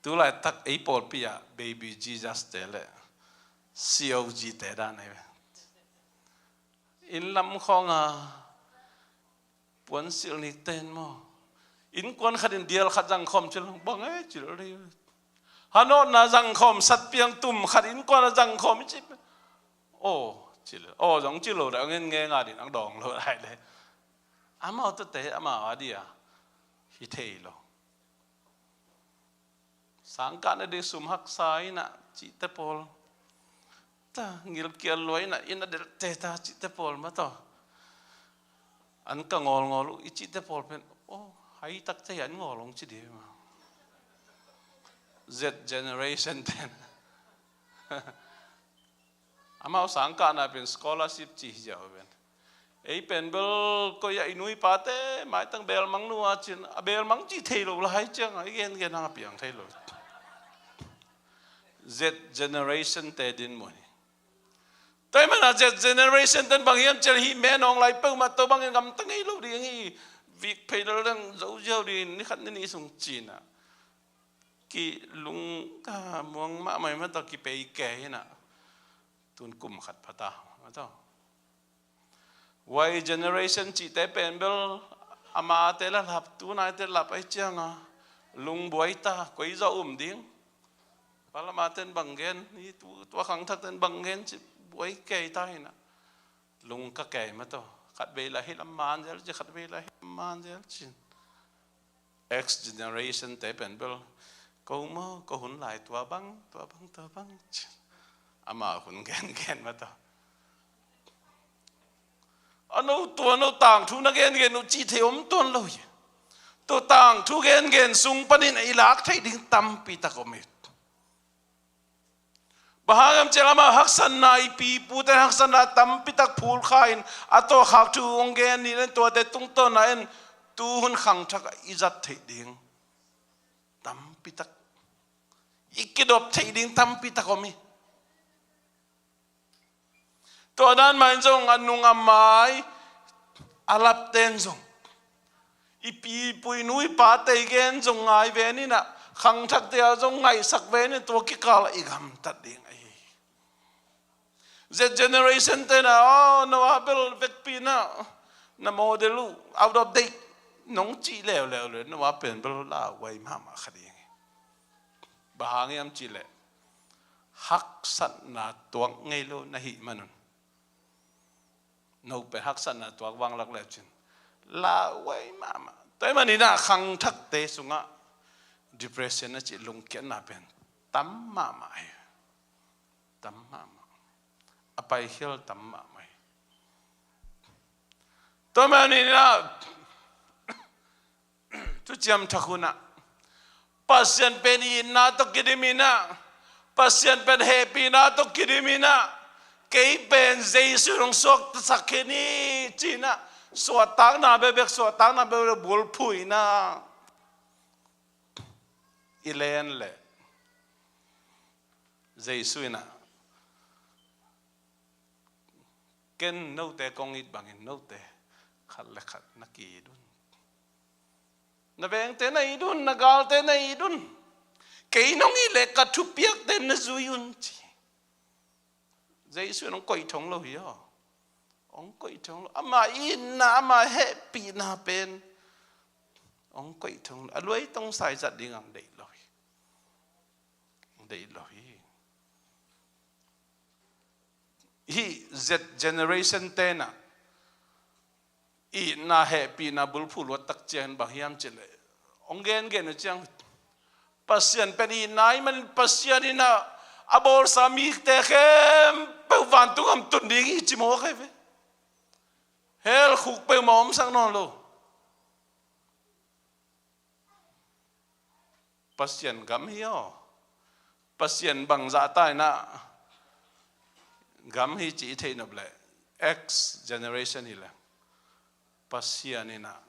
tu laitak ei pawlpi ah baby Jesus te le C O G te dan ahi ve. Inn lam khawng a puansilh nik ten maw, innkuan khat in dial khat zangkhawm cil bang e cil dih. Hanawtna zangkhawm, satpiang tum khat innkuan a zangkhawm i cih pen aw cil, aw zong cil lo dai, a ngen nge nga din ang dawng lo dai le. Amau tawte amau a dia hi thei lo. Sangkahna ding sum haksa in ah cihte pawl, ta ngilkial lua in ah inn a delhte ta cihte pawl mah tawh, an ka ngawlngawl uh i cihte pawl pen aw hai takte hi an ngawl hong ci dih mah. Z generation ten amau sangkahna pen scholarship ci hi ziau pen. Ei pen bel koi ah i nu i pate maitang belmang nu a cin a belmang ci thei lo lai ciang a i gengen hang a piang thei lo. Z generation te dinmun hi. Tua ahih manin a Z generation ten bang hiam cih leh hih me nawng lai peuhmah tawh bangin gamta ngei lo ding hi. Vik phei lel dang zo ziau ding ni khat ni nih sung cin ah kilung ka muang mahmah mah tawh kipei kei in ah tun kum khat pha ta mah tawh. Y generation cihte pen bel amate la lap, tunaite lap ahi ciang a lungbuai ta, koi zaw um ding. Palama ten bang gen, i tu, tua khangthak ten bang gen ci buai kei ta hi na. Lung ka kei mah tawh. Khatvei la hi lam man zel ci, khatvei la hi lam man zel ci. X generation te pen bel ko maw, ko hun lai tua bang, tua bang, tua bang ci. Ama hun gen gen mah tawh. A no tua no tangthu na gen gen uh cih thei om tuan lo hi. Tua tangthu gengen sung panin i lak theih ding tampi tak om hi. Bang hang hiam cih leh amah haksatna, i pipute haksatna tampi tak phulkha in a tawpkhak thu hong gen ni in, tuate tungtawn in tuhun khangthak i zat theih ding tampi tak, i kidop theih ding tampi tak om hi. Tua dan mah in zong a nung a mai a lapten zong, i pi, i pu, i nu, i pate i gen zong ngai ve ni in ah, khangthakte ah zong ngaihsak ve ni in, tua kikal ah i gamtat ding ahi hi. Z generation te in ah, oh, Noah bel vekpi in ah na model uh out of date nong cih leuleu leh, Noah pen bel lauhuai mahmah kha ding hi. Bang hang hiam cih leh haksatna tuak ngei lo na hih man un. No pen haksatna tuak vanglak le cin lauhuai mahmah. Tua ahih manin ah khangthakte sungah depression a cih lungkiatna pen tam mahmah hi. Tam mahmah. A paikhial tam mahmah hi. Tua ahih manin ah Thuciam Thak hun ah Pasian pen itna tawh kidim in ah, Pasian pen hehpihna tawh kidim in ah, kei pen Jesu in hong suaktasak khin hi ci-in ah, suahtakna bekbek, suahtakna bekbek bulphuh in ah i len leh, Jesu in ah, ken note kong it bangin note khat le khat na ki-it un. Na vengte na it un, na galte na it un. Kei nong it leh ka thupiakte na zui un ci. Jesu in hong koih thong lo hi aw. Hong koih thong lo. Ama itna, ama hehpihna pen hong koih thong lo. A luai tong sai zat ding ang deih lo hi. Deih lo hi. Hih Z generation te in ah itna hehpihna bulphuh luat tak ciangin bang hiam cih leh, hong gengen uh ciang, Pasian pen itna ahih manin Pasian in ah a bawlsa mite khempeuh vantung gam tun ding hi ci mawk hi ve. Hell khuk peuhmah omsak nawn lo. Pasian gam hi aw. Pasian bangzah ta in ah gam hi cih i theih nop leh, X generation hi leh, Pasian in ah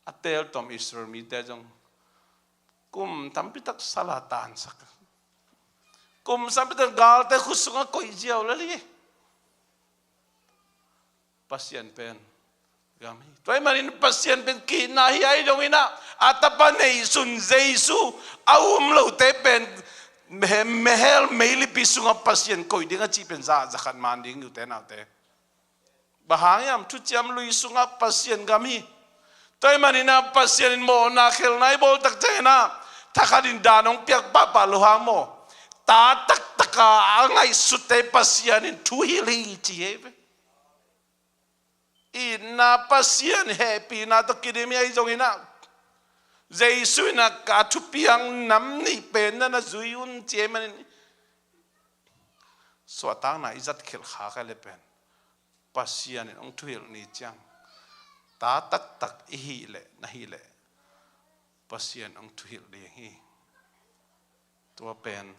a teltom Israel mite zong kum tampi tak sal a tansak, kum tampi tak galte khut sungah koih ziau lel hi. Pasian pen gam hi. Tua ahih manin Pasian pen ki-itna hi, ahi zongin ah a tapa neihsun Jesu a um lote pen, he-, hell meilipi sungah Pasian koih ding a cih pen za, za khat man ding hi ute naute. Bang hang hiam, Thuciam Lui sungah Pasian gam hi. Tua ahih manin ah Pasian in mawhna khelhna i bawl tak ciangin ah, thakhat in dan hong piak pahpah lo hang maw, ta taktak a a ngaihsutte Pasian in thuhilh hi ci hi ve. Itna, Pasian hehpihna tawh kidim hi, ahi zongin ah Jesu in ah ka thupiak nam nih pen na na zui un ci ahih manin, suahtakna i zat khelh kha ka le pen Pasian in hong thuhilh ni ciang, ta taktak i hih leh, na hih leh, Pasian hong thuhilh ding hi. Tua pen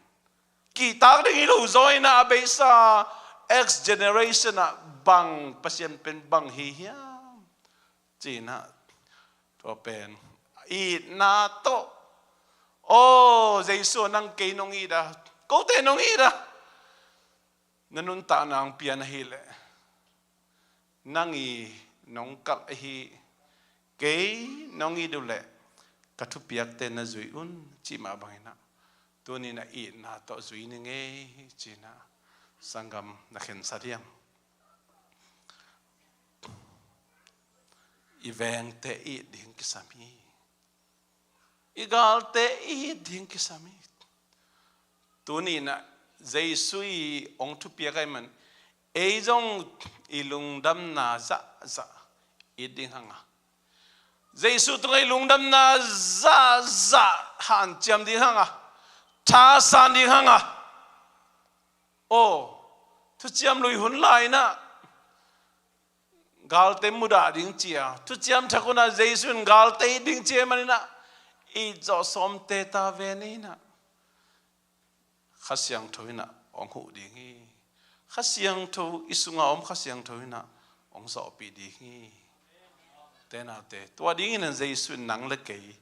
kihtak ding hi lo zaw in ah, a beisa X generation ah bang, Pasian pen bang hi hiam ci-in ah, tua pen itna tawh, aw Jesu, nang kei nong it a, kote nong it a, na nuntakna hong pia na hih leh, nang i nong kalh ahi, kei nong it uh leh ka thupiakte na zui un cih mah bangin ah, tuni-in ah itna tawh zui ning ei ci-in ah, sanggam, na khensat hiam? I vengte it ding kisam hi. I galte it ding kisam hi. Tuni-in ah Jesu i hong thupiak ahih man, ei zong i lungdamna zahzah it ding hang a, Jesu tungah i lungdamna zahzah hanciam ding hang a, thasan ding hang a. Aw, Thuciam Lui hun lai-in ah galte mudah ding ci a, thuciam thak hunah Jesu in galte it ding ci ahih maninah, it zawh sawmte ta ve ni inah, Kha Siangtho inah hong huh ding hi. Kha Siangtho, i sungah om Kha Siangtho inah hong zawhpih ding hi. Te naute, tua dingin Jesu in nang le kei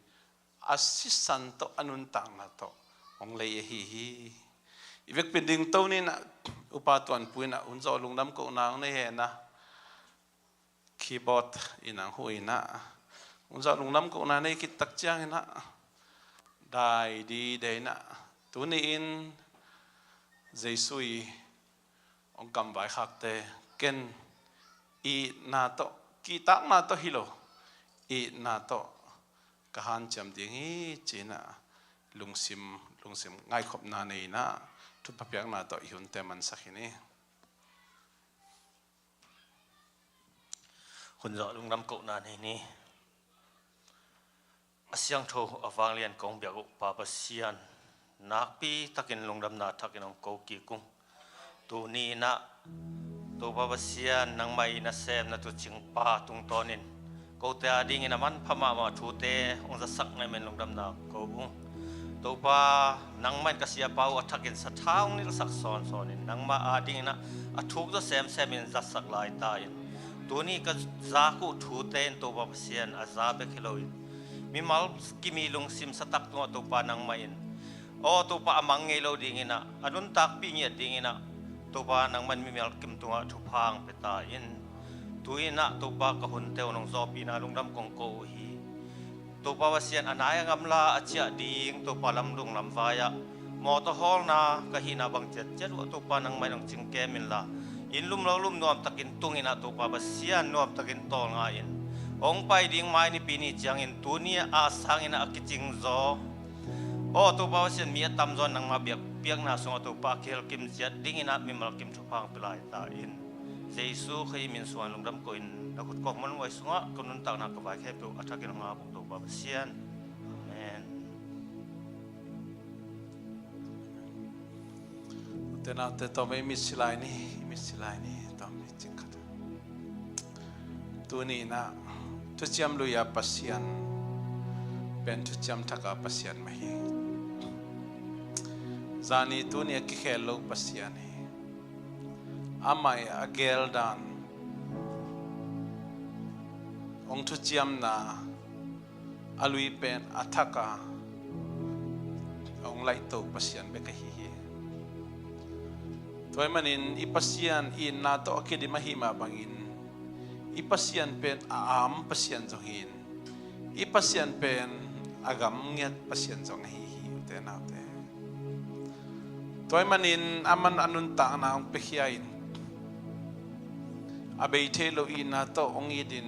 a sisan tawh, a nuntakna tawh hong lei ahi hi. I vekpi in dingto ni inah, Upa Tuanpu inah hun zawh lungdam kohna hong nei hen a, keyboard inah hong huh inah, hun zawh lungdam kohna nei khit tak ciang inah, dai dide inah, tuni-in Jesu i hong kamvaikhakte, ken itna tawh, kihtakna tawh hi lo, itna tawh ka hanciam ding hi ci inah, lungsim, lungsim ngaikhopna nei inah, thupha piakna tawh i hunte mansak hi ni. Hun zawh lungdam kohna nei ni. A siangtho, a vanglian kong biak uh Pa Pasian, nakpi takin lungdamna thakin hong ko kik ung. Tuni inah, Topa Pasian, nangmah i nasem na tuucing Pa tungtawnin kote a dingin a manpha mahmah thute hong zatsak na hih manin lungdamna ko ung. Topa, nangmah in ka siapa uh a thakin sathau hong nilhsak sawnsawnin, nangmah a dingin ah a thuk zaw semsemin zatsak lai ta in. Tuni ka zak uh thute in Topa Pasian, a za bek hi loin mimal kim i lungsim satak tungah Topa nangmah in, aw Topa, a mang ngei lo dingin ah, a nuntakpih ngiat dingin ah, Topa nangmah in mimal kim tungah thupha hong pia ta in. Tu-in ah Topa, ka hunte uh nong zawhpihna lungdam kong ko uh hi. Topa Pasian, a nai a gamla a ciah ding Topa, lamdung lamvai ah mawtaw hawlna ka hihna bang ciatciat uh ah Topa nangmah in hong cingkem inla, inn lum lo lum nuamtakin tung in ah Topa Pasian, nuamtakin tawlnga in. Hong pai ding mai Nipi ni ciangin tuni a sangin ah a kicing zaw, aw Topa Pasian, mi a tamzaw in nangmah biakpiakna sungah Topa a kihel kim ciat dingin ah mimal kim thupha hong pia lai ta in. Jesu Khazih min sungah lungdam ko in, na khut kawkmuan huai sungah ka nuntakna ka vai khempeuh a thakin hong ap ung Topa Pasian. Amen. Ute naute, tawm i mit si lai ni, i mit si lai ni, tawm i cing khat. Tuni inah, thuciam lui a Pasian pen thuciam thak a Pasian mah hi. Zani tuni a kikhel lo Pasian hi. Amah i a geldan hong thuciamna a lui pen a thak a hong laihto Pasian bek ahi hi. Tua ahih manin i Pasian itna tawh a kidim ahih mah bangin, i Pasian pen a am Pasian zong hi in, i Pasian pen a gam ngiat Pasian zong ahi hi, ute naute. Tua ahih manin aman a nuntakna hong piakhia in, a bei thei lo itna tawh hong itin,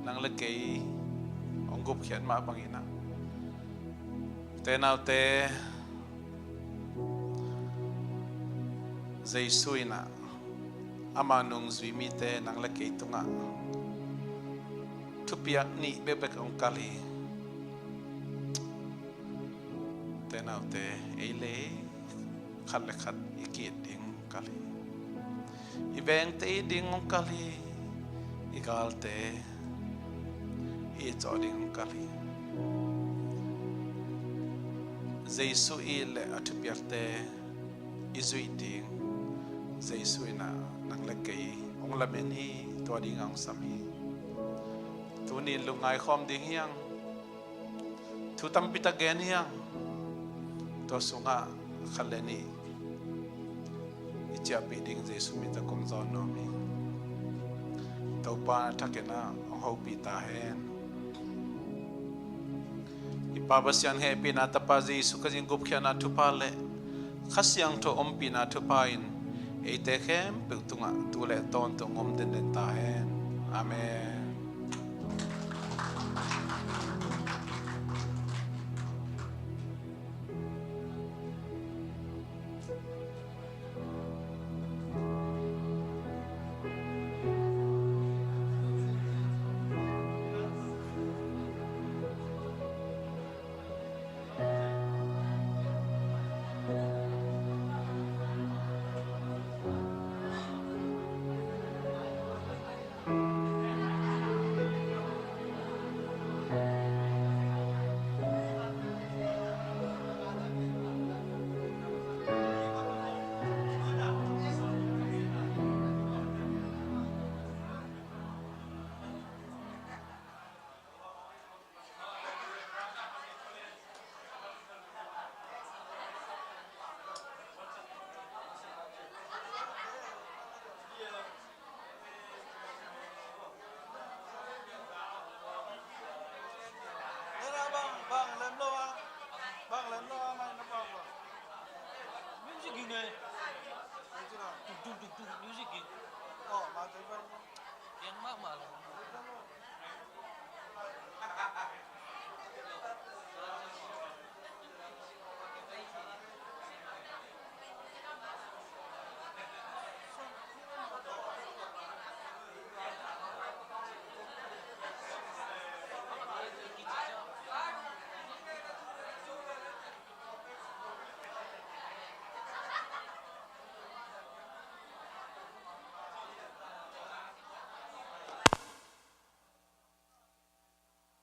nang le kei hong gupkhiat mah bangin ah, ute naute, Jesu in ah ama nungzui mite nang le kei tungah thupiak nih bekbek hong kal hi. Ute naute, ei le ei khat le khat i ki-it ding hong kal hi. I vengte i it ding hong kal hi. I galte i it zawh ding hong kal hi. Jesu i it leh a thupiakte i zuih ding Jesu in ah nang le kei hong lamen hi. Tua ding a hong sam hi. Tuni lungngai khawm ding hi hang. Thu tampi tak gen hi hang. Tua sungah khat le nih i ciahpih ding Jesu min tawh kong zawn nuam hi. Topa a thakin ah hong hopih ta hen. I Pa Pasian hehpihna, Tapa Jesu Khazih gupkhiatna thupha le Kha Siangtho ompihna thupha in eite khempeuh tungah tu le tawntung om denden ta hen. Amen.